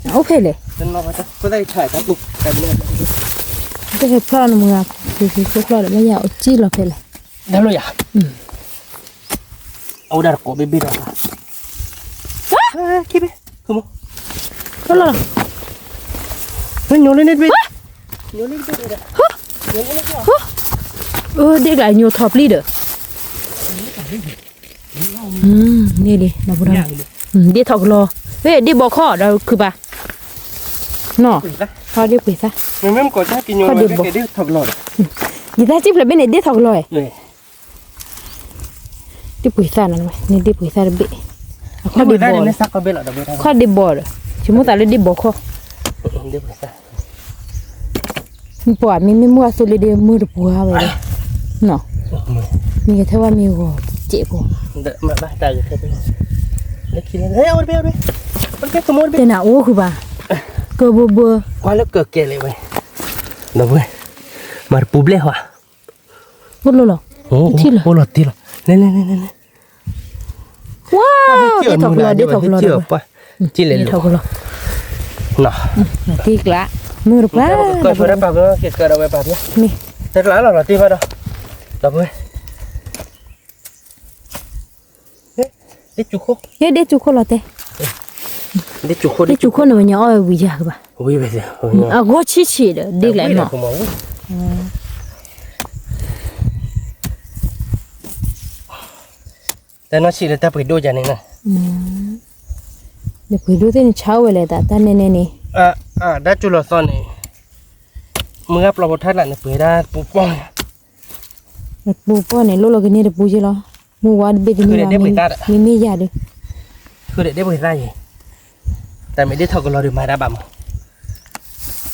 အိၣ်ဖဲလဲၣ်, တဟဲဖျီၣ်နမုၢ်, တဟဲဖျီၣ်ဒီး မ့ၢ်ယၤအိၣ်စံၣ်လီၤဖဲလဲၣ်, အဝဲဒၣ်တကိးဘ့ၣ်ဘ့ၣ်ဒီး, လီၤလီၤလီၤ, ညိလၢန့ၣ်တဘ့ၣ်, ဒ့ၣ်ကျါညိထီၣ်ပျံၤဒီး, န့ၣ်ဒ်, ဒ့ၣ်ထီၣ်ကလီၤ, ဒ့ၣ်ဘီခီၣ်ဒီးခုပာ်, နီၤ, ဒ့ၣ်ပှ့ၤသၣ်, ဒ့ၣ်ဘီ, ယသးစံၣ်ဖျဲးဘ့ၣ်န့ၣ် ဒ့ၣ်ထီၣ်ကလီၤ, ဒ့ၣ်ပှ့ၤသၣ်န့ၣ်, န့ၣ်ဒ့ၣ်ပှ့ၤသၣ်တဘ့ၣ်, အခီၣ်ဒ့ၣ်ဘီ, အခီၣ်ဒ့ၣ်ဘီဒီး, ဆိကမိၣ်သးလၢဒ့ၣ်ဘီခီၣ်, ပှၤမ့မ့ၢ်မုၢ်အသိလ့ဒ့ၣ်မုၢ်တပှၢ်ဝဲ, နီၤ, မ့ၢ်ကထဲဝဲမ့ၢ်ဂီၤစဲးဖိ, တဲနၤအိၣ်ဃုာ်ဘၣ်, ကဘိဘိ, ကွၢ်လၢကကဲလံဝဲ, ဒီပုၢ်ဝဲၢ်, မၤတပူၤဘျဲၣ်ဟီ, အိၣ်လီၤလီၤ, ထံၣ်လီၤ, အိၣ်လီၤတံၢ်လီၤ, လဲၤလဲၤလဲၤလဲၤလဲၤ, ဝါ, ဒ့ၣ်ထီၣ်ကလီၤ ဒ့ၣ်ထီၣ်ကလီၤ, ဒ့ၣ်ထီၣ်ကလီၤ, တံၢ်ကျါ, မုၢ်တပှၢ်, မ့ၢ်, တကျါလီၤလီၤတံၢ်ဘၣ်ဒီး, ဒီပုၢ်ဝဲၢ်, ဒ့ၣ်စူၤခိၣ်လီၤတဲ, ဒ့ၣ်စူၤခိၣ်န့ၣ် ဝဲညါအီၣ်ဝံၤယၤကဘၣ်, အဂီၢ်ဆံးဆံးဒီး ဒ့ၣ်ကျါနီၤ, အ တၢ်နီၢ်ဆံးလၢတၢ်ပှ့ၤဒိၣ်ယၤန့ၣ်နီၤ, နပှ့ၤဒိၣ်သ့ၣ်နဆါဝဲလဲၣ် တၢ်တၢ်နဲၣ်နဲၣ်န့ၣ်, တၢ်ကၠူလီၤသီန့ၣ်, မုၢ်ဂၢ်ပျီဖိထါတလးန့ၣ်ပှ့ၤဒၣ်ပူပီၢ်န့ၣ်, ပူပီၢ်န့ၣ် လိၣ်လီၤကန့ၢ်တပူယ့လီၤ, မုၢ်ဝါတဘ့ၣ်တန့ၢ်လီၤ, မ့မ့ၢ်ယၤဒီး, ဃုာ်ဒီးဒ့ပှ့ၤသၣ်ယ့ၣ်, တၢ်မ့ၢ်ဒ့ထီၣ်ကလီၤဒီးမၤတၢ်ဘၣ်မး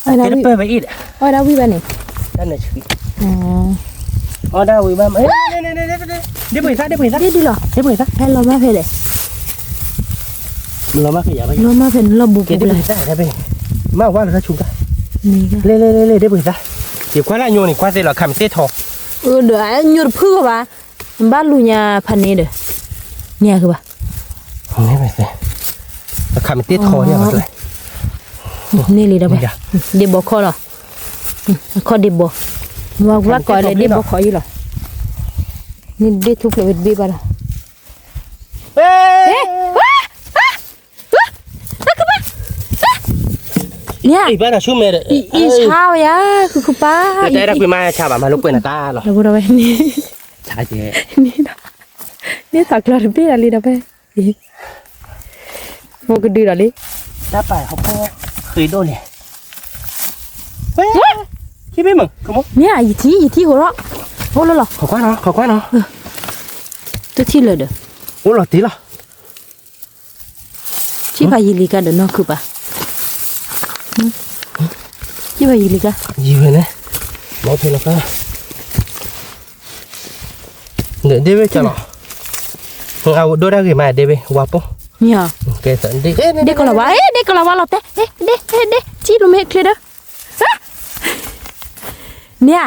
အဝဲဒၣ်ဝံၣ်ဘၣ်န့ၣ်, အဝဲဒၣ်ဝံၣ်ဘၣ်မး, ဒ့ပှ့ၤသၣ်ဒ့ပှ့ၤသၣ်, ဒ့ဒုလီၤ, ဒ့ပှ့ၤသၣ်, ဖဲလီၤမၢ်ဖဲလဲၣ်, လီၤမၢ်ဖဲန့ၣ်လီၤဘူးပူၤလဲၣ်, မ့ၢ်ဝါလၢတၢ်ဆူၣ်တၢ်, လဲၤလဲၤလဲၤလဲၤ ဒ့ပှ့ၤသၣ်, ယကွၢ်လၢအညိန့ၣ် ကွၢ်သ့လီၤ ခးမ့ၢ်တ့ၢ်ထီၣ်, အၢဒီးအညိတဖုၣ်ဘၣ်, ဘၣ်လူၤညါဖးန့ၣ်ဒီး, န့ၣ်ကဘၣ် အခးမ့ၢ်တ့ၢ်ထီၣ်ဒ်, န့ၣ်လံဒီးဝဲ, ဒ့ဘီခီလီၤ, အခီၣ်ဒ့ဘီ, မ့ၢ်ဝဲကိးလၢဒ့ဘီခီယ့ၣ်လီၤ, န့ၣ်ဒ့ထူၣ်ဖျဲးဝဲတဘ့ၣ်ဘၣ်လီၤ, န့ၣ်, အံၤဘၣ်တၢ်ဆူၣ်မဲာ်ဒီး, အံၤဆါဝဲယါ, ခုခုပၢ်, တၢ်အဲၣ်တၢ်ကွံမၤဆါဘၣ် မၤလိပှဲၤနၤတၢ်လီၤ, ဒီးဝဲ, န့ၣ်, န့ၣ်သးကျီတဘ့ၣ်ဒီးလံဒီးဝဲ ဖိကဒုဒီးလံ, တၢ်ပာ်ဟီၣ်ခိၣ်ဃ့ဒိၣ်န့ၣ်, ခံဘ့ၣ်မုၢ်, မ့ၢ်ယထံၣ် ယထံၣ်ဟိးထီၣ်, အိၣ်လီၤလီၤ, ခီခွါနီၤ, ခီခွါနီၤ, တထံၣ်လၢၤဒီး, အိၣ်လီၤတံၢ်လီၤ, ထံၣ်ဘၣ်ယံာ်လံကါဒီးနီၢ်ခုၣ်ပၢ်, ထံၣ်ဘၣ်ယံာ်လံကါ, ယံာ်ဝဲန့ၣ်, မ့ၢ်ဖဲလီၤကါ ဒ့ဝ့ၢ်ကလီၤ, အဝဲဒိၣ်တၢ်ဂ့ၤမး ဒ့ဝ့ၢ် ဝါပိၢ်, ဒ့ကလီၤဝါ, ဒ့ကလီၤဝါလီၤတဲ, ဒ့, ဒ့, ဒ့, ထံၣ်လိာ်မ့ၢ်ချ့ဒီး, န့ၣ်ဧါ, ဒ့ဝ့ၢ် မ့ၢ်ညိ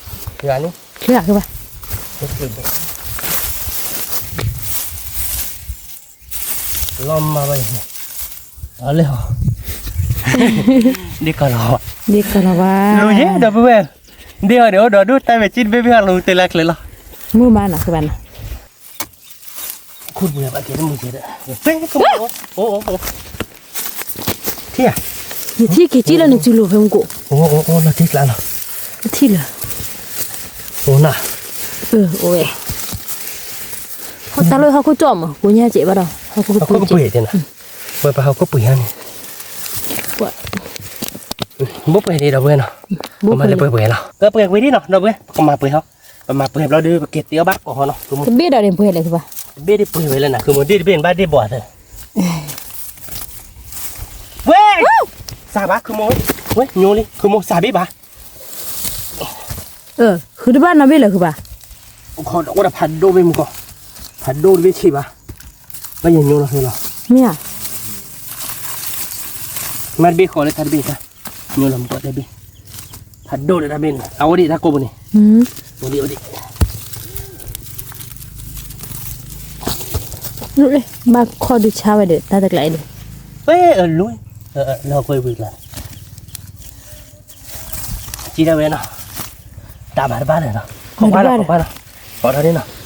ပံၤလံ, န့ၣ်, ချ့ဧါ, လီၤမၢ်ဘၣ်အံၤ, အလၢဟီ, ဒ့ကလီၤဝါ, ဒ့ကလီၤဝါ, လူၤယဲဒီပုၢ်ဝဲၢ်, ဒ့ဟီန့ၣ် အိၣ်ဒီးဒိၣ်တၢ်ဝဲကံၣ်တဘ့ၣ်ဘ့ၣ်ဟီလူၤတဲလၢချ့လီၤ, မုၢ်မးနီၤ ကဘၣ်နီၤ ခိၣ်ပှဲၤဘၣ်ကဲတမုၢ်ကဲဒီး, ဖဲကမ, ထံၣ်ဧါ, ယထံၣ်က့ၤကံၣ်လၢနစုလိၤဖဲမူကိး, အိၣ်အိၣ်အိၣ်လီၤထံကျါလီၤ, ထံၣ်လၢ, အိၣ်နၤ, အိၣ်ဝဲ, ဟီၣ်တၢ်လၢဟီၣ်ခိၣ်ကၠီၣ်မး ကိညါစဲးဘၣ်ဒီး ဟီၣ်ခိၣ်ကပှ့ၤတဲနၤ, ဝဲပှၤဟီၣ်ခိၣ်ပှ့ၤဟါန့ၣ်, ဘိပှဲၤဒံးဒီပုၢ်ဝဲၢ်နီၤ, ပမၤလၢပှဲၤပှဲၤလီၤ, ပပှဲၤပှဲၤဒံးနီၤ ဒီပုၢ်ဝဲၢ် ပကမၤပှဲၤဟီ, ပမၤပှဲၤဘျီဒီး ပက့ၤတ့အီၣ်ဘၣ်ကိးဟီနီၤ, တဘ့ၣ်ဒီးန့ၣ်ပှဲၤလဲၣ်ဘၣ်, တဘ့ၣ်ဒံးပှဲၤဝဲလၢနၤ ဃုမိၢ် ဒ့ၣ်တဘ့ၣ်န့ၣ်ဘၣ်ဒ့ၣ်ဘီၣ်သၢ ဝဲ, စၢ်ဘၣ် ဃုမိၢ်, ဝဲ ညိလံ ဃုမိၢ် စၢ်ဘ့ၣ်ဘၣ်, ဃုတဘၣ်နီတဘ့ၣ်လၢၤဃုဘၣ်, အိၣ်ဒီးဖးဒိၣ်ဘ့ၣ်မူကီၢ်, ဖးဒိၣ်တဘ့ၣ်ဆံးဘၣ်, ဘၣ်ယညိလီၤဃုလီၤ, မ့ၢ်ဧါ, မ့ၢ်တဘ့ၣ်ဃီလၢတၢ်တဘ့ၣ်တၢ်, ညိလီၤမူကီၢ်တဘ့ၣ်, ဖးဒိၣ်ဒီးတၢ်ဘ့ၣ်န့ၣ် အအိၣ်ဒံးတၢ်ကိးပူၤန့ၣ်, အိၣ်ဒံးအိၣ်ဒံး ဘၣ်ခီဒုးဆါဝဲဒီး တၢ်တကျါအံၤဒီး, ဝဲအလိၤ, လီၤကွဲဝံၤကျါ, စံးဒၣ်ဝဲနီၤ, တၢ်မၤတဘၣ်လၢၤနီၤ, ခိးကွၢ်နီၤ ခိးကွၢ်နီၤ, ပိာ်ထီၣ်ဒ်နီၤ,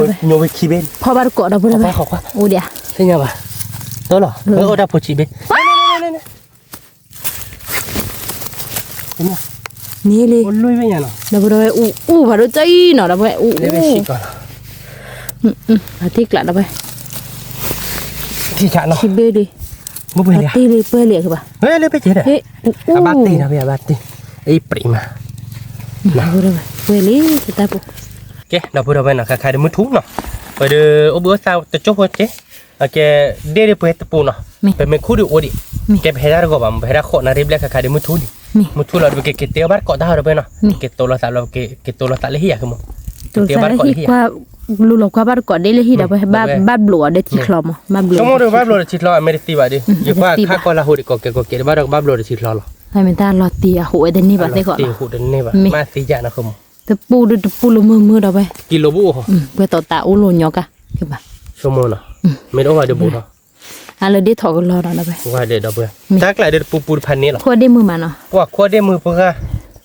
ညိဝဲခံဘ့ၣ်, ဖီဘၣ်တကိးဒီးပှၤ, အိၣ်ဒံး, သ့ၣ်ညါဘၣ်, တလီၤ, အိၣ်တၢ်ဖိဆံးဘ့ၣ် န့ၣ်လံ, ဒီးပဝဲ အူၣ်ဖးဒိၣ်တၢ်အံၤနီၤ ဒီးပဝဲ အူၣ်အူၣ်, အတ့ကျးဒီးပဝဲ, ခံဘ့ၣ်လံ, အတ့လံပှဲၤလံကဘၣ်, အဘၣ်တ့, အဘၣ်တ့, အံၤပြံးမး, ပှဲၤလံတၢ်ပူၤ, ကဲ ဒီပုၢ်ဒီဝဲၢ်နီၤ ခါခါဒ်မုၢ်ထူနီၤ, ပှဲၤဒီး အိၣ်ဘှံးအိၣ်သါတကၠိဖိက့ၤ အကဲ, ဒ့ၣ်ဒ်ပှဲၤတပူၤနီၤ, ပမ့ၢ်ခူၣ်ဒ်အိၣ်ဒံး, ကဲပဟဲဒၣ်တဂီၤဘၣ် ပဟဲဒၣ်ဃိးနၣ်ရံၣ်ဘျဲၣ်ခါခါဒ်မုၢ်ထူဒံး, မုၢ်ထူလီၤဒီးပကက့ၤတ့အီၣ်ဘၣ်တကိးတၢ်ဟီဒီးပဝဲနီၤ, က့ၤတိလီၤသးလီၤ, က့ၤတိလီၤသးလၢဟံၣ်ယၤကမိၢ်, က့ၤတ့အီၣ်ဘၣ်တကိးလၢဟံၣ်ယၤ, လူၤလီၤကွၢ်ဘၣ်တကိးဒ်လၢဟံၣ်ဒီးပဝဲ ဘၣ်ဘျိးအီၤဒီးထံချီမး, ဘၣ်ဘျိး, ဆိကမိၣ်ဒီးဘၣ်ဘျိးဒီးထံချီ အမ့ၢ်တသံဘၣ်ဒီး ယကွၢ်ခါကီၢ်လၢဟူးဒီးကိးကဲကိးကဲဒီးဘၣ်ဒီးကဘၣ်ဘျိးဒီးထံချီလီၤ, မ့ၢ်တၢ်လီၤတံၢ်အဟူးဝဲတန့ၢ်ဘၣ်သ့ၣ်ကီးလီၤ, မ့ၢ်သံယၤနီၤကမိၢ် တပူၤဒီးတပူၤလၢမုာ်မုာ်ဒီးဝဲ, ကံလိာ်ဘၣ်အိၣ်, ပှဲၤတီၤသးအိၣ်လိာ်ညီကါ, ဆိကမိၣ်နီၤ, မ့ၢ်တအိၣ်ဘၣ်ဒီးဘူးနီၤ, အလၢဒ့ၣ်ထီၣ်ကလီဒီးဝဲ, တၢ်ကျးဒီးတပူၤပူၤတဖၣ်န့ၣ်လီၤ, ခိၣ်ဒ့ၣ်မုာ်မးနီၤ, ခိၣ်ဒ့ၣ်မုာ်ပှၤ,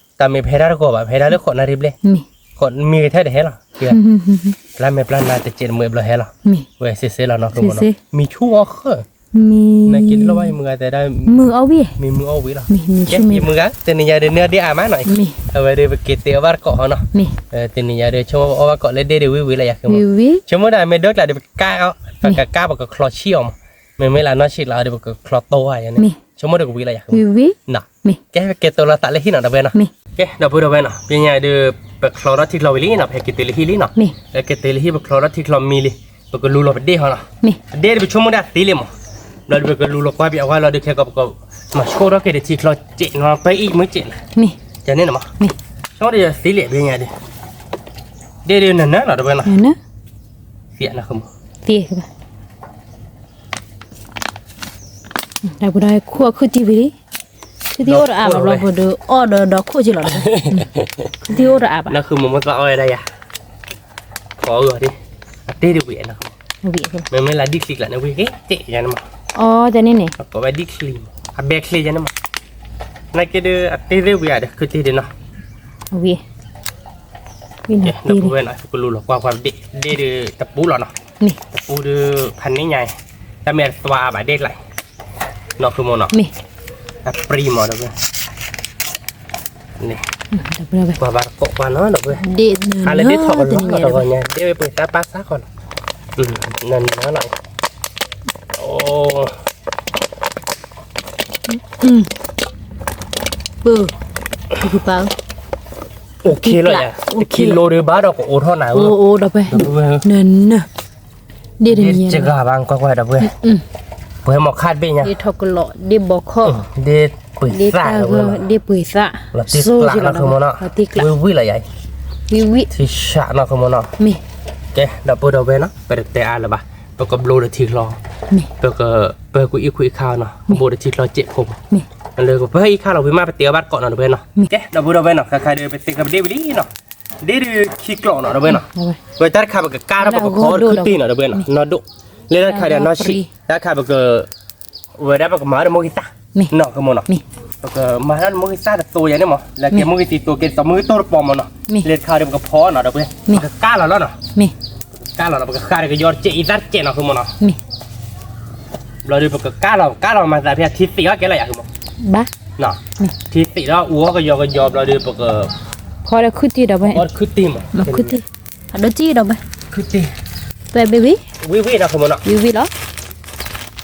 တၢ်မ့ၢ်ပဟဲဒၣ်တဂီၤဘၣ် ပဟဲဒၣ်လၢဃိးနၣ်ရံၣ်ဘျဲၣ်, မံၤကထဲတဟဲလီၤ, ပျၢ်မဲာ်ပျၢ်နါတစဲးတမုာ်ဘျီဟဲလီၤ, ဝဲစ့စ့လီၤနီၤကမိၢ်နီၤ, မံၤဆူၣ်အီၣ်ဃၢ မ့ၢ် နက့ၤလီၤဘၣ်ယမုၢ်ဂၤတဲဒၣ် မုၢ်အီၣ်ဝံၤ မ့ၢ်မုၢ်အီၣ်ဝံၤလီၤ. မ့ၢ်မုၢ်ဆူၣ်မ့ၢ် ယမုၢ်ဂၤ တနံၤညါဒီးနအီၣ်ဒ့ၣ်အါမးနီၤ, အဝဲဒီးပက့ၤတဲအီၣ်ဘၣ်တကိးဟီနီၤ, တနံၤညါဒီး ဆိကမိၣ်အီၣ်ဘၣ်ကိးလၢဒ့ၣ်ဒီးဝံၤဝံၤလၢယၤ, ဆိကမိၣ်ဒၣ်မ့ၢ်ဒိၣ်ကျါဒီး ပကကါအီၤ, ပကကါပကချီဆံၣ်အီၤမး, မ့မ့ၢ်လၢနီၢ်ဆံးလီၤဒီး ပကချီတိၢ်ဝဲယၤန့ၣ်, ဆိကမိၣ်ဒီးကဝံၤလၢယၤ, ကဲပက့ၤတိၢ်လီၤသးလၢဟံၣ်နီၤ ဒီပုၢ်ဝဲၢ်နီၤ, ကဲ ဒီပုၢ်ဝဲၢ်နီၤ, ပညါဒီး ပချီထီၣ်ထံချီဝံၤလံနီၤ, ပဟဲက့ၤတုၤလၢဟံၣ်လံနီၤ, ပဟဲက့ၤတုၤလၢဟံၣ် ပချီထီၣ်ထံချီမံလံ, ပကလူလီၤပဒ့ၣ်ဟီနီၤ, ပဒ့ၣ်ဒီးပဆိကမိၣ်ဒၣ်သ့လံမး, ဘျီဒီးပကလူလီၤကွၢ်ပအဝဲလီၤဒီး ခဲကီးပကမၤဆိထီၣ်က့ၤဒီးထံချီစဲးနီၤ ပအံၣ်မ့ၢ်စဲးနီၤ, ကန့ၣ်နီၤမး, ဆိကမိၣ်ဒီးသ့လံ ပညါဒီး ဒ့ၣ်ဒီးနနၢ်နီၤ ဒီပုၢ်ဝဲၢ်နီၤ, သ့နီၤ, သ့ဘၣ် တၢ်ပူၤဒီးခိၣ်အခုၣ်တံၢ်ဝံၤလံ, ခုၣ်တံၢ်အိၣ်တအါလီၤဘျီပဒုးအီၣ်ဒီးဒီးခိၣ်က့လီၤ, ခုၣ်တံၢ်အိၣ်တအါဘၣ်, နဃုမ့ၢ်မ့ၢ်သးအီၣ်ဝဲဒၣ်ယၤ, ခီအီၤဒံး, အတ့ၢ်တဝံၤနီၤ, မ့မ့ၢ်လၢဒံၣ်ချံကျါန့ၣ်ဝံၤက့ၤတ့ၢ်ယၤန့ၣ်မး, အီၣ်တန့ၣ်န့ၣ်, အကိးဝဲဒံၣ်ချံ, အဘဲချံယၤန့ၣ်မး, နာ်က့ဒီးအတ့ၢ်တဝံၤဧါဒီးခုၣ်တံၢ်ဒံးနီၤ, ဝံၤ ဒီပုၢ်ဝဲၢ်နီၤ ပကလူလီၤကွၢ်ကွၢ်ပဒ့ၣ်, ဒ့ၣ်ဒီးတပူၤလီၤနီၤ, တပူၤဒီးဖးန့ၢ်ညါ, တၢ်မ့ၢ်အသွါအါဘၣ်ဒ့ၣ်ကျါ, နီၢ်ဃုမ့ၢ်နီၤ, အပြံမး ဒီပုၢ်ဝဲၢ်, ကွၢ်ဘၣ်တကိးကွၢ်နီၤ ဒီပုၢ်ဝဲၢ်, ဟါလၢဒ့ၣ်ထီၣ်ကလီၤနီၤ တဂီၤညါ ဒ့ၣ်ဝဲပှ့ၤသၣ်ပၢ်သၣ်ဃီနီၤ, နနၢ်လီၤ, အိၣ် ပၢ် ပၢ် OK လီၤယၤ, တခံလိၤဒီးဘၣ်ဒီးကအိးထီၣ်နၤ, အိၣ်အိၣ် ဒီပုၢ်ဝဲၢ်, နနၢ်, ဒ့ၣ်တမံၤ ဒ့ၣ်တဂၤဘၣ် ကွၢ်ကွၢ် ဒီပုၢ်ဝဲၢ်, ပှဲၤမီၤခါတဘ့ၣ်ညါ, ဒ့ၣ်ထီၣ်ကလီၤ ဒ့ၣ်ဘီခီၣ်, ဒ့ၣ်ပှ့ၤသၣ်, ဒ့ၣ်ပှ့ၤသၣ်, လီၤတံၢ်ကျးနီၢ်ဃုမ့ၢ်နီၤ, ဝံၤဝံၤလီၤယၤ, ဝံၤဝံၤ, ထံဆးနီၢ်ဃုမ့ၢ်နီၤ, ကဲ ဒီပုၢ်ဝဲၢ်နီၤ ပတတဲအါလၢၤဘၣ်, ပကဘျိဒီးထံချီ, ပကပၢကွံာ်အံၣ်ခူအံၣ်ခါနီၤ, ကဘျိဒီးထံချီစဲးဖိမး, လၢပၢအံၣ်ခါလီၤဝံၤမး ပတဲအီၣ်ဘၣ်တကိးနီၤ ဒီပုၢ်ဝဲၢ်နီၤ, ကဲ ဒီပုၢ်ဝဲၢ်နီၤ ခဲခါဒီး ပသ့ကဘဒ့ၣ်ဝံၤလံနီၤ, ဒ့ၣ်ဒုးခံကျိာ်နီၤ ဒီပုၢ်ဝဲၢ်နီၤ, ဝဲတၢ်တခါပကကါထီၣ်ပကဖီခုၣ်တံၢ်နီၤ ဒီပုၢ်ဝဲၢ်နီၤ, နီၢ်ဒိၣ်, လၢတၢ်တခါဒီးနီၢ်ဆံး, တၢ်တခါပက ဝဲဒၣ်ပကမၤဒီးမိၢ်ဂံၢ်သၣ်, နီၢ်ဃုမ့ၢ်နီၤ, ပကမၤဒီးမိၢ်ဂံၢ်သၣ်တသိးယၤန့ၣ်မး လၢကဲမိၢ်ဂံၢ်သၣ်သိးကဲသိးမိၢ်ဂံၢ်သိၣ်တပီၤမးနီၤ, လၢတခါဒီးပကဖီနီၤ ဒီပုၢ်ဝဲၢ်, ပကကါလီၤလီၤနီၤ, ပကကါလီၤလီၤ ပကဃါဒီးကယီတစဲးအံသၣ်တစဲးနီၢ်ဃုမ့ၢ်နီၤ, ဘျီဒီးပကကါလီၤ ကါလီၤမၤသးဖဲထံသ့ၣ်အီၣ်ကဲလီၤယၤဃုမ့ၢ်, ထံသ့ၣ်ဒီးအူအီၣ်ကယီကယီဘျီဒီးပက ဖီဒီးခုၣ်တံၢ်ဒီပုၢ်ဝဲၢ်, ဖီဒီးခုၣ်တံၢ်မး, အဒိတံၢ်ဒီပုၢ်ဝဲၢ်, ခုၣ်တံၢ်, ဝံၤဝံၤ, ဝံၤဝံၤနီၢ်ဃုမ့ၢ်နီၤ, ဝံၤဝံၤလီၤ, ဝံၤလီၤထံကျါ, ဝံၤဝဲသ့ၣ်နီၢ်ဃုမ့ၢ်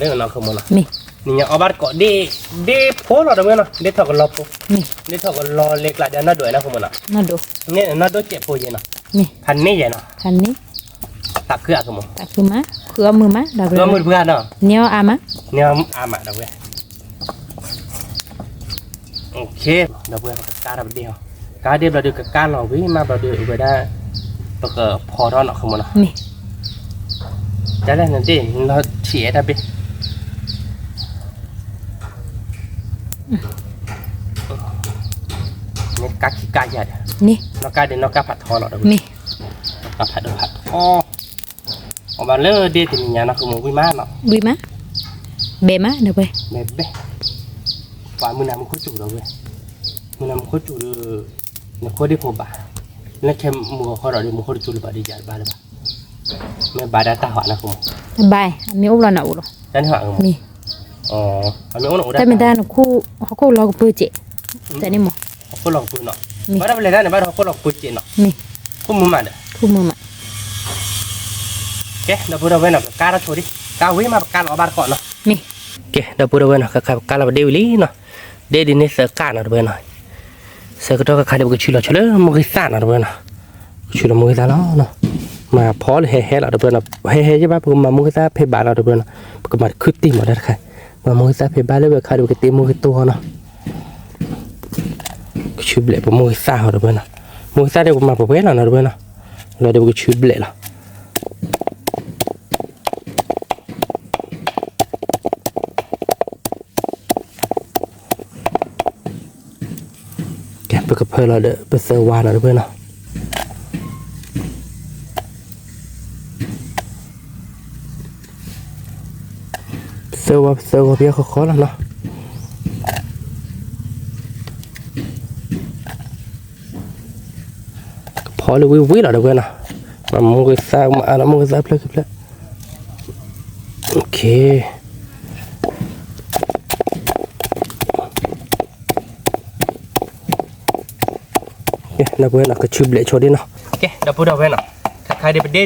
နီၤ, နံၤညါအီၣ်ဘၣ်တကိးဒ့ၣ်, ဒ့ၣ်ဖိလီၤဒီပုၢ်ဝဲၢ်နီၤ ဒ့ၣ်ထီၣ်ကလီဖိ, ဒ့ၣ်ထီၣ်ကလီလၢကျါဒီးနီၢ်ဒိၣ်ဝဲနီၢ်ဃုမ့ၢ်နီၤ, န့ၣ်နီၢ်ဒိၣ်စဲးဖိယဲနီၤ, ဖးန့ၢ်ယဲနီၤ, တၢ်ခုၣ်အါဃုမ့ၢ်, တၢ်ခုၣ်မး ခုၣ်အီၣ်မုာ်မး ဒီပုၢ်ဝဲၢ်, န့ၢ်အီၣ်အါမး, န့ၢ်အီၣ်အါမးဒီပုၢ်ဝဲၢ် ဒီပုၢ်ဝဲၢ် ပကကါထီၣ်ပဒ့ၣ်အီၤ, ကါဒ့ၣ်ဘျီဒီးကကါလီၤဝံၤမးဘျီဒီးဝဲဒၣ်, ပကဖီထီၣ်နီၢ်ဃုမ့ၢ်နီၤ, တၢ်လၢနဒ့ၣ်နီၢ်ထံၣ်အဲၣ်တၢ်ဘ့ၣ်, မ့ၢ်ကါခံကါယၤဒီး, နီၢ်ကါဒ့ၣ်နီၢ်ကါဖးထီလီၤဒီပုၢ်ဝဲၢ်, နီၢ်ကါဖးဒိၣ်ဖးထီ အဘၣ်လၢဒ့ၣ်တနံၤညါနီၢ်ဃုမ့ၢ်ဝံၣ်မးနီၤ, ဝံၣ်မး, ဘဲမးဒီပုၢ်ဝဲၢ်, ဘဲဘဲ, ပှၤမုၢ်နၤမူခိၣ်စူၤဒီပုၢ်ဝဲၢ်, မုၢ်နၤမူခိၣ်စူၤဒီး, နခိၣ်ဒ့ၣ်ဖိဘၣ်, လၢခဲမုၢ်ဂီၤခီဒီးဒ်မူခိၣ်တစူၤလၢၤဘၣ်ဒ်ယၤတဘၣ်လၢၤဘၣ်, မ့ၢ်ဘၣ်ဒၣ်တၢ်ဟီနီၢ်ဃုမ့ၢ်, ဘၣ်, အမ့ၢ်အိၣ်ဘျီနအိၣ်လီၤ, တၢ်န့ၣ်ဟီ, မ့ၢ်, တၢ်မ့ၢ်တၢ်နခိၣ်, ဟီၣ်ခိၣ်လီၤကပၢၤစဲး, တၢ်န့ၣ်မ့ၢ်, ဟီၣ်ခိၣ်လီၤကပၢၤနီၤ, ဘၣ်ဒီးပလဲၤတၢ်န့ၣ် ဘၣ်ဒီးဟီၣ်ခိၣ်လီၤကပၢၤစဲးနီၤ, မ့ၢ်, ခိၣ်မုာ်မးဒီး, ခိၣ်မုာ်မး, ကဲ ဒီပုၢ်ဝဲၢ်နီၤ ပကါထီၣ်ဆိဒံး, ကါဝံၤမး ပကါလီၤအီၣ်ဘၣ်တကိးနီၤ, မ့ၢ်, ကဲ ဒီပုၢ်ဝဲၢ်နီၤ ခဲခါပကါလီၤပဒ့ၣ်ဝံၤလံနီၤ, ဒ့ၣ်ဒ်န့ၣ်သၢကါနီၤ ဒီပုၢ်ဝဲၢ်နီၤ, ဆၢကတီၢ်ခဲခါဒီး ပကဆူလီၤဆိလၢမိၢ်ဂံၢ်သၣ်နီၤ ဒီပုၢ်ဝဲၢ်နီၤ, ကဆူလီၤမိၢ်ဂံၢ်သၣ်လီၤနီၤ, မၤဖီလၢဟဲဟဲလီၤ ဒီပုၢ်ဝဲၢ်နီၤ, ဟဲဟဲယဘၣ် ပကမၤမိၢ်ဂံၢ်သၣ်ဖဲဘၣ်လီၤ ဒီပုၢ်ဝဲၢ်နီၤ, ပကမၤတခုၣ်တံၢ်မးတၢ်တခါ, မၤမိၢ်ဂံၢ်သၣ်ဖဲဘၣ်လၢဝဲခါဒီး ပကတ့မိၢ်ဂံၢ်သိၣ်အီၤနီၤ ကဆူဘျဲးပမိၢ်ဂံၢ်သၣ်ဟီ ဒီပုၢ်ဝဲၢ်နီၤ, မိၢ်ဂံၢ်သၣ်ဒီးပမၤပဝဲလီၤနီၤ ဒီပုၢ်ဝဲၢ်နီၤ, လီၤဒီးပကဆူဘျဲးလီၤ, ကဲ ပကဖၢလီၤဒီး ပသၢဝါနီၤ ဒီပုၢ်ဝဲၢ်နီၤ. သၢဝါ ပသၢဂီၤပယီၤဃီဃီလီၤနီၤ. ကဖီလၢဝံၤဝံၤလီၤ ဒီပုၢ်ဝဲၢ်နီၤ. မၤမိၢ်ဂံၢ်သၣ် မၤအါလီၤမိၢ်ဂံၢ်သၣ်ဖျၢၣ်ခံဖျၢၣ်. ဒီပုၢ်ဝဲၢ်နီၤ ကဆူဘျဲးဆိဒ်နီၤ. ကဲ ဒီပုၢ်ဝဲၢ်နီၤ, ခါခါဒ်ပဒ့ဒီး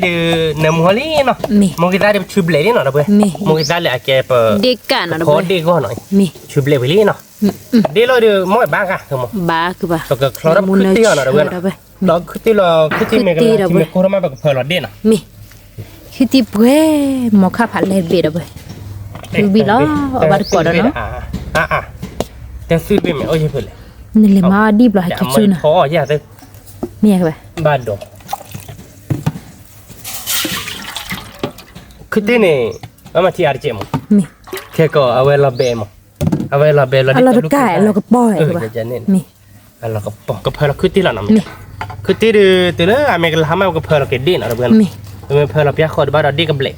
နၢမူဟီလံနီၤ, မိၢ်ဂ့ၤသၣ်ဒ်ပဆူဘျဲးလံနီၤ ဒီပုၢ်ဝဲၢ်, မိၢ်ဂ့ၤသၣ်လၢအကဲပ ဒ့ကၣ်နီၤ ဒီပုၢ်ဝဲၢ်, မိၢ်ဂ့ၤသၣ်လၢအကဲပ ဆူဘျဲးဝံၤလံနီၤ. ဒ့လီၤဒီး မ့ၢ်ဘၣ်ဂၤ ဘၣ်ကဘၣ် ပကချီထီၣ်ခုတ့ၢ်အီၤနီၤ ဒီပုၢ်ဝဲၢ်နီၤ, ဒီးခုတ့ၢ်လီၤ ခုတ့ၢ်မ့ၢ်ကလၤ ထံမ့ၢ်ကိၢ်ထီၣ်မး ပကဖၢလီၤဒ့နီၤ. မ့ၢ် ခုတ့ၢ်ပှဲၤ မီၤခါဖးလဲၢ်ဘ့ၣ်ဒီးပှဲၤ, ဝံၤလီၤ အဘၣ်တကိးဒီးနီၤ, တၢ်သုတဘ့ၣ်မ့ၢ်အိၣ်ယဖဲလဲၣ်, နလဲၤမၤအီၤဒံၣ်ဘျီဟဲကဆူနီၤ, မ့ၢ် ဘၣ်ဒီး ခုတ့ၢ်န့ၣ် ဘၣ်မၤထံအါတကဲးမး, မ့ၢ် ခဲကီးအဝဲလီၤဘဲမး, အဝဲလီၤဘဲလီၤဒ့ၣ် လီၤတကၢ်လီၤကပီၤ, မ့ၢ် လီၤကပီၤ ကဖၢလီၤခုတ့ၢ်လီၤနီၤ, မ့ၢ် ခုတ့ၢ်ဒီး တုၤလၢအမ့ၢ်ကလၤဟါမး ပကဖၢလီၤက့ၤဒ့ၣ်နီၤ ဒီပုၢ်ဝဲၢ်နီၤ, မ့ၢ် ပမ့ၢ်ဖၢလီၤပျၢ်ဃီဒီးဘၣ်ဒီးဒ့ၣ်ကဘျဲး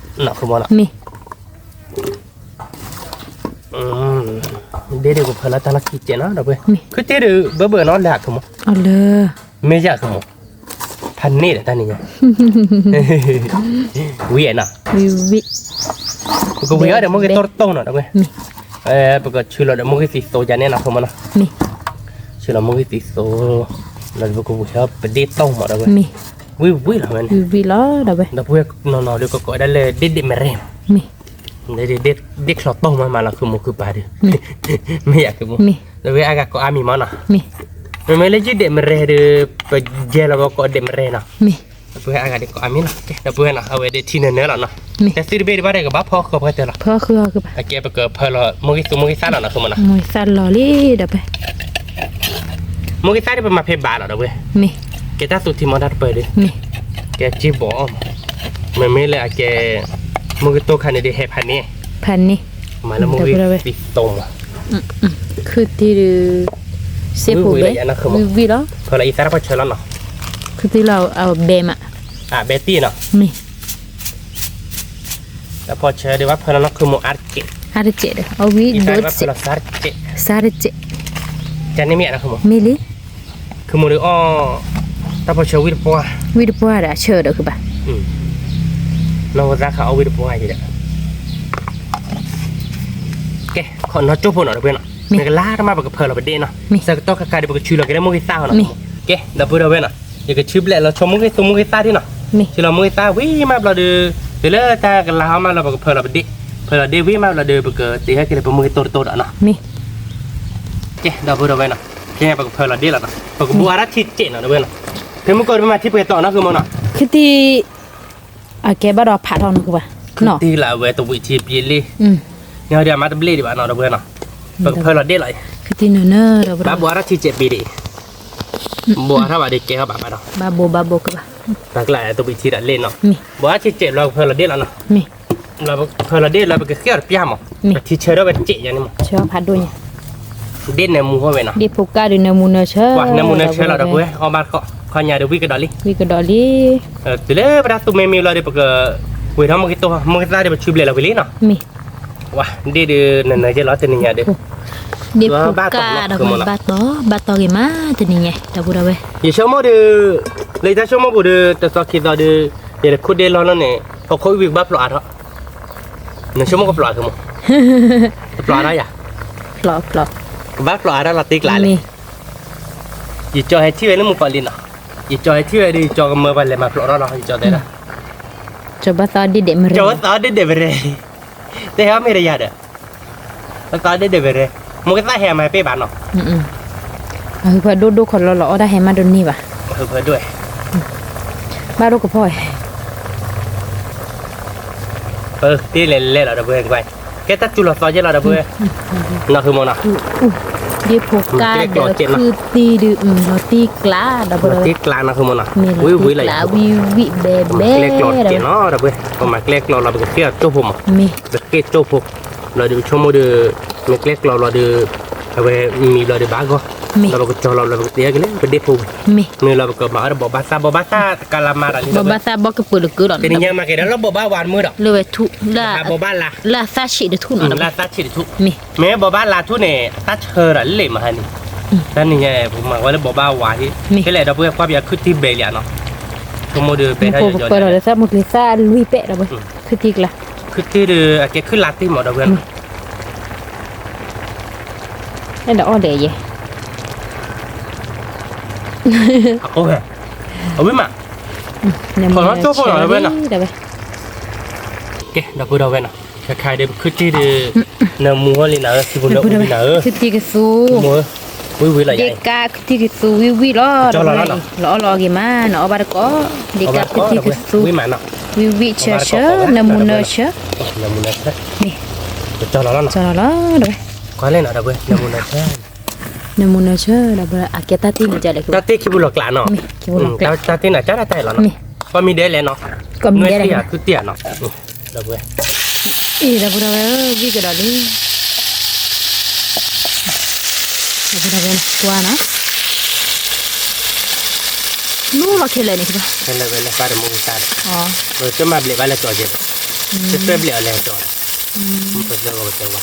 နီၤ ခုမီၤနီၤ, မ့ၢ် ဒ့ၣ်ဒီးပဖၢလီၤတၢ်လီၢ်ခံကဲးနီၤ ဒီပုၢ်ဝဲၢ်, ခုတ့ၢ်ဒီး ဘၢဘၢနီၤ လၢအခုမီၤ, မ့ၢ်ယၤခုမီၤ, ဖးန့ၢ်ဒီးတၢ်န့ၣ်ညါ, ဝံၤနီၤ, ပကဝံၤအီၤဒီးမိၢ်ဂ့ၤတိၢ်တတိၢ်နီၤ ဒီပုၢ်ဝဲၢ်, ပကဆူလီၤဒီးမိၢ်ဂ့ၤသံသိယါန့ၣ်နီၤ ခုမီၤနီၤ, ဆူလီၤမိၢ်ဂ့ၤသံသိ လီၤဒီးပကဝံၤအီၤပဒ့ၣ်တိၢ်မး ဒီပုၢ်ဝဲၢ်နီၤ, ဝံၤဝံၤလီၤဝဲန့ၣ်, ဒီပုၢ်ဝဲၢ်နီၤနီၤ ဒီးကကိးဒၣ်လၢဒ့ၣ်ဒဲးမရဲၣ်မး ဒ့ၣ်ချီတိၢ်မး မၤလီၤခုမူခုပၤဒီး, မ့ၢ်ယၤခုမူ, ဒီးဝဲအဂၤကိးအါမံၤမးနီၤ, မ့မ့ၢ်လၢယဒဲးမရဲၣ်ဒီး ပယဲလီၤဝဲကိးဒဲးမရဲၣ်နီၤ, ဒီးပဝဲအဂၤဒီးကိးအါမံၤလီၤ, ဒီးပဝဲနီၤ အဝဲဒၣ်ထံနၢၤနၢၤလီၤနီၤ, တၢ်သုတဘ့ၣ်ဒံးဘၣ်ဒီးကဘၣ်ဖီဃၢၤပှဲၤတၢၢ်လီၤ, အကဲပကဖၢလီၤ မိၢ်ဂ့ၤသူမိၢ်ဂ့ၤသၣ်လီၤနီၤ ခုမနီၤ, မိၢ်ဂ့ၤသၣ်လီၤလံဒီးပ မိၢ်ဂ့ၤသၣ်ဒီးပမၤဖဲဘၣ်လီၤဒီးပဝဲ, ကဲတၢ်သူထံမီတၢ်တပၢၢ်ဒီး, ကဲစ့ဘီအီၣ်မး, မ့မ့ၢ်လၢအကဲ မိၢ်ဂ့ၤတိၢ်ခါန့ၣ်ဒီးဟဲဖးန့ၢ်, ဖးန့ၢ်, မၤလၢမိၢ်ဂ့ၤသံသိမး, ခုတ့ၢ်ဒီး စ့ဖိဘဲ, ဝံၤလီၤ, ဖၢလီၤအံသၣ်တၢ်ဖီၣ်ဆၢလီၤနီၤ, ခုတ့ၢ်လီၤအဘဲမး, အဘဲတံၢ်နီၤ, မ့ၢ် တၢ်ဖီၣ်ဆၢဒီးဘၣ်ဖၢလီၤနီၤ ခုမိၢ်အါတကဲး, အါတကဲးဒီး အဝံၤဒိၣ်တကဲး, စါတကဲး, ကန့ၣ်မ့ၢ်အါနီၤ ခုမိၢ်, မ့ၢ်လံ, ခုမိၢ်ဒီးအီၣ် တၢ်ဖီၣ်ဆၢဝံတပှၢ်, ဝံတပှၢ်ဒီးအဆၢဒီးကဘၣ်, နီၢ်ဝဲသၣ်ခါအီၣ်ဝံတပှၢ်ယံၤဒီး ကဲ ခီနီၢ်ကၠိဖိနီၤ ဒီပုၢ်ဝဲၢ်နီၤ, မ့ၢ်ကလါတမး ပကဖၢလီၤပဒ့ၣ်နီၤ, ဆၢကတီၢ်ခါခါဒီး ပကဆူလီၤက့ၤလၢမိၢ်ဂ့ၤသၣ်နီၤ, ကဲဒီပုၢ်ဝဲၢ်နီၤ, ယကဆူဘျဲးလီၤဆီမိၢ်ဂ့ၤသူမိၢ်ဂ့ၤသၣ်ဒၣ်နီၤ, ဆူလီၤမိၢ်ဂ့ၤသၣ်ဝံၤမးဘျီဒီး တုၤလၢတၢ်ကလၤဟီမးလီၤ ပကဖၢလီၤပဒ့ၣ်, ဖၢလီၤဒ့ၣ်ဝံၤမးဘျီဒီး ပကတ့ဟဲက့ၤလၢပမိၢ်ဂ့ၤတိၢ်တတိၢ်ဒီးနီၤ, ကဲဒီပုၢ်ဝဲၢ်နီၤ, ကဲပကဖၢလီၤဒ့ၣ်လီၤနီၤ, ပကဘိးအါထံစဲးနီၤ ဒီပုၢ်ဝဲၢ်နီၤ, ဖဲမုၢ်ကီၢ်ဒီးမၤထံပှဲၤတီၤနီၤ ခုမိၢ်နီၤ, ခုတံၢ် အကဲဘၣ်ဒီးဖးထီၣ်နီၤ ခုဘၣ်, ခုတံၢ်လၢအဝဲတဝံးထံပျ့လံ, န့ၣ်ဒီးအမၤတဘျ့ဒံးဘၣ်နီၤ ဒီပုၢ်ဝဲၢ်နီၤ, ပကဖၢလီၤဒ့ၣ်လီၤ, ဘၣ်ဘိးအါထံစဲးပံၤဒံး, ဘိးအါထီၣ်ဘၣ်ဒီးကဲထီၣ်ဘၣ်ဘၣ်ဒီး, ဘၣ်ဘိးဘၣ်ဘိးကဘၣ်, ပကလၢတဝံးထံဒီးလ့ၣ်နီၤ, ဘိးအါထံစဲးဘျီကဖၢလီၤဒ့ၣ်လီၤနီၤ, ဖၢလီၤဒ့ၣ်လီၤ ပကဃ့အီၤတပျၢ်မး, ပထံဆၢထီၣ်ဝဲတစဲးယါန့ၣ်မး, ဒ့ၣ်နၢမူဟီၣ်ဝဲနီၤ, ဒ့ၣ်ဖိကၢ်ဒီးနၢမူနၢဆၢ, နၢမူနၢဆၢလီၤ ဒီပုၢ်ဝဲၢ်, အီၣ်ဘၣ်တခီ, ခီညါဒီးဝံကဒီးလံ, ဝံကဒီးလံ, တုၤလၢပတၢ်သူမ့မ့ၢ်လီၤဒီး ပကဝ့ၤထီၣ်မိၢ်ဂ့ၤတိၢ် မိၢ်ဂ့ၤသၣ်ဒီး ပဆူဘျဲးလီၤဝံၤလံနီၤ, ဝါ ဒ့ၣ်ဒီးနနၢ်ကဲလီၤတနံၤညါဒီး, ဒ့ၣ်ဖိကၢ်ဒီးဘၣ်တီၢ်ဂ့ၤမး ဒီပုၢ်ဝဲၢ်, ယဆိကမိၣ်ဒီး, လၢယတၢ်ဆိကမိၣ်ပူၤဒီး တသီခံသီဒီး, ယတခိၣ်ဒ့ၣ်လီၤလီၤန့ၣ် ဟီၣ်ခိၣ်အံၤဝံၤကဘၣ်ဖျိးအါထီၣ်, နဆိကမိၣ်ကဖျိးအါခုမိၢ်, တဖျိးအါထီၣ်ယၤ, ကဘၣ်ဖျိးအါထီၣ်လီၤတံၢ်ကျါလံ, ယကၠီဟဲထံၣ်ဝဲလၢမုၢ်ကီၢ်လံနီၤ, ယကၠီဟဲထံၣ်ဝဲဒီး ယကၠီကမၢပှၤလဲၤမၤဖျိးထီၣ်လီၤ ယကၠီတဲဒၣ် ကၠီဘၣ်သးဒ့ၣ်ဒဲးမရဲၣ်, တဟဲအီၣ်မ့ၢ်တယၤဒီး, ဘၣ်သးဒ့ၣ်ဒဲးမရဲၣ်, မိၢ်ဂ့ၤသၣ်ဟဲမၤပ့ၢ်ဘၣ်နီၤ, အဟုဖၢဒိၣ်ဒိၣ်ခီလီၤလီၤ အီၣ်တၢ်ဟဲမးဒိးန့ၢ်ဘၣ်, အဟုဖၢဒိၣ်, ဘၣ်ဒိၣ်ကဖီၣ်ဝဲ ပတ့ၢ်လဲၤလဲၤလီၤဒီပုၢ်ဝဲၢ်, ကဲတၢ်စူၤလီၤသီယဲၢ်လီၤဒီပုၢ်ဝဲၢ်, နီၢ်ဟုမိၢ်နီၤ, ဒ့ၣ်ဖိကၢ်ဒီးခုတံၢ်ဒုး လီၤတံၢ်ကျါဒီပုၢ်ဝဲၢ်, လီၤတံၢ်ကျါနီၢ်ဟုမိၢ်နီၤ, ဝံၤဝံၤလီၤ, ဝံၤဝံၤဘဲဘဲ, ကျဲကျီးတကဲးနီၤဒီပုၢ်ဝဲၢ်, ပမၤကျဲကျီးလီၤ ပကဃ့အီၤကၠိဖိမး, ပကဃ့ကၠိဖိ, လီၤဒီးပဆိကမိၣ်ဒီး, မ့ၢ်ကျဲကျီးလီၤဒီး, အဝဲမံၤလီၤဒီးဘၣ်ဂီၢ်, ဒီးပကကၠီလီၤလီၤ ပကတ့ဟဲက့ၤလၢပဒ့ၣ်ဖိဝံၤ, မ့ၢ်လီၤပကမၤအီၤဒီးဘိးဘၣ်သၣ် ဘိးဘၣ်သၣ်တကးလၢမၤဒီးလံ, ဘိးဘၣ်သၣ်ဘီကပၢၤလၢကၢဒီး, တနံၤညါမၤက့ၤဒီးလၢဘိးဘၣ်ဝၤတမုာ်ဒီး, လၢဝဲထူ, ဘိးဘၣ်လါ, လၢအသၣ်ဆံးတထူၣ်နီၤ, လၢအသၣ်ဆံးတထူၣ်, မ့ၢ်ဘိးဘၣ်လါထူၣ်န့ၣ် အသၣ်ဆၢဒီးလ့ၣ်မးဟါန့ၣ်, တနံၤညါပကမၤဝဲလၢဘိးဘၣ်ဝၤဟံၣ်, ဖဲလဲၣ်ဒီပုၢ်ဝဲၢ် ကွၢ်ပယီၤခုၣ်ထံဘဲလံနီၤ, ဆိကမိၣ်ဒီးပဲထီၣ်ယီၤယီၤလံ, သၣ်မုၢ်ကျ့သၣ်လွံၢ်ပဲဒီပုၢ်ဝဲၢ် ခုတံၢ်ကျါ, ခုတံၢ်ဒီး အကဲခုလါတံၢ်မး ဒီပုၢ်ဝဲၢ်, အဲၣ်ဒိးအီၣ်ဒဲးယဲ, အဝံၣ်မး, ဖီၣ်နီၣ်ကၠိဖိနီၤ ဒီပုၢ်ဝဲၢ်နီၤ, ကဲ ဒီပုၢ်ဝဲၢ်နီၤ, ခဲခါဒီး ပခုတံၢ်ဒီး နၢမူဟီလံနၤဧၢ, ခံဖိနၢအူလံနၤဧၢ, ခုတံၢ်ကသူ, ဝံၣ်ဝံၣ်လီၤယၤ, ဒ့ကါခုတံၢ်ကသူဝံၣ်ဝံၣ်လီၤ, လီၤအီၣ်လီၤအီၣ်ဂ့ၤမးနီၤ, အီၣ်ဘၣ်တကိး, ဒ့ကါခုတံၢ်ကသူ, ဝံၣ်ဝံၣ်ဆၢဆၢ, နၢမူနၢဆၢ, နၢမူနၢဆၢ, မ့ၢ်, ကၠီလီၤလီၤနီၤ, ကၠီလီၤလီၤ, ကွၢ်လဲၣ်နီၤ ဒီပုၢ်ဝဲၢ်, နၢမူနၢဆၢ, နၢမူနၢဆၢ ဒီပုၢ်ဝဲၢ်, အကဲတၢ်တံၢ်န့ၣ် ကလဲၣ်, တၢ်တံၢ်ခံဖိလီၤကျးနီၤ, တၢ်တံၢ်န့ၣ် ကတၢ်တၢ်အံၤလီၤနီၤ, မ့ၢ်, ကီၢ်မံၤဒဲးလဲၣ်နီၤ, ကီၢ်မံၤဒဲးလဲၣ်, နွဲၣ်တံၢ်ယၤခုတံၢ်ယၤနီၤ, ဒီပုၢ်ဝဲၢ်, အံၤ ဒီပုၢ်ဝဲၢ်ဧၢ, ဝံၣ်ကဒီးလံ ဒီပုၢ်ဝဲၢ်, ကွၢ်နီၤ, နူလီၤခဲလၢာ်န့ၣ်, ခဲလၢာ်ဝဲလၢပၢ်တမူကစၢ်ဒီး, တမၤဘျဲးဘၣ်လဲၤကၠီၤကဲး, တသၢဘျဲးအီၤလဲၤကၠီၤ, ပသၢဂီၤပသၢဝါ,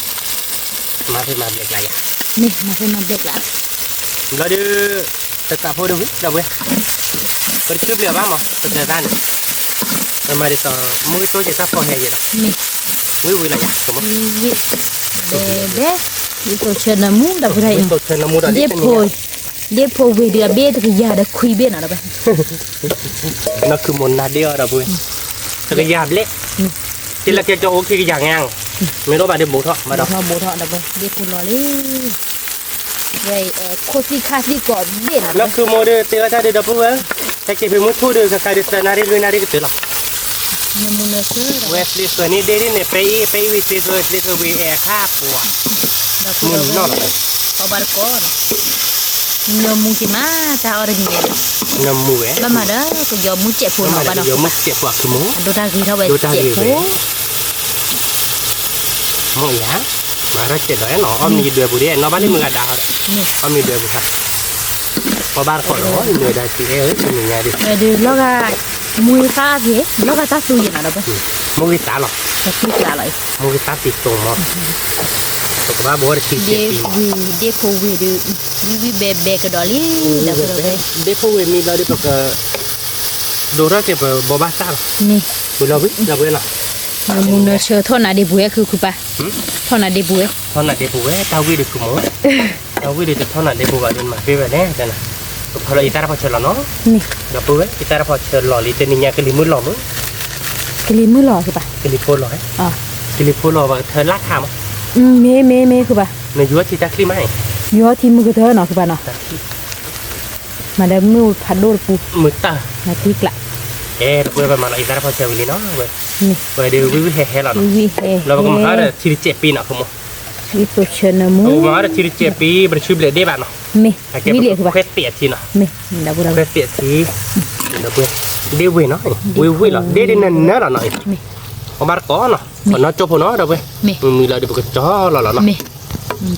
မၤဖဲမၤဘျဲးကျါယၤ, မ့ၢ်မၤဖဲမၤဘျဲးကျါ, ဘျီဒီး တကးဖိဒီးဝံၣ် ဒီပုၢ်ဝဲၢ်, ပတချုးဘျဲးဘၣ်မး ပကျၢၤသၣ်န့ၣ်, ပမၤဒ်သိး မုၢ်ကတိၢ်က့ၤတၢ်ဖီဟဲယဲဒီး, မ့ၢ်, ဝံၣ်ဝံၣ်လီၤယၤ, ဝံၣ်ဝံၣ်, ဘဲဘဲ, ဝံၣ်သိးဆၢနၢမူ ဒီပုၢ်ဝဲၢ်, ဒ့ဖိဝ့ၢ်ဒုးအဘ့ၣ်တကယၤဒီးခွံဘ့ၣ်နီၤ ဒီပုၢ်ဝဲၢ်, နီၢ်ခုမိၢ်နၤဒ့အီၤ ဒီပုၢ်ဝဲၢ်, တကယၤဘျဲၣ်, က့လၢကဲကၠီအိၣ်ခံကယၤညါ, မ့ၢ်ဒိၣ်ဘၣ်ဒီးဘူးထီၣ်, ဘူးထီၣ်ဘူးထီၣ် ဒီပုၢ်ဝဲၢ်, ဒ့ဖိလီၤလံ ဝဲအံၤ ခိၣ်သံၣ်ခါသံၣ်ကိးဘ့ၣ်နီၤ, နီၢ်ခုမိၢ်ဒီးတဲဝဲတၢ်ဒီး ဒီပုၢ်ဝဲၢ်, ဟဲက့ၤဖံးမူထူၣ်ဒီး ခဲခါဒီးသၢနၣ်ရံၣ်လွံၢ်နၣ်ရံၣ်ကတုၤလီၤ, ဝဲပျ့ၤဃၢၤန့ၣ်ဒ့ဒ်န့ၣ် ပဲအ့ၣ် ပဲအ့ၣ်ဝံၤပျ့ၤဃၢၤ ပျ့ၤဃၢၤဝံၤအဲၣ်ခါပှၤ, မုၢ်နီၢ်လီၤ, အီၣ်ဘၣ်တကိးနီၤ, နၢမူက့ၤမး တၢ်အီၣ်တနံၤညါဒီး, နၢမူဝဲ, ဘၣ်မၤဒီး ကယီၤမူစဲးဖိနီၤ ဘၣ်ဒီး ကယီၤမူစဲးဖိအီၤ ခုမိၢ်, ဒိၣ်တၢ်ဂ့ၤထီၣ်ဝဲစဲးဖိ မ့ၢ်ယၤ, ဘၣ်ထီၣ်စဲးဒီးအဲၣ်နီၤ အီၣ်မ့ၤဒွဲပူၤဒ်အဲၣ်နီၤ ဘၣ်လံမုၢ်ဂၤဒါဟီဒီး, အီၣ်မ့ၤဒွဲပူၤခါ, အီၣ်ဘၣ်တကိးနီၤ မုၢ်ဂၤဒါက့ၤအဲၣ်ဧၢ တနံၤညါဒီး, ဝဲဒုးလီၤဂာ်, မူဂ့ၤသါက့ၤ လီၤဂာ်တၢ်သူယဲနီၤ ဒီပုၢ်ဝဲၢ်, မူဂ့ၤသါလီၤ, မူဂ့ၤသါလီၤအံၤ, မူဂ့ၤသါတံၤသိမး, ပကဘၣ်ဘှီတဆံစဲးပံၤ, ဒ့ဖိဝ့ၢ်ဒုး, ဝံၣ်ဝံၣ်ဘဲဘဲကဒီးလံ, ဒ့ဖိဝ့ၢ်မံဘျီဒီးပက ဒိးထီၣ်က့ၤပဘီဘၣ်စၢ်လီၤ, မ့ၢ်, ဝံၤလီၤဝံၤ ဒီပုၢ်ဝဲၢ်နီၤ, နၢမူနၢဆၢထီၣ်နၤဒ့ပူၤဝဲ ခုခုပၢ်, ထီၣ်နၤဒ့ပူၤဝဲ, ထီၣ်နၤဒ့ပူၤဝဲ တၢ်ဝံၣ်ဒုးခုမိၢ်, တၢ်ဝံၣ်ဒုးတထီၣ်နၤဒ့ပူၤဘၣ်ဒီးမၤသ့ဝဲလဲၣ်, ပဖီလီၤအံသၣ်တဖီဆၢလီၤနီၤ, ဒီပုၢ်ဝဲၢ် အံသၣ်တဖီဆၢလီၤလံ တနံၤညါကလံၤမုၢ်လီၤမး, ကလံၤမုၢ်လီၤခုပၢ်, ကလံၤဖိလီၤ, ကလံၤဖိလီၤဘၣ်ကထၢလၢ်ခါမး, မ့ၢ်မ့ၢ်မ့ၢ်ခုပၢ်, နယူၤထံတၢ်ချံမးအံၤ, ယူၤထံမုၢ်ကတၢၢ်နီၤ ခုပၢ်နီၤ, မၤဒီးမုၢ်ဖးဒိၣ်တပူၤ, မုၢ်တၢ်, မၤသံကျး, အဲ ဒီပုၢ်ဝဲၢ် ပမၤလီၤအံသၣ်တဖီဆၢဝံၤလံနီၤ, ဝဲဒုးဝံၣ်ဝံၣ်ဟဲဟဲလီၤနီၤ, လီၤပကမၤအီၤဒီးထံတစဲးပံၤနီၤ ခုမိၢ်, ဝံၣ်သိးဆၢနၢမူ, ပကမၤအီၤဒီးထံတစဲးပံၤ ပတဆူဘျဲးဒ့ၣ်ဘၣ်နီၤ, မ့ၢ်, ဝံၣ်လံခုပၢ်, ခွဲးသဲးအထံနီၤ, မ့ၢ်, ခွဲးသဲးအထံ, ဒီပုၢ်ဝဲၢ်, ဒ့ဝ့ၢ်နီၤ, ဝံၣ်ဝံၣ်လီၤ ဒ့ဒ်နၢနၢလီၤနီၤ, အီၣ်ဘၣ်တကိးနီၤ, ပနီၢ်ကၠိဖိနီၤ ဒီပုၢ်ဝဲၢ်, မုၢ်မုၢ်လီၤဒီးပကကၠီလီၤလီၤနီၤ, မ့ၢ်,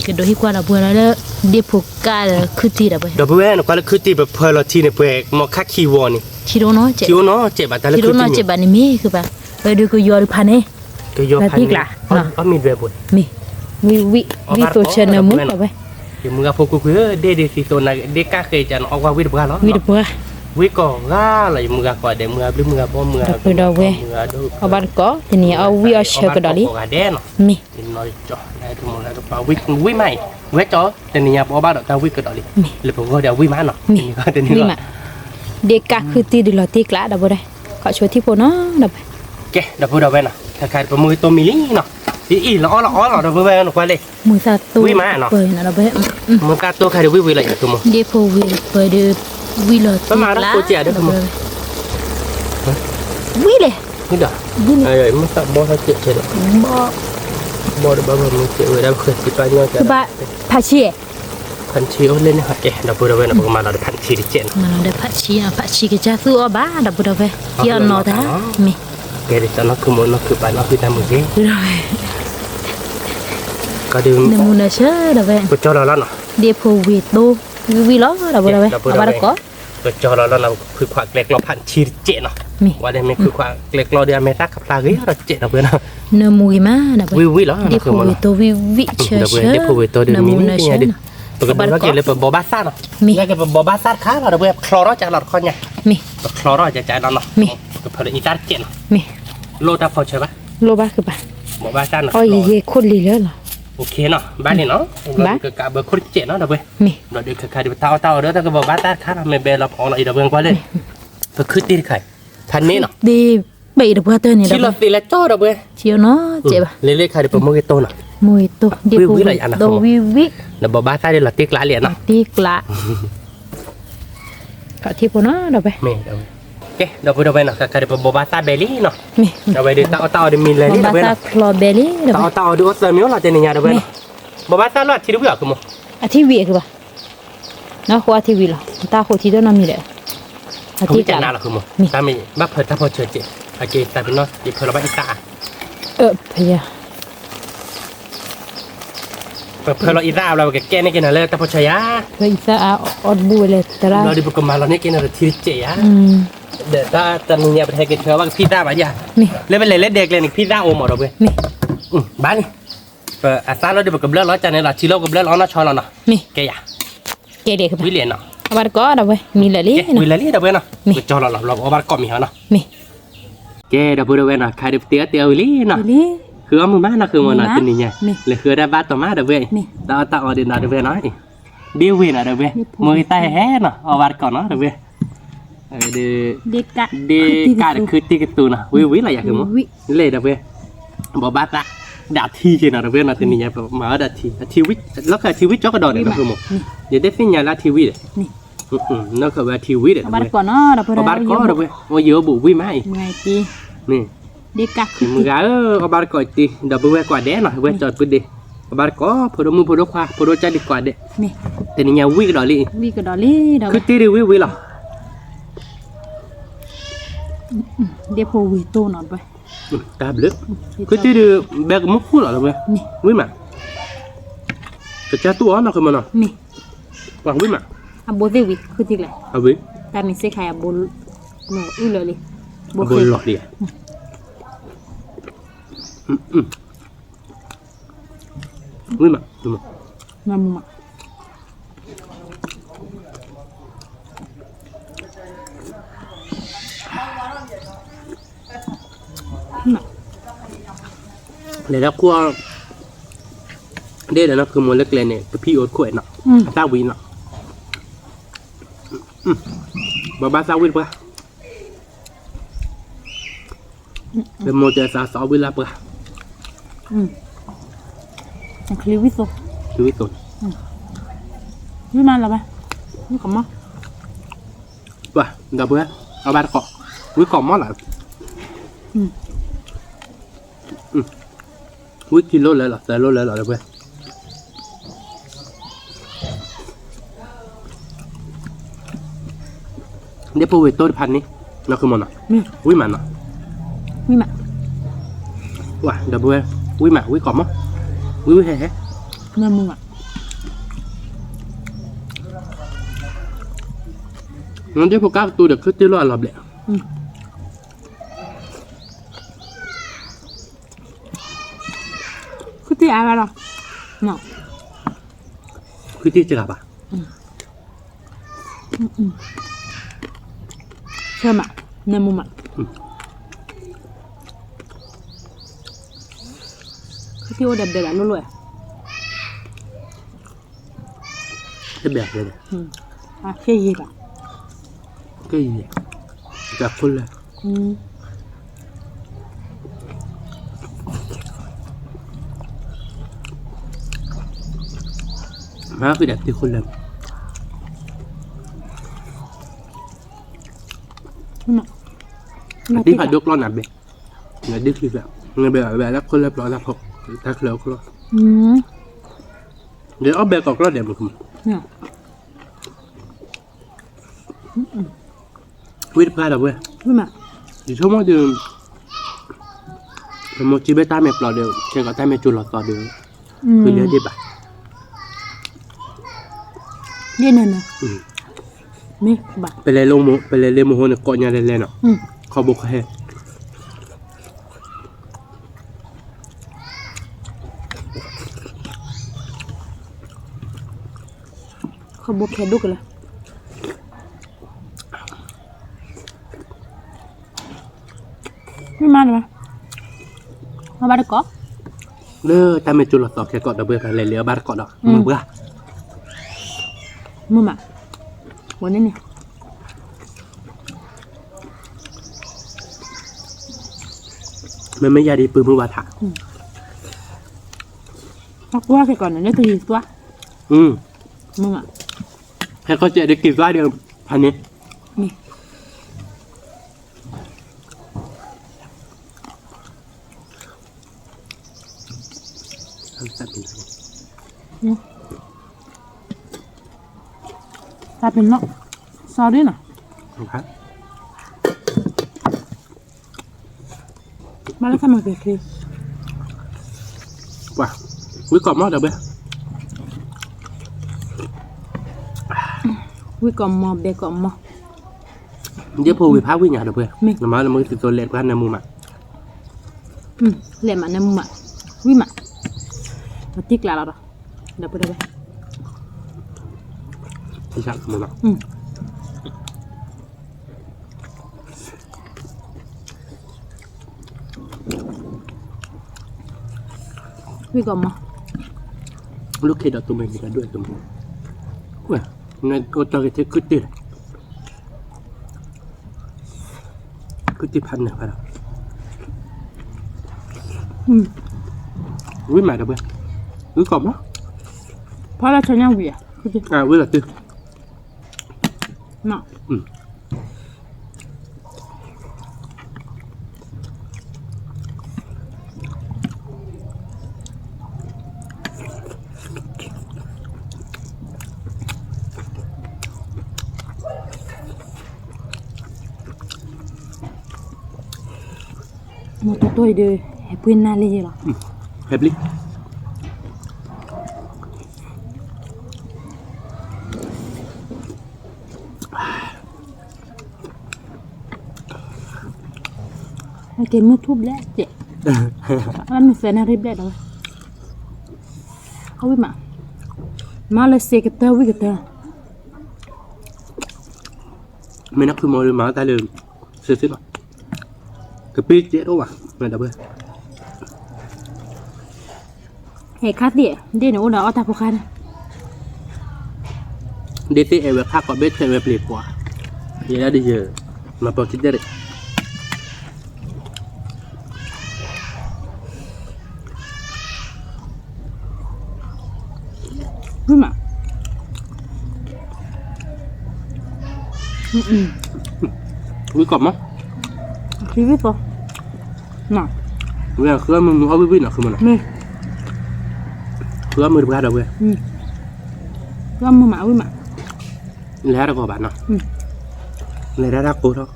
ကဒိးဟံးကွၢ်ဒီပုၢ်ဝဲၢ်လီၤလၢ ဒ့ဖိကါဒီးခုတံၢ်ဒီပုၢ်ဝဲၢ်, ဒီပုၢ်ဝဲၢ် နကွၢ်လၢခုတံၢ်ပဖၢလီၤထံန့ၣ် ပှဲၤမီၤခါခံဝီၤန့ၣ်, ထံဒိၣ်နီၢ်စဲး, ထံဒိၣ်နီၢ်စဲးဘၣ်တၢ်လၢခုတံၢ်န့ၣ်, ထံဒိၣ်နီၢ်စဲးဘၣ်န့ၣ်မ့ၢ်ခုပၢ်, ဝဲဒုးကယီၤတဖၣ်န့ၣ်, ကယီၤဖးန့ၣ်, အီၣ်မ့ၤဒွဲပူၤ, မ့ၢ်, ဝံၣ်ဝံၣ် ဝံၣ်သိးဆၢနၢမူ ဒီပုၢ်ဝဲၢ်, ယမုၢ်ဂၤဖိကွ့ၢ်ကွ့ၢ် ဒ့ဒ့သံသိးနၤ ဒ့ကါဃဲၤကၢ်နအီၣ်ကွၢ်ဝံၣ်တပှၢ်လီၤ, ဝံၣ်တပှၢ်, ဝံၣ်ကိးဂၤလီၤ ယမုၢ်ဂၤကိးဂၤဒဲး မုၢ်ဂၤဘျုးမုၢ်ဂၤဘီ မုၢ်ဂၤဒိၣ်, အီၣ်ဘၣ်တကိး တနံၤအံၤအီၣ်ဝံၣ်အီၣ်ဆၢကဒီးလံ, မ့ၢ်, ဝံၣ်မးအံၤ, ဝဲကၠီ တနံၤညါပအီၣ်ဘၣ်ဒီးတၢ်ဝံၣ်ကဒီးလံ, လၢပဂီၢ်ဒီးဝံၣ်မးနီၤ, ဝံၣ်မး, ဒ့ကါခုတံၢ်ဒုးလီၤတံၢ်ကျး ဒီပုၢ်ဝဲၢ်, ခီဆိထံဖိနီၤ ဒီပုၢ်ဝဲၢ်, ကဲ ဒီပုၢ်ဝဲၢ်နီၤ ခဲခါပမုၢ်ဂ့ၤတိၢ်မံလံနီၤ, အံၤလီၤအီၣ်လီၤအီလီၤ ဒီပုၢ်ဝဲၢ်နီၤ ကွၢ်လံ, မုၢ်သၣ်တိၢ်ပၢၢ်နီၤ ဒီပုၢ်ဝဲၢ်, မုၢ်သၣ်တိၢ်ခါဒီးဝံၣ်ဝံၣ်လီၤယၤ ဒ့ဖိဝ့ၢ်ပၢၢ်ဒီး ဝံၣ်လီၤတံၢ်ကျး, ဝံၣ်လဲၣ်, ဝံၣ်လဲၣ်, ဘီထီၣ်စဲးဆဲးဒီး, ဘီ, ဘီဒီးဘၣ်မုၢ်စဲးဝဲဒၣ် ပဃဲၤသံပၢ်ညီကဲး, ဖးဆံ, ဖးဆံအိၣ်လၢန့ၣ်ဟီကဲ ဒီပုၢ်ဝဲၢ်နီၤ ပကမၤလီၤဒီးဖးဆံတစဲးနီၤ, မၤလီၤဒီးဖးဆံနီၤ ဖးဆံကစၢ်သူၣ်အီၣ်ဘၣ် ဒီပုၢ်ဝဲၢ်, ယအီၣ်နီၤတၢ်, မ့ၢ်, ကဲဒ်သိးနီၢ်ခုမိၢ်နီၢ်ခုပၢ်နီၢ်ဟုၣ်တၢ်မုာ်ဂ့ၤ, ဒီပုၢ်ဝဲၢ်, နမုၢ်နၤဆၢ ဒီပုၢ်ဝဲၢ်, ပကၠီလီၤလီၤနီၤ, ဒ့ဖိဝ့ၢ်တိၢ်, ဝံၣ်ဝံၣ်လီၤ ဒီပုၢ်ဝဲၢ်, အဘၣ်တကိး, ပကၠီလီၤလီၤနီၤ ခုခွးကျဲကျီဖးဆံတစဲးနီၤ, မ့ၢ်, ဝဲဒၣ်မ့ၢ်ခုခွးကျဲကျီဒီးအမဲာ်သၣ်ခးဖျါဂ့ၤဒီးစဲး ဒီပုၢ်ဝဲၢ်နီၤ, နမုၢ်ဂ့ၤမး ဒီပုၢ်ဝဲၢ်, ဝံၣ်ဝံၣ်လီၤ, ဒ့ဖိဝ့ၢ်တိၢ်ဝံၣ်ဝံၣ်ဆၢဆၢ, ဒ့ဖိဝ့ၢ်တိၢ်ဒီးမံၤန့ၣ် ပကဒိးထီၣ်က့ၤလၢပဘီဘၣ်သၣ်နီၤ, မ့ၢ်, ပဘီဘၣ်သၣ်တခါလီၤ ဒီပုၢ်ဝဲၢ် ပချီထီၣ်ကလီၤတခီညါ, မ့ၢ်, ပချီထီၣ်ကကနီၤ, မ့ၢ်, ပဖၢလၢအံသၣ်တစဲးနီၤ, မ့ၢ်, လိၣ်တၢ်ဖီဆၢဘၣ်, လိၣ်ဘၣ်ဃုာ်ဘၣ်, ဘိးဘၣ်တၢ်နီၤ, အီယံာ်ယံာ်ခိၣ်လံၤလၢလီၤ, OKနီၤ, ဘၣ်န့ၣ်နီၤ, ကဘၢခိၣ်တစဲးနီၤ ဒီပုၢ်ဝဲၢ်, ဒီးဒုးခါခါဒုးပတၢ်အီၣ်တၢ်အီဒီးတၢ်ကဘိးဘၣ်တၢ်တခါနီၤ, မ့ၢ်ဘဲလီၤပအီလီၤအံၤဒီပုၢ်ဝဲၢ်ကွၢ်လၢ, ပခုၣ်တံၢ်တခါ, ဖးန့ၣ်နီၤ, ဘဲအံၤဒီပုၢ်ဝဲၢ်တၢ်န့ၣ်ဒီပုၢ်ဝဲၢ်, ထံလီၤသ့လၢကၠီဒီပုၢ်ဝဲၢ်, ထံအီၤနီၤ, ကဲဘၣ်, လ့လ့ခါဒုးပမိၢ်ဂ့ၤတိၢ်နီၤ, မိၢ်ဂ့ၤတိၢ်, ဒ့ၣ်ဖိဝံၤလီၤယၤနီၤ, ဒီးဘိးဘၣ်တၢ်ဒ်လီၤတံၢ်ကျးလံနီၤ, တံၢ်ကျး ထီၣ်ထံဖိနီၤ ဒီပုၢ်ဝဲၢ်, ကဲ ဒီပုၢ်ဝဲၢ်နီၤ, ခါခါဒုးပဘိးဘၣ်တၢ်ဘဲလံနီၤ, ဒီပုၢ်ဝဲၢ်ဒုးတၢ်အီၣ်တၢ်အီဒုးမံၤလၢာ်လံ ဒီပုၢ်ဝဲၢ်နီၤ, တၢ်အီၣ်တၢ်အီဒုးအိၣ်သၢမံၤလီၤ တနံၤညါဒီပုၢ်ဝဲၢ်နီၤ, ဘိးဘၣ်တၢ်လၢအထံတဝံၤအီၤ ခုမိၢ်, အထံဝံၤအီၤ ခုဘၣ်, နီၢ်ဃိအထံဝံၤလီၤ, တၢ်ဃိထံတနီတမံၤဒီး, အထံကျးလီၤ, တၢ်မ့ၢ်ဘၣ်ဖၢတၢ်ဖီဆၢကဲး, အက့ၤသးပ့ၤနီၣ် ယဖၢလီၤဘၣ်အံသၣ်အါ, ဖဲယၤ ပဖၢလီၤအံသၣ်အါဘျီ ပကကဲန့ၢ်က့ၤနၤလၢတၢ်ဖီဆၢယၤ, ဖဲအံသၣ်အါအီၣ်တဘူၣ်ဝဲလဲၣ်တရၣ်, ဘျီဒုးပကမၤလီၤန့ၢ်က့ၤနၤဒီးထံတစဲးယၤ, ဒီးတၢ်တနံၤညါပတဟဲက့ၤဆၢဘၣ်ကဖံသၣ်ဘၣ်ယၤ, လၢပလဲၤလၢဒဲကျဲန့ၣ် ကဖံသၣ်အိၣ်မးဒီပုၢ်ဝဲၢ်, ဘၣ်န့ၣ်, ပအသၣ်လီၤဒုးပကဘျၢလီၤကန့ၣ်လီၤ ထံလီၤကဘျၢလီၤနီၢ်ဆီလီၤနီၤ, ကဲယၤ, ကဲဒဲး, ဝံၤလံနီၤ, အဘၣ်တကိးဒီပုၢ်ဝဲၢ် မံၤလၢာ်လံ, ဝံၤလၢာ်လံဒီပုၢ်ဝဲၢ်နီၤ, ကကၠီလီၤလီၤ ဘျီပအီၣ်ဘၣ်တကိးမံၤဟီနီၤ, ကဲ ဒီပုၢ်ဝဲၢ်နီၤ, ခါဒုးပတ့အီၣ်တ့အီၣ်ဝံၤလံနီၤ, ဃုအီၣ်မုာ်မးနီၤ ဃုမိၢ်နီၤ, တနံၤညါ, လဲၤဃုအီၣ်တၢ်ဘၣ်တီၤမးဒီပုၢ်ဝဲၢ်, တၢ်အီၣ်တၢ်အီဒုးနီၤ ဒီပုၢ်ဝဲၢ်နီၤ, ဒ့ဝ့ၤနီၤ ဒီပုၢ်ဝဲၢ်, မိၢ်ဂ့ၤတၢ်ဟဲဟဲနီၤ အီၣ်ဘၣ်တကိးနီၤ ဒီပုၢ်ဝဲၢ်, ဒ့ကၣ်တခုတံၢ်ကသူနီၤ ဝံၤဝံၤလီၤယၤ ဃုမိၢ်, လဲၤဒီပုၢ်ဝဲၢ်, ဘိးဘၣ်သၣ်, ဒၣ်ထံက့ၤနီၤ ဒီပုၢ်ဝဲၢ်နီၤ, တနံၤညါပမၤအီၣ်ဒၣ်ထံ, လီၢ်ခၢၣ်ထံဝံၤကၠီကဒီးဒီးနီၤ ဃုမိၢ်, ယတသ့ၣ်ညါလၢထံဝံၤဒီး နီၢ်ခၢၣ်ဝဲထံဝံၤဒီး, အီၣ်ဘၣ်တကိးနီၤ ဒီပုၢ်ဝဲၢ်, အီၣ်ဘၣ်တကိးဒီပုၢ်ဝဲၢ်, အိၣ်ယံၤအိၣ်ဘူးဝံၤမးအံၤ, မုၢ်ဂၤဧၢ, အီၣ်ဘၣ်တကိးတံၢ် ဒီပုၢ်ဝဲၢ်ကွၢ်ဒဲးနီၤ ဝဲကၠီပုၢ်ဒ့, အီၣ်ဘၣ်တကိး ဖိဒိၣ်မုၣ်ဖိဒိၣ်ခွါ ဖိဒိၣ်ကၢ်ဒံးကွၢ်ဒဲး, တနံၤညါဝံၤကဒီးလံ, ခုတံၢ်ဒုးဝံၤဝံၤလီၤ, ဒ့ၣ်ဖိဝံၤတိၢ်နီၤ တၢ်ဘျုး, ခုတံၢ်ဒုး ဘဲကမူၣ်ခိၣ်လီၤ ဒီပုၢ်ဝဲၢ်, ဝံၤမး, ကစၢ်တူၢ်အီၤနီၤ ဃုမိၢ်နီၤ, ဝံၤမး, အဘိသ့ၣ်ဝံၤ ခုတံၢ်လဲၣ်, တၢ်မ့ၢ်စ့ၢ်ခါအဘိ, အဘိလီၤလံ, ဝံၤမး, မုာ်မး လဲၤလၢခိၣ်, ဒ့ၣ်ဒီးနီၤ ဃုမိၢ်လၢကျဲန့ၣ် ကဖံအိၣ်တခိၣ်နီၤ, အသၣ်ဝံၤနီၤ, ဘိးဘၣ်သၣ်ဝံၤတပှၢ်, လၢမိၢ်တဲသးသီဝံၤလၢပှၢ်, ချံဝံၤသိ, ချံဝံၤသိ, ဝံၤမးလီၤဘၣ်, ဝံၤကီးမး, ပှၢ် ဒီပုၢ်ဝဲၢ်, အီၣ်ဘၣ်တကိး, ဝံၤကီးမးလီၤ, ဝံၤခံလိာ်လၢလီၤ သၢလိာ်လၢလီၤ ဒီပုၢ်ဝဲၢ် ဒ့ၣ်ဖိဝံၤတိၢ်တဖၣ်န့ၣ်, နီၢ်ခုမိၢ်နီၤ, ဝံၤမးနီၤ, ဝံၤမး, ဝံၤဒီပုၢ်ဝဲၢ်, ဝံၤမး ဝံၤကီးမး, ဝံၤဝံၤဟဲဟဲ, နဒ့ၣ်ဖိကါကတူၤဒီး ခုတံၢ်လိာ်အလီၤဘျဲၣ် ခုတံၢ်အါဂၤလီၤ, ခုတံၢ်စှၤဘၣ်, ဆၢမး, နမူမး, ခုတံၢ်အိၣ်ဒီးဘဲဘၣ်လိၣ်လိၣ်ဧါ, တဘဲဘဲ, ကဲယံၤဘၣ်, ကဲယံၤ, တၢ်ခိၣ်လၢာ် မၤဃုာ်ဒီးတံၢ်ခိၣ်လၢာ်, အတံၢ်ဖးဒိၣ်ကျီၢ်နၤဘဲ, နဒ့ၣ်ချံဘဲ, နဘဲဘဲလၢခိၣ်လၢာ်ပျီတၢ်ဖိ, တၢ်ချၢခိၣ်လီၤ, ဒီးအီၣ်ဘဲကီးကျီၢ်ဒဲးမုၢ်, ဝံၤတပှၢ်ဒီပုၢ်ဝဲၢ်, ယဆိကမိၣ်ဒီး ပမိၢ်စံးဘၣ်တၢ်မ့ၢ်ပျီဒီး ဆဲးကီးတၢ်မ့ၢ်ကၠိလီၤသီဒီး ဃုလၢဒ့ၣ်ဘၣ်, ဒ့ၣ်နၤနၤ, ပလဲၤလၢမိၢ်ဟိန့ၣ် ကိးညါလဲၤလဲၤနီၤ, ခီဘိခီဟဲ ခီဘိခဲဒိၣ်ကလၢာ်, မ့ၢ်မးန့ၣ်ဘၣ် ဘၣ်တကိး, လၢတၢ်မ့ၢ်ကၠိလီၤသီခဲကိးဒီပုၢ်ဝဲၢ် လဲၤလံအီၣ်ဘၣ်တကိးဒီး မုၢ်ပှၢ်, မုၢ်မး, ဝဲန့ၣ်န့ၣ် မ့မ့ၢ်ယၤဒ်ပုၢ်မုၢ်ဝါထး, အကွၢ်ခဲကိးန့ၣ် လၢတယံၤသွါ, မုၢ်မး, ဟဲခီကဲးဒ်က့ၤသွါဒီး ဖးန့ၣ် တၢ်ပ့ၤနီၣ်, sorry နီၤ, မၤလၢခါမၤက့ၤချ့, ပှၤ, ဝံကိးမီၢ်ဒီးဘဲ, ဝံကိးမီၢ်ဘဲကိးမီၢ်, ယဖိဝံၤဖးဝံၣ်ညါဒီးဘဲ, နမၤလၢမ့ၢ်ကသ့သိးလဲၤပှၤနၢမူမး, လဲၤမးနၢမူမး, ဝံၣ်မး, ပတံၢ်ကျးလီၤဒီး, ဒီးပဒီးဘဲ ဝံၣ်ကိးမီၢ်, လူၢ်ခ့ဒီးတူၢ်မ့ၢ်ဂ့ၤဒီးဒွဲၣ်တူၢ်မ့ၢ်, နအိၣ်တီၢ်က့ၤထဲခုတ့ၢ်လီၤ, ခုတ့ၢ်ဖးနၢၤဖးဒီး, ဝံၣ်မးဒီးဘဲ, ဝံၣ်ကိးမီၢ်, ဖီလၢဆီညါဝံၤဧါ, ဝံၣ်လီၤတုၤ မ့ၢ်တီတီအံၤဒီး ဟဲပှ့ၤနါလံယဲလီၤ, ဟဲပှ့ၤ ကဲမုၢ်ထူၣ်ဘျဲၣ်ကဲ, အမ့ၢ်သၢနၣ်ရံၣ်ဘျဲၣ်ဒီး, အဝံၣ်မး, မၤလၢစ့ကတၢၢ်ဝံၣ်ကတၢၢ်, မ့ၢ်နၢ်ခုမီၤမၤတၢ်လၢ စ့စ့လီၤ, ကပ့ၤကဲတအိၣ်ဘၣ်, မ့ၢ်ဒီးဘၣ် ဟဲခါသ့ၣ်, ဒ်န့ၣ်အိၣ်ဒီးအီၣ်တၢ်ဖိခါန့ၣ်, ဒ်သ့ၣ်အဲၣ်ဝဲခါကိးဘ့ၣ်ထဲးဝဲပျ့ၤပှၤ, ယဲဒၣ်ဒ်ယဲ, မၤပီၤခံတဲရ့ၣ်, ဝံၣ်မး, ဝံၣ်ကိးမး, ဝံၣ်ကိး, ဝံၣ်ဃုမုၢ်မုၢ်အီၣ်ဝံၣ်ဝံၣ်နီၤ ဃုမုၢ်နီၤ, ဃုမုၢ်တပှၢ်ဒီးဝဲ, ဃုမုၢ်မး ဝံၣ်မး, လဲၤတၢ်တကီၢ်ဘၣ်နီၤ, လဲၤတၢ်တၢ်ကိးထီၣ်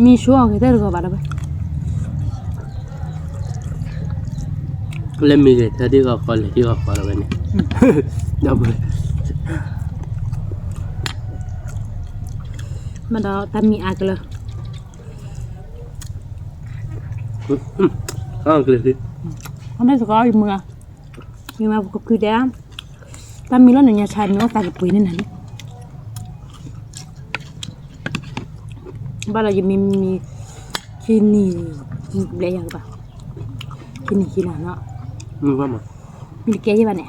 မံဆိအီၤက့ၤတၢ်တဂီၤဘၣ်ဒီးဝဲ, လၢမံဂ့ၤထဲဒ်ဂီၤဃီလဲၤဒ်ဂီၤဃီလီၤဝဲန့ၣ်, ဒီး, မ့ၢ်ဒီးတၢ်မံအါကလၢာ်, အါကလၢာ်, အမ့ၢ်စ့ၢ်ကီးယမုၢ်ဂၤ မ့ၢ်မၤပကခုတဲ, တၢ်မံလီၤနညါဆါမ့ၢ်အိၣ်သးကပှ့ၤန့ၢ်နၤလံ, ဘၣ်လီၤယမံမံ, ခံနံၣ်, ဘျဲၣ်ယၤကဘၣ်, ခံနံၣ်ခံနၤနီၤ, မံတကဲယဲၢ်ဘၣ်န့ၣ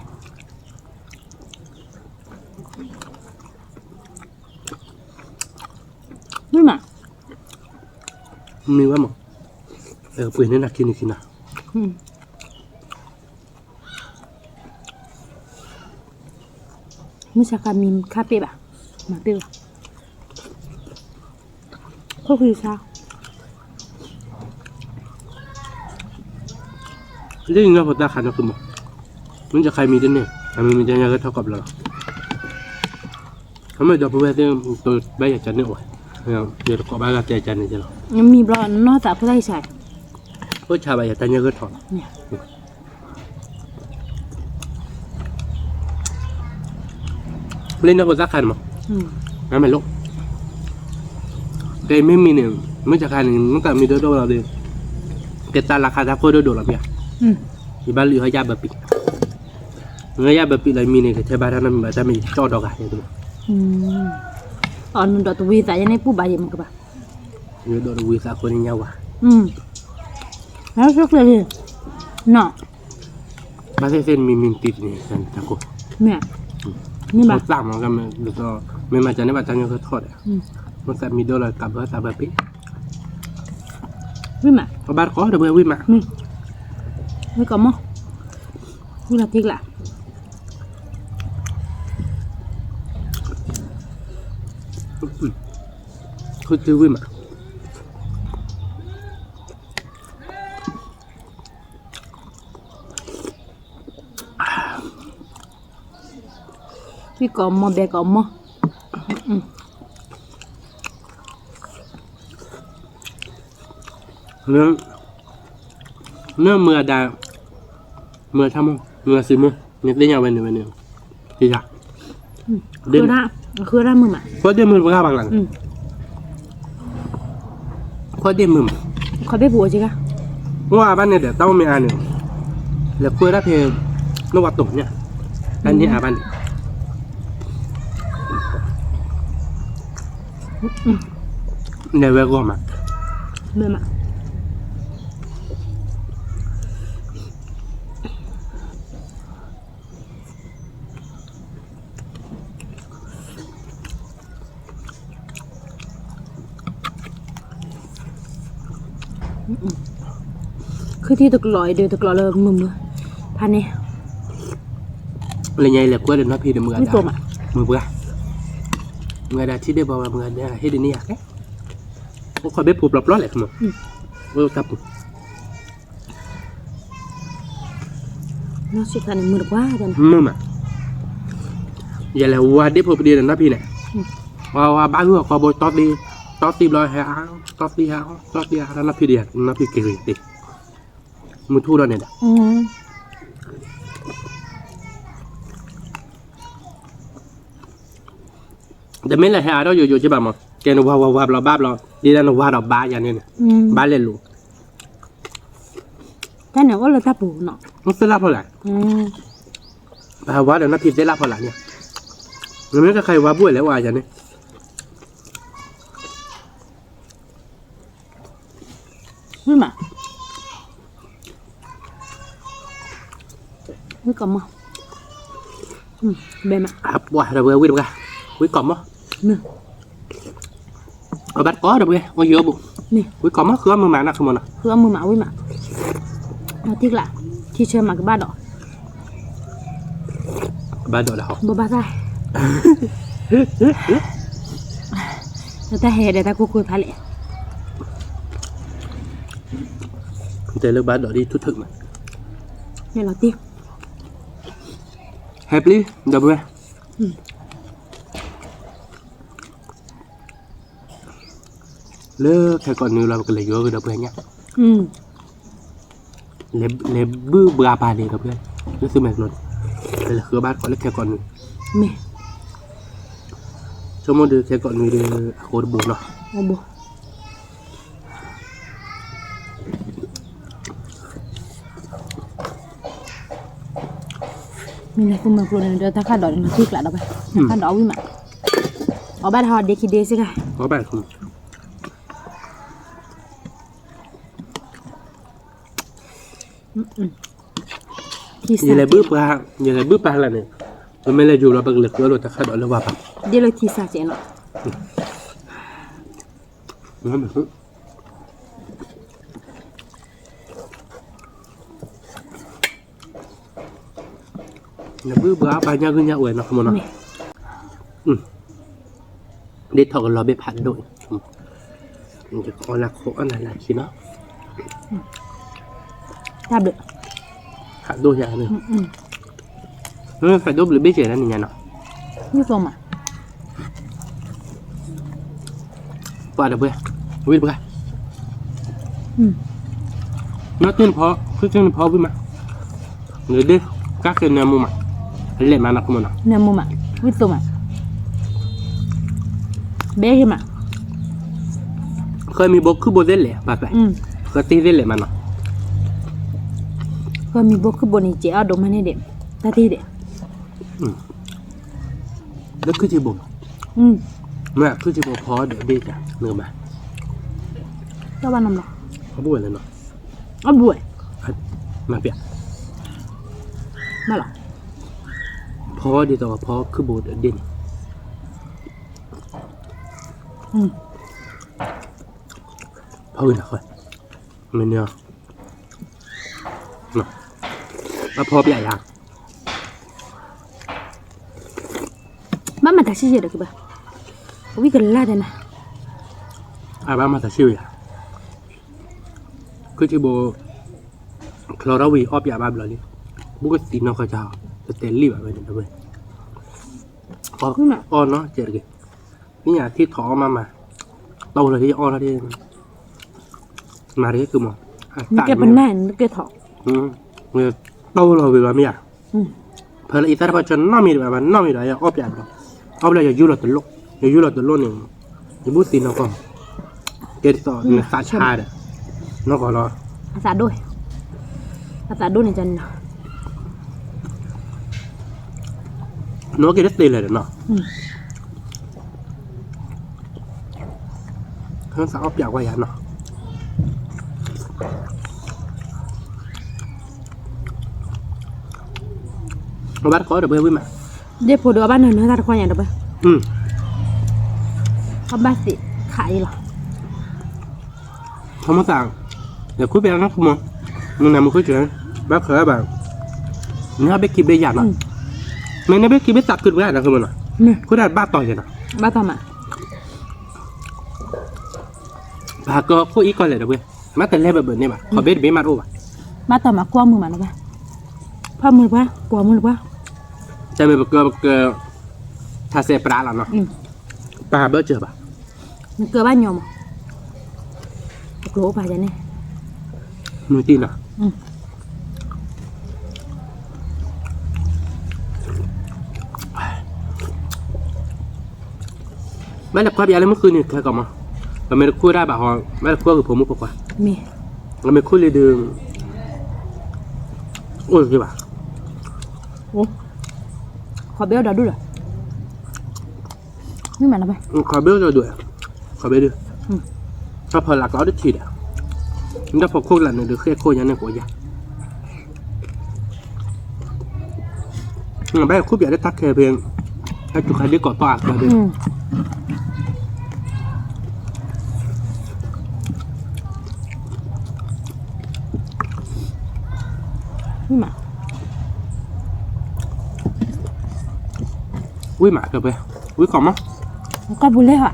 ် မ့ၢ်မး, မ့ၢ်ဝဲမး, ပှ့ၤန့ၢ်နၤခံနံၣ်ခံနၤ, မုၢ်ဆါခါမံခါပ့ၢ်ဘၣ်, မၤပ့ၢ်ဘၣ်, ခိၣ်ဃံဆါ လၢနဖိသၣ်ခါန့ၣ်ဃုမး, မုၢ်ဆါခါမံတန့ၢ်, အမံမံတညါဂဲၤထီၣ်ကိးဘျီလီၤ, အမ့ၢ်ဒီပုၢ်ဝဲၢ်သ့ၣ်, ဘၣ်ယၤကန့ၢ်အိၣ်, ယတကိးဘၣ်ဂၤတဲကန့ၢ်ကလီၤ, မံဘျီနီၢ်သးဖိသၣ်ဆါ, အိၣ်ဆါဘၣ်ယၤတၢ်ညါဂဲၤထီၣ်လီၤ လၢနဖိသၣ်ခါန့ၣ်မး, နမ့ၢ်လိၣ်, ကဲမ့ၢ်မံန့ၣ်, မုၢ်ဆါခါန့ၣ် မုၢ်ကမံဒိၣ်ဒိၣ်လီၤဒီး, ကဲတၢ်လၢခါတၢ်ခိၣ်ဒိၣ်ဒိၣ်လီၤမ့ၢ်ဧါ, ယဘၣ်လုၢ်ဟီၣ်ယၢ်ဘၢပံၤ, နယဘၣ်ပံးလီၤမံၤန့ၣ် ကထဲဘၣ်တၢ်နီတမံၤဘၣ် တၢ်မ့ၢ်ကၠီဒီဂၤယဲၢ်တမံၤ, အီၤနဒိးတဝံသးယဲၢ်န့ၣ် ပူၢ်ဘၣ်ယဲၢ်မ့ၢ်ကဘၣ်, နဒိးတဝံသးအဃိန့ၣ်ညါဝဲ, လၢကျဲၤလံ, နီၤ, ဘၣ်သ့ၣ်သ့ၣ်နမံၤမံၤတံၢ်တန့ၣ် တၢ်ကိၢ်, မ့ၢ်, မ့ၢ်ဘၣ်, သၣ်မ့ၢ်, မ့ၢ်မၤစၢၤန့ၣ်ဘၣ်တၢ်ညိၣ်ကထီၣ်ဒီး, မ့ၢ်သးမံၤဒိၣ်လီၤကးဘၢသးဘၢပ့ၤ ဝံၣ်မး, အဘၣ်တကိးဒီးဝဲဝံၣ်မး, ဝံၣ်ကီးမီၢ်, ဝံၣ်လီၤထံကျါ, ဃုထံဝံၣ်မး, ဝံၣ်ကီးမီၢ်ဘဲကီးမီၢ်, မ့ၢ်မုာ်အဒၣ်, မုာ်ထါမီၢ် မုာ်စံးမုာ် နသ့ၣ်ညါဝဲန့ၣ်ဝဲန့ၣ်, ဃုဒၣ်မုာ်မး, ဃုဒၣ်မုာ်တဂၤဘၣ်ကျါန့ၣ်, ဃုဒၣ်မုာ်မး, အိၣ်အါဘၣ်န့ၣ်ဒီး တၢ်အိၣ်မ့ၢ်အါန့ၣ်, လဲၤဃုဒၣ်ဖဲ, နဝၤတိာ်ညါ, တၢ်န့ၢ်အါဘၣ်န့ၣ် လဲၤဝဲဂီၢ်မး, ခုထံတကျိၤအံၤဒီးတကျိၤလၢမုာ်မုာ်, ဖးန့ၣ်, လၢညါအံၤလဲၤကွဲဒီးနီၢ်ဖံဒီးမုာ်အဒၣ်, မုာ်ပှၢ်, မုာ်အဒၣ်ထံၣ်ဒ့ၣ်ဘီဝဲမုာ်အဒၣ်ဟ့ၣ်ဒ်န့ၣ်ယါကဲ, အိၣ်ခိးဘ့ၣ်ဖိပျီပျီလဲၣ်, အိၣ်တၢ်ပူၤ မုာ်မး, ယလဲၤဝါဒ့ၣ်ဖိပဒံဒီးနီၢ်ဖံန့ၣ်, ဝါဝါဘၣ်ဂုၢ်အီၤကီဘိ တီၢ်သံဘျီဟဲအါ, တီၢ်သံဟဲအါ, တီၢ်သံဟဲအါ နီၢ်ဖံဒီးယၤ နီၢ်ဖံက့ၤဂ့ၤတ့ၢ်, မုၢ်ထူၣ်ဒီးန့ၣ်ဒီး တမ့ၢ်လၢဟဲအါထီၣ်ယိယိက့ဘၣ်မး, ကဲနဝါဝါဝါဘျီဘၣ်ဘျီ, ဒ်လၢနဝါဒီးဘါယၤန့ၣ်, ဘါလဲၤလိၤ, တၢ်န့ၣ်အိၣ်လၢတၢ်ပူၤနီၤ, သ့ၣ်လၣ်ဖီလာ်, ပဟဲဝါဒီးနီၢ်ဖံသ့ၣ်လၣ်ဖီလာ်န့ၣ်, နမ့ၢ်တခါအံၤဝါဘူၣ်ဝဲလဲၣ်ဝဲယၤန့ၣ် ဝံၣ်မး, ဝံၣ်ကီးမီၢ်, ဘဲမး, အပှၤဒီးဝဲဝံၣ်တပှၢ်, ဝံၣ်ကီးမီၢ်, အဘၣ်တကိးဒီးဝဲ အိၣ်ယိဘိ, ဝံၣ်ကီးမီၢ် ဃုအီၣ်မုာ်မးနီၤ ခမီနီၤ, ဃုအီၣ်မုာ်မး ဝံၣ်မး, ထံကျါ, ထံဆၢမးကဘၣ်ဒီး ကဘၣ်ဒီးဒီးဟီ, ဘိးဘၣ်သၣ်, တၢ်ဟဲဒီးတၢ်ကိၢ်ကိၢ်ဖးလဲၣ်, တဲလၢဘၣ်ဒီးဒ်ထူၣ်ထုးမး, ဟဲပျံၤ ဒီပုၢ်ဝဲၢ် လၢခဲကိာ်နွံလီၤ ပကလဲၤယိၤကဒီးပှဲၤညါ, လဲၤဘုၣ်ဘှါပာ်လံဒီးပှဲၤ, လၢသုမဲာ်ကျိၤန့ၣ်, ပလဲၤဃုဘၣ်တကိးလၢခဲကိာ်နွံ, မ့ၢ်, ဆိကမိၣ်ဒီးခဲကိာ်နွံဒီး အဃိတဘိနီၤ, မ့ၢ်လၢသုမဲာ်ကျိၤန့ၣ်ဒီး တၢ်ခၣ်ဒိးန့ၣ် နထံၣ်ကျးဒီးဘၣ်, တၢ်ခၣ်ဒိးဝံၣ်မး, အီၣ်ဘၣ်တဟီဒ့ခံဒ့စ့ၢ်ကီး, အီၣ်ဘၣ် ယလဲၤဘုၣ်ပှၤ, ယလဲၤဘုၣ်ပှၤလၢန့ၣ်, ပမ့ၢ်လဲၤယိၤလီၤ ပကလဲၤဃုအီၣ်လိာ်တၢ်ခၣ်ဒိးလၢဝါပာ်, ဒ်လၢခံစးကဲနီၤ, နဘုၣ်ဘှါပှၤညါဂုၢ်ညါအိၣ်နီၤ ခမီနီၤ, ဒ်ထီၣ်ကလီၤဘ့ၣ်ဖးဒိၣ်, အီၣ်နၤခိၣ်အီၣ်နၤလၢခံနီၤ, တၢ်ဘျုး, ဖးဒိၣ်ယၤ, ဖးဒိၣ်ဘျုးဘ့ၣ်စဲးလၢနညါနီၤ, ပှၤဒီးပှဲၤ, ဝံၣ်တပှၢ်, နီၢ်တ့ၢ်နဖီ, ဃုတ့ၢ်နဖီဝံၣ်မး, နဒ့ၣ်, ကၢ်ကဲနၢမူမး, အလဲၣ်မးနီၤ ခမီနီၤ, နၢမူမး, ဝံၣ်သိမး, ဘဲဂ့ၤမး, ဃၢမံၤဘိခုၣ်ဘိသ့ၣ်လဲၣ်, ဘၣ်ဖဲ, ဃၢတ့ၢ်သ့ၣ်လဲၣ်မးနီၤ, ဃၢမံၤဘိခုၣ်ဘိန့ၣ် ကဲအီၣ်ဒိၣ်မးန့ၣ်ဒဲး, တၢ်တ့ၢ်ဒဲး လၢခုၣ်ထံဘိ, မ့ၢ်ခုၣ်ထံဘိဖီဒီးဒ့ၣ်တၢ်, နကမၤ, တဘၣ်နမၤ, အဘူၣ်ဝဲလဲၣ်နီၤ, အဘူၣ်ဝဲ, မၤပျဲ, မၤလီၤ, ဖီဒ်သိးဖီခုၣ်ဘိဒီးဒ့ၣ်န့ၣ်, ဖီဝံၤလီၤဃီ, မ့ၢ်န့ၣ်, ဘၣ်ဖီပျဲယၤ, ဘၣ်မၤတၢ်ဆံၣ်ယဲၢ်ဒီးကဘၣ်, ဝံၣ်ကလၢ်တဲနၤ, အဘၣ်မၤတၢ်ဆံၣ်ဝဲယၤ, ခုၣ်ထံဘိ, ချီထီၣ်ဝံၤအီၣ်ပျဲဘၣ်ဘျီလံ, ဘူးကသံနီၢ်ကီၢ်ကၢ်, တတဲလံဘၣ်ဝဲန့ၣ်, အီၣ်နီၢ်ကဲတဂ့ၤ, မ့ၢ်ယၤထံၣ်ထီၣ်အီၣ်မးမး, တီလီၤဒ်အီၣ်ထီၣ်ဒ်, မၤတဂ့ၤကမီၤ, ကဲပနၢ်နကဲထီၣ်, တီလီၤဝံၤဘၣ်မ့ၢ်ယၤ, ဖဲလၢအံသၣ်တဖၣ်ကနီၣ်မံၤတဘၣ်ဘၣ် နီၣ်မံၤဒီးယအီၣ်ပျဲဘျီ, အီၣ်ဘျီယယူၢ်လီၤတလိၣ်, ယယူၢ်လီၤတလိၣ်န့ၣ်, ယဘူၣ်သံနီၢ်ကီၢ်, ကဲဒ်သိးနသးဆါဒီး, နီၢ်ကီၢ်လီၤ, အသးဒိၣ်, အသးဒိၣ်န့ၣ်, နအိၣ်က့ၤတသ့လဲၣ်ဒီးနီၤ, သးအီၣ်ပျဲကွၢ်ယၤနီၤ, အဘၣ်တခီဒီးပှဲၤဝံၣ်မး, ဒ့ၣ်ဖိဒီးအဘၣ်နၢၤနၢၤတၢ်တခီညါဒီးပှဲၤ, အဘၣ်သ့ၣ်ခးအံၤလီၤ ခီမီသး, ဒီးခူၣ်ပျဲနီၢ်ခူမီ, မုၢ်နၤမုၢ်ဃုဆၢ, ဘၣ်ခၢဘၣ်, နဟဲဘ့ၣ်ခံဘ့ၣ်ယၤနီၤ, မ့ၢ်နဘ့ၣ်ခံဘ့ၣ်သးခုတဝဲနီၤခီမီနီၤ, ခူၣ်တၢ်ဘၣ်တီၤယဲနီၤ, ဘၣ်တီၤမး, ပဟးကၢခိၣ်အံၤကီၢ်လဲၣ်ဒီးပှဲၤ, မ့ၢ်တလဲၤဘၣ်ဘၣ်န့ၣ်ဘၣ်, ခီဘ့ၣ်တဘ့ၣ်မးတအိၣ်ဘၣ်, ဘၣ်တီၤမးကွၢ်မုာ်မးလၢၤဘၣ်, ဖၢမုာ်တပှဲၤ, ကွၢ်မုာ်တပှဲၤ, တၢ်မ့ၢ်ပကၢပကၢ, ထါစဲးပြးလီၤနီၤ, ပဟးဘၢစၢၤဘၣ်, နကၢဘၣ်ညီမး, ပကျိအိၣ်ပာ်ယၤန့ၣ်, မုၢ်တံၢ်နီၤ ဘၣ်လဲၤကွၢ်ပယီၤလၢမုၢ်ဃုနံၤခဲကီးမး, ပမ့ၢ်တခူၣ်ဒၣ်ဘၣ်ဟီ, ဘၣ်တခူၣ်ဂ့ၤဖိမုၣ်ဖိခွါ, ပမ့ၢ်ခူၣ်လံဒီး, အိၣ်တဂ့ၤဘၣ်, ခီဘ့ၣ်အိၣ်ဒီးဒူၣ်လီၤ, ခီဘ့ၣ်အိၣ်ဒီးဒူၣ်, ခီဘ့ၣ်ဒုး, တၢ်ဖီလာ်ကျါအိၣ်တထံၣ်ဒီး, တၢ်ဖီခိၣ်ကျါန့ၣ်ဒီးဃဲၣ်ခိၣ်ညါန့ၣ်ကိးယၤ ဘၣ်ခူၣ်ပၠးလၢတၢ်ခဲဖဲ, တၢ်စူၤခါဒ့ၣ်ကိးတီၢ်အကျါဒီး, ဝံၣ်မး, ဝံၣ်မးကဲဖဲ, ဝံၣ်ကီးမး, ကီၢ်ပူၤလဲၣ်ဟီ,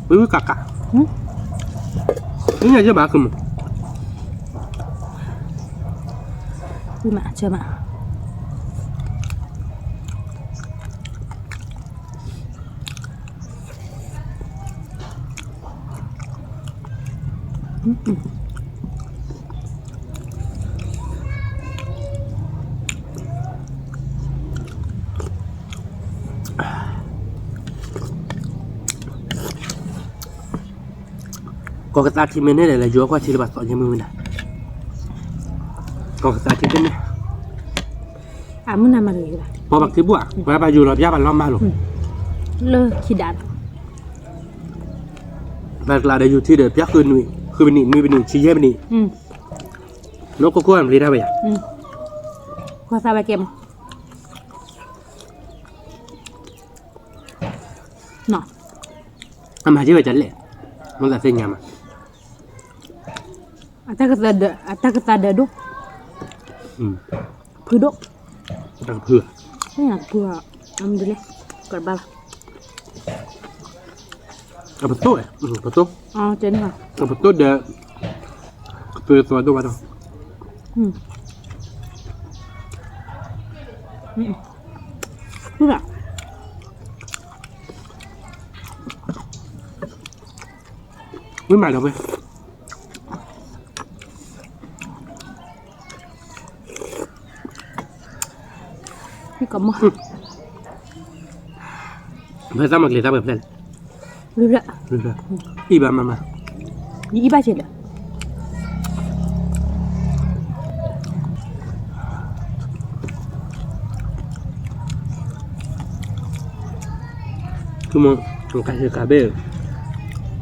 ဝံၣ်ဝံၣ်ကးကး, ဝံၣ်ညါယဲၢ်ဘၣ်ကမုာ် ဝံၣ်မး, ဆၢမး, ကီၢ်ကသးထံမ့ၢ်န့ၣ်ဒီး လဲၤယိၤကွၢ်ထံလၢပှၤသီညါမုၢ်မနၤ, ကီၢ်ကသးထံတန့ၣ်, အမုၢ်နၤမၤတဂ့ၤဘၣ်, ပှၤဘၣ်က့ၤဘၣ်ဧါ, ပှၤဘၣ်ယိၤလီၤပျၢ်ဘၣ်လီၤမၢ်လိာ်, လၢခံဒါဒီး, ဘၣ်ကျါဒီးယိၤထံဒီး ပျၢ်ဃုနွံ, ဃုပနံး, နွံပနံး, ဆံယဲၢ်ပနံး, နအိၣ်ခိၣ်ခိၣ်မၤပျံၤတၢ်ဝဲယၤ, ကီၢ်သးဝဲကဲမး, နီၤ, အမၤက့ၤဝဲဒ်လဲၣ်, မ့ၢ်သးသ့ၣ်ညါမး, အတၢ်ကသးဒၢး, အတၢ်ကသးဒၢးဒိၣ်, ဖုဒိၣ်, တၢ်ကဖု, ဖု, အမဒုးလဲၣ်, ကဘၣ်လီၤ, အပတိၢ်, ပတိၢ်, အပတိၢ်ဒီး, ကပၢၤသွဲဒိၣ်ဘၣ်ဒီး, ဖုလီၤ ဝံၣ်မးဒီးဝဲ, ကမီၤ, ဖဲသးမၤကလဲၤသးပှဲၤဖျဲၣ်လဲၣ်, အံၤဘၣ်မးမး, ယအံၤဘၣ်က့ၤဒီး အံၤဘၣ်က့ၤဒီး မ့ၢ် ကးဆ့ကၤဘ့ၣ်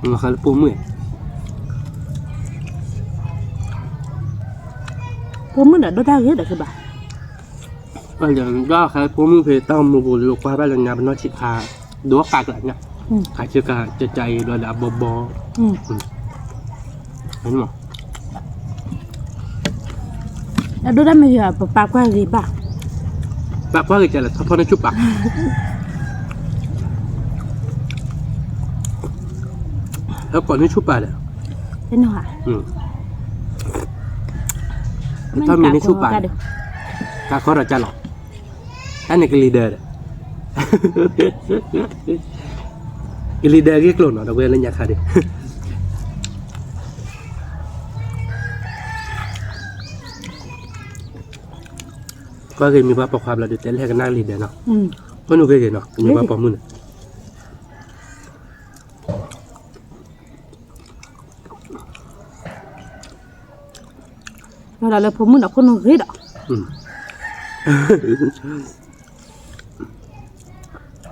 မ့ၢ်ဃးလၢပိာ်မုၣ်, ပိာ်မုၣ်ဒီးဒိၣ်တၢ်ဂ့ၤဒီးကဘၣ်, ဒီးဃးလၢပိာ်မုၣ်ဖဲတၢ်မူပူၤလၢကွၢ်ဘၣ်လၢညါပနီၢ်ဆံးခါ, ဒိၣ်ကးကလးညါ, ကးဆ့ကၤကကးအံၤဘျီဒီးအဘီဘီ, အဒိၣ်တၢ်မ့ၢ်ယၤ ပပာ်ကွၢ်ဂ့ၤဘၣ်, ပာ်ကွၢ်ဂ့ၤကလဲၣ် ထီၣ်ဖီၣ်န့ၢ်ဆူၣ်ပာ်, ဟဲကိးန့ၢ်ဆူၣ်ပာ်ဒီး, ထီၣ်မံၤန့ၢ်ဆူၣ်ပာ်, ကးခီဒီးကၢ်လီၤ, တၢ်န့ၣ်ကလံၤဒၢးဒီး, ကလံၤဒၢးဂ့ၢ်ကျိၤနီၤ ဒီပုၢ်ဝဲၢ်လၢညါခါဒီး ကွၢ်ဂ့ၤမ့ၢ်ပှၤပိာ်ခွါဘျီဒီး တဲလၢဟဲကနၣ်လံဒီးနီၤ, အိၣ်နုာ်ဂ့ၤဂ့ၤနီၤ မ့ၢ်ပှၤပိာ်မုၣ်န့ၣ်, လီၤဒၣ်လၢဖိမုၣ်ဒီးခိၣ်နူာ်ဂ့ၤဒီး, လီၤလ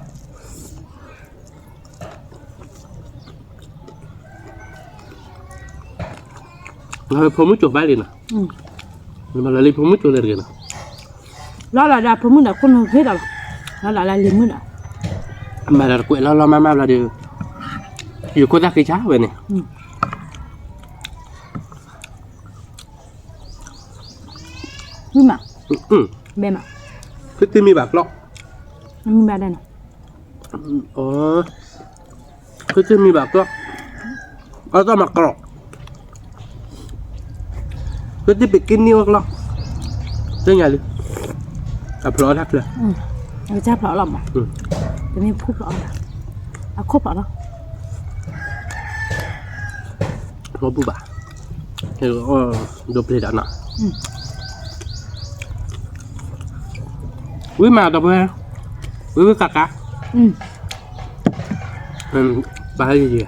ၢဖိမုၣ်ကၠိၤဘၣ်လံနီၤ, လီၤလၢလံဖိမုၣ်ကၠိၤလၢတဂ့ၤနီၤ, လီၤလၢဒၣ်ဖိမုၣ်ဒီးခိၣ်နူာ်ဂ့ၤဒီးလီၤ, လီၤလၢလံၤမုၣ်ဒီး, မၤဒီးတကွဲးလီၤလီၤမၢ်မၢ်ဘျီဒီး, ယခိၣ်သၣ်ဃ့ဆါဝဲန့ၣ် ဝံၤမး, ဘဲမး, ဖုတမံၤဘၣ်ကျီၢ်, မံၤဘၣ်ဒဲးနီၤ, ဖုတမံၤဘၣ်ကျီၢ်, အသီၣ်မၤကျီၢ်, ဖုတပ့ၤက့ၤနံၣ်အိၣ်ကျီၢ်, သ့ၣ်ညါလံ, အဖျိးအီၣ်တၢ်ချၢ, အကစၢ်ဖျိးအီၣ်လီၤမး, တမ့ၢ်ဖုဖျိးအီၣ်ဘၣ်, အခိၣ်ဖျိးလီၤ မ့ၢ်ဘူၣ်ဘၣ်, ဒိးပျ့ၤဒီးနီၤ, ဝံၤမးဒီပုၢ်ဝဲၢ်, ဝံၤဝံၤကးကး, ပာ်ဟဲယံၤယံ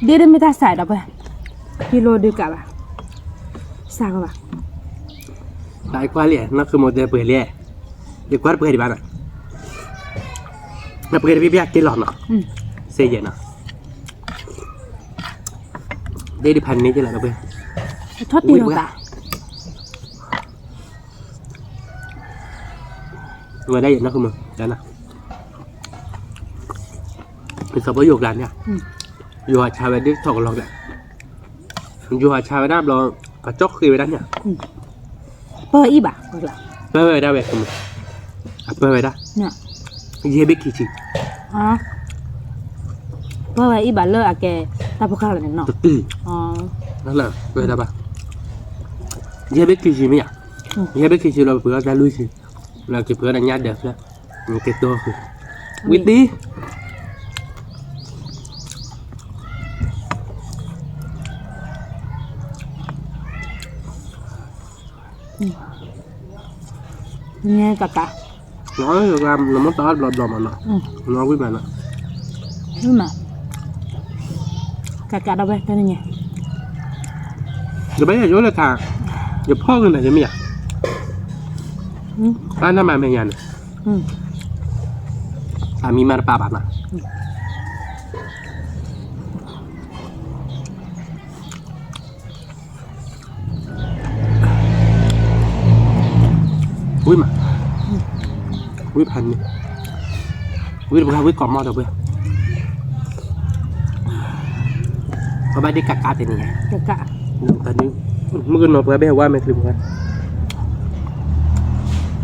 ၤ, ဒ်ဒ်မ့ၢ်တၢ်စးဒီပုၢ်ဝဲၢ်, ကံလိဒုးကးဘၣ်, စးကဘၣ်, ဘၣ်ကွၢ်လံ နီၢ်ဃုမိၢ်တဲပှဲၤလံ, ယကွၢ်တပှဲၤဒံးဘၣ်နီၤ, နပှဲၤတဘ့ၣ်ဘၣ်က့ၤလီၤနီၤ, စ့ယဲၢ်နီၤ ဒ်ဒ်ဖးန့ၢ်က့ၤလီၤဒီပုၢ်ဝဲၢ်, ထီၣ်တံၢ်လီၤဘၣ်, ဝဲဒၣ်ယဲၢ်နီၢ်ဃုမိၢ်, ယသးပှၢ်ယိၤကျါန့ၣ်, ယိၤဟးဆါဝဲဒ်ထီၣ်ကလီၤကျါ, ယိၤဟးဆါဝဲဒၣ်ဘျီ, အကၠီၣ်ဃ့ဝဲဒၣ်န့ၣ်, ပၢအံၤဘၣ်, ပၢဝဲဒၣ်ဝဲ, အပၢဝဲဒၣ်, ယဟဲဘ့ၣ်ခံဆံ, ပၢဝဲအံၤဘၣ်လၢအကဲ, တၢ်ဖိခါလီၤန့ၣ်နီၤ, ပၢဝဲဒၣ်ဘၣ်, ယဟဲဘ့ၣ်ခံဆံမ့ၢ်ဧါ, ယဟဲဘ့ၣ်ခံဆံလီၤပှ့ၤအီၣ်တၢ်လွံၢ်ဆံ, လၢက့ၤပှ့ၤအီၣ်တၢ်ညၣ်ဒၢးဖျၢၣ်, က့ၤတီဃုာ်, ဝံၤတံၢ် ညဲကကး, နမ့ၢ်တအီၣ်ဘျီဘျီမးနီၤ, နဝံၣ်မးနီၤ, ဝံၣ်မး, ကကးဒီးဝဲတနံၤညါ, တဘၣ်ယၤယအိၣ်လၢခါ, ယဖီၣ်ဂ့ၤနၤယမ့ၢ်ယၤ, အါနၢ်မၤမဲာ်ညါန့ၣ်, အမံၤမၤတပာ်ဘၣ်နီၤ ဝံၣ်မး, ဝံၣ်ဖးန့ၣ်, ဝံၣ်တပှဲၤ ဝံၣ်ကိးမီၢ်ဒီပုၢ်ဝဲၢ်, ပဘၣ်ဒ့ကကးတနံၤညါ, မုၣ်ကနီၤပှၤဘၣ်ဟဲဝါမဲာ်ချံပှၤ,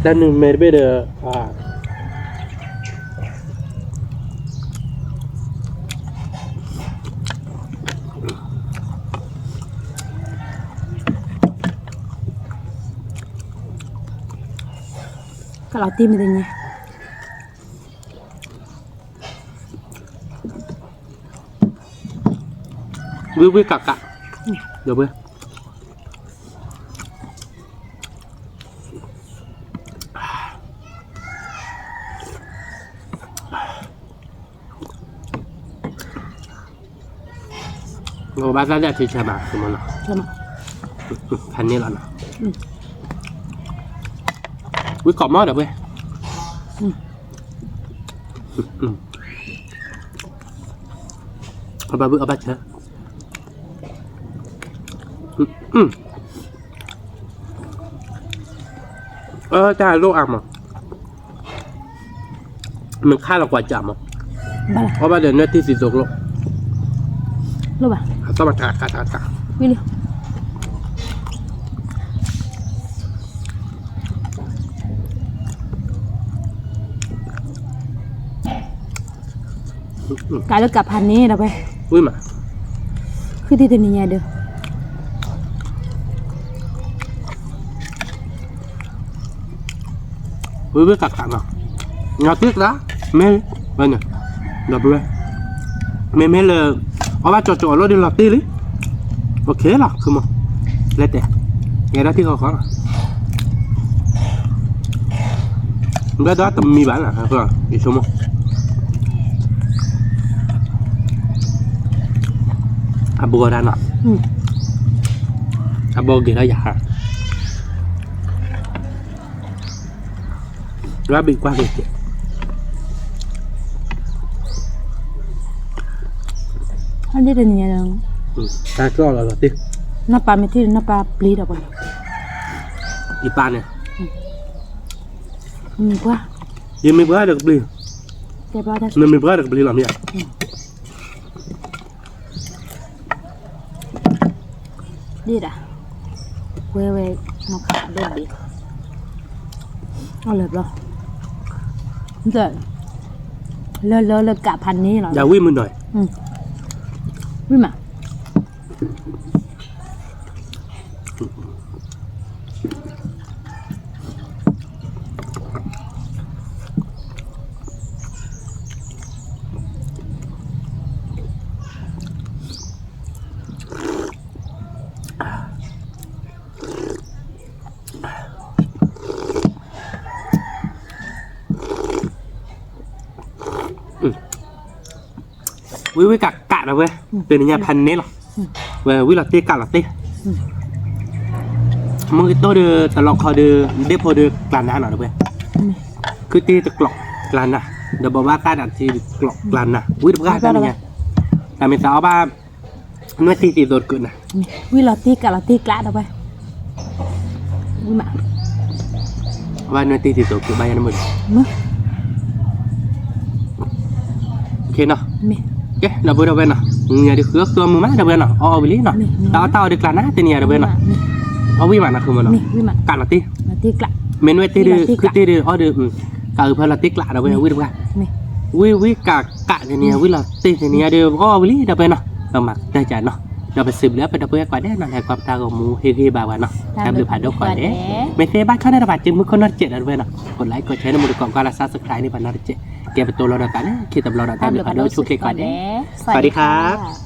တၢ်နုာ်မဲာ်တဘ့ၣ်ဒီး ကလီၤတံၢ်မ့ၢ်တညါ, ဝံၣ်ဝံၣ်ကးကး, ဒီပုၢ်ဝဲၢ် ဘၣ်သးဒၣ်ထံဆါဘၣ် ဖးန့ၢ်လီၤနီၤ, ဝံၣ်ကိးမီၢ်ဒီပုၢ်ဝဲၢ်, အဘၣ်ဘုအဘၣ်ဆၢ, အၢ တၢ်လိၣ်အါမး, မ့ၢ်ခါလီၤကွၢ်ကၢ်မး, အီၣ်ဘၣ်ဒီးနွဲၣ်တံၢ်သံသိးကျိ, အသီၣ်ဘၣ်တၢ်တၢ်တၢ်တၢ်, ကးလၢကးဖးန့ၣ်ဒီးဝဲ, ဝံၤမး, ခုၣ်တံၢ်တနံၤညါဒီး ဝံၤဝံၤကးကးနီၤ, လီၤတံၢ်ကျါ, မ့ၢ်ဝဲန့ၣ်, ဒီးပဝဲ, မ့မ့ၢ်လၢ အီၣ်ဘၣ်ကၠီကၠီအီၤလီၤဒီးလီၤတံၢ်လံ, အိၣ်ခ့လီၤ ခုမီၤ, လဲၤတဲာ်, ယဲဒၣ်ထံၣ်ဃီဃီလီၤ, ဘၣ်ဒီးတမံၤဘၣ်နီၤ, ယဆိကမိၣ် အဘိဒၣ်နီၤ, အဘိက့ၤထီၣ်ယၤဟါ, ရၣ်ဘံၣ်ကွၢ်က့ၤက့ၤ, ဟဲဒ်တနံၤညါ, တၢ်ကီၢ်လီၤလီၤတံၢ်, နီၢ်ပၤမ့ၢ်ထံၣ်နီၢ်ပၤပျံၤဒီးပှၤ, ယပၢ်န့ၣ်, မ့ၢ်ပှၤ, ယမ့ၢ်ပှၤဒီးကပျံၤ, နမ့ၢ်ပှၤဒီးကပျံၤလီၤမ့ၢ်ဧါ ဒ်ဒၣ်, ဝဲဝဲ, နီၢ်ခးဒိၣ်ဘ့ၣ်, အီၣ်လၢဘျီ, လၢလၢလၢကးဖးန့ၣ်လီၤ, ယဝံၣ်မုၢ်နီၤ, ဝံၣ်မး ဝံၤဝံၤကးကးဒီးဝဲ, တနံၤညါဖးန့ၣ်လီၤ, ဝဲဝံၤလီၤတံၢ်ကးလီၤတံၢ်, မုၢ်ကတိၢ်ဒီးတလီခီဒီး ဒ့ၣ်ဖိဒီးကျးနါနီၤဒီးဝဲ, ခုတ့တကျိးကျးနါ, ဒီးဘိးဘၣ်သၣ်ဒၣ်တ့တကျိးကျးနါ, ဝံၤတပှၢ်တနံၤညါ, တၢ်မ့ၢ်သးအီၣ်ဘၣ် နွဲၣ်တံၢ်သံသိးတကုးနၤ, ဝံၤလီၤတံၢ်ကးလီၤတံၢ်ကျးဒီးဝဲ, ဝံၤမး, အီၣ်ဘၣ်နွဲၣ်တံၢ်သံသိးတကုးဘၣ်ယၤနမုၢ်, နီၤ, ကဲ ဒီပုၢ်ဒီဝဲၢ်နီၤ, နံၤညါဒုးဃုအီၣ်ဃုအီၣ်မုာ်မးဒီပုၢ်ဝဲၢ်နီၤ, အီၣ်အီၣ်ဝံၤလံနီၤ, တၢ်အီၣ်တၢ်အီဒုးကျးနၤ တနံၤညါဒီပုၢ်ဝဲၢ်နီၤ, အီၣ်ဝံၤမးနီၤ ဃုမးနီၤ, ကးလီၤတံၢ်, မ့ၢ်နွဲၣ်တံၢ်ဒုး ခုတ့ဒုးအီၣ်ဒုး, ကးအုးဖဲလီၤတံၢ်ကျးဒီပုၢ်ဝဲၢ် ဝံၤတပှၢ်, ဝံၤဝံၤကးကးတနံၤညါ ဝံၤလီၤတံၢ်တနံၤညါဒုး အီၣ်ဝံၤလံဒီပုၢ်ဝဲၢ်နီၤ, ဒီးမၤကတၢၢ်ကနီၤ, ဒီးပစံးဘျုးအပဒီပုၢ်ဝဲၢ်ကိးဂၤဒဲးနီၤ လဲၤကွၢ်ပတၢ်ဂီၤမူဟ့ၣ်ဂံၢ်ဘါဝဲနီၤ, တၢ်ဘျုးဖးဒိၣ်ကိးဂၤဒဲး, မ့ၢ်သ့ဘၣ်ဆီန့ၣ်တဖၣ် က့ၤမုၢ်ခိၣ်နီၢ်တစဲးဒီပုၢ်ဝဲၢ်နီၤ, ကိးlikeကိးshareန့ၣ် မုၢ်တကိးကွၢ်လၢ subscribe န့ၣ် ပှၤနီၢ်တစဲး, ကဲပတိၢ်လီၤဒီးသးလၢခံတဘျီဒီး တၢ်ဘျုးဖးဒိၣ်ဆိၣ်ဂ့ၤကိးဂၤဒဲး, สวัสดีค่ะ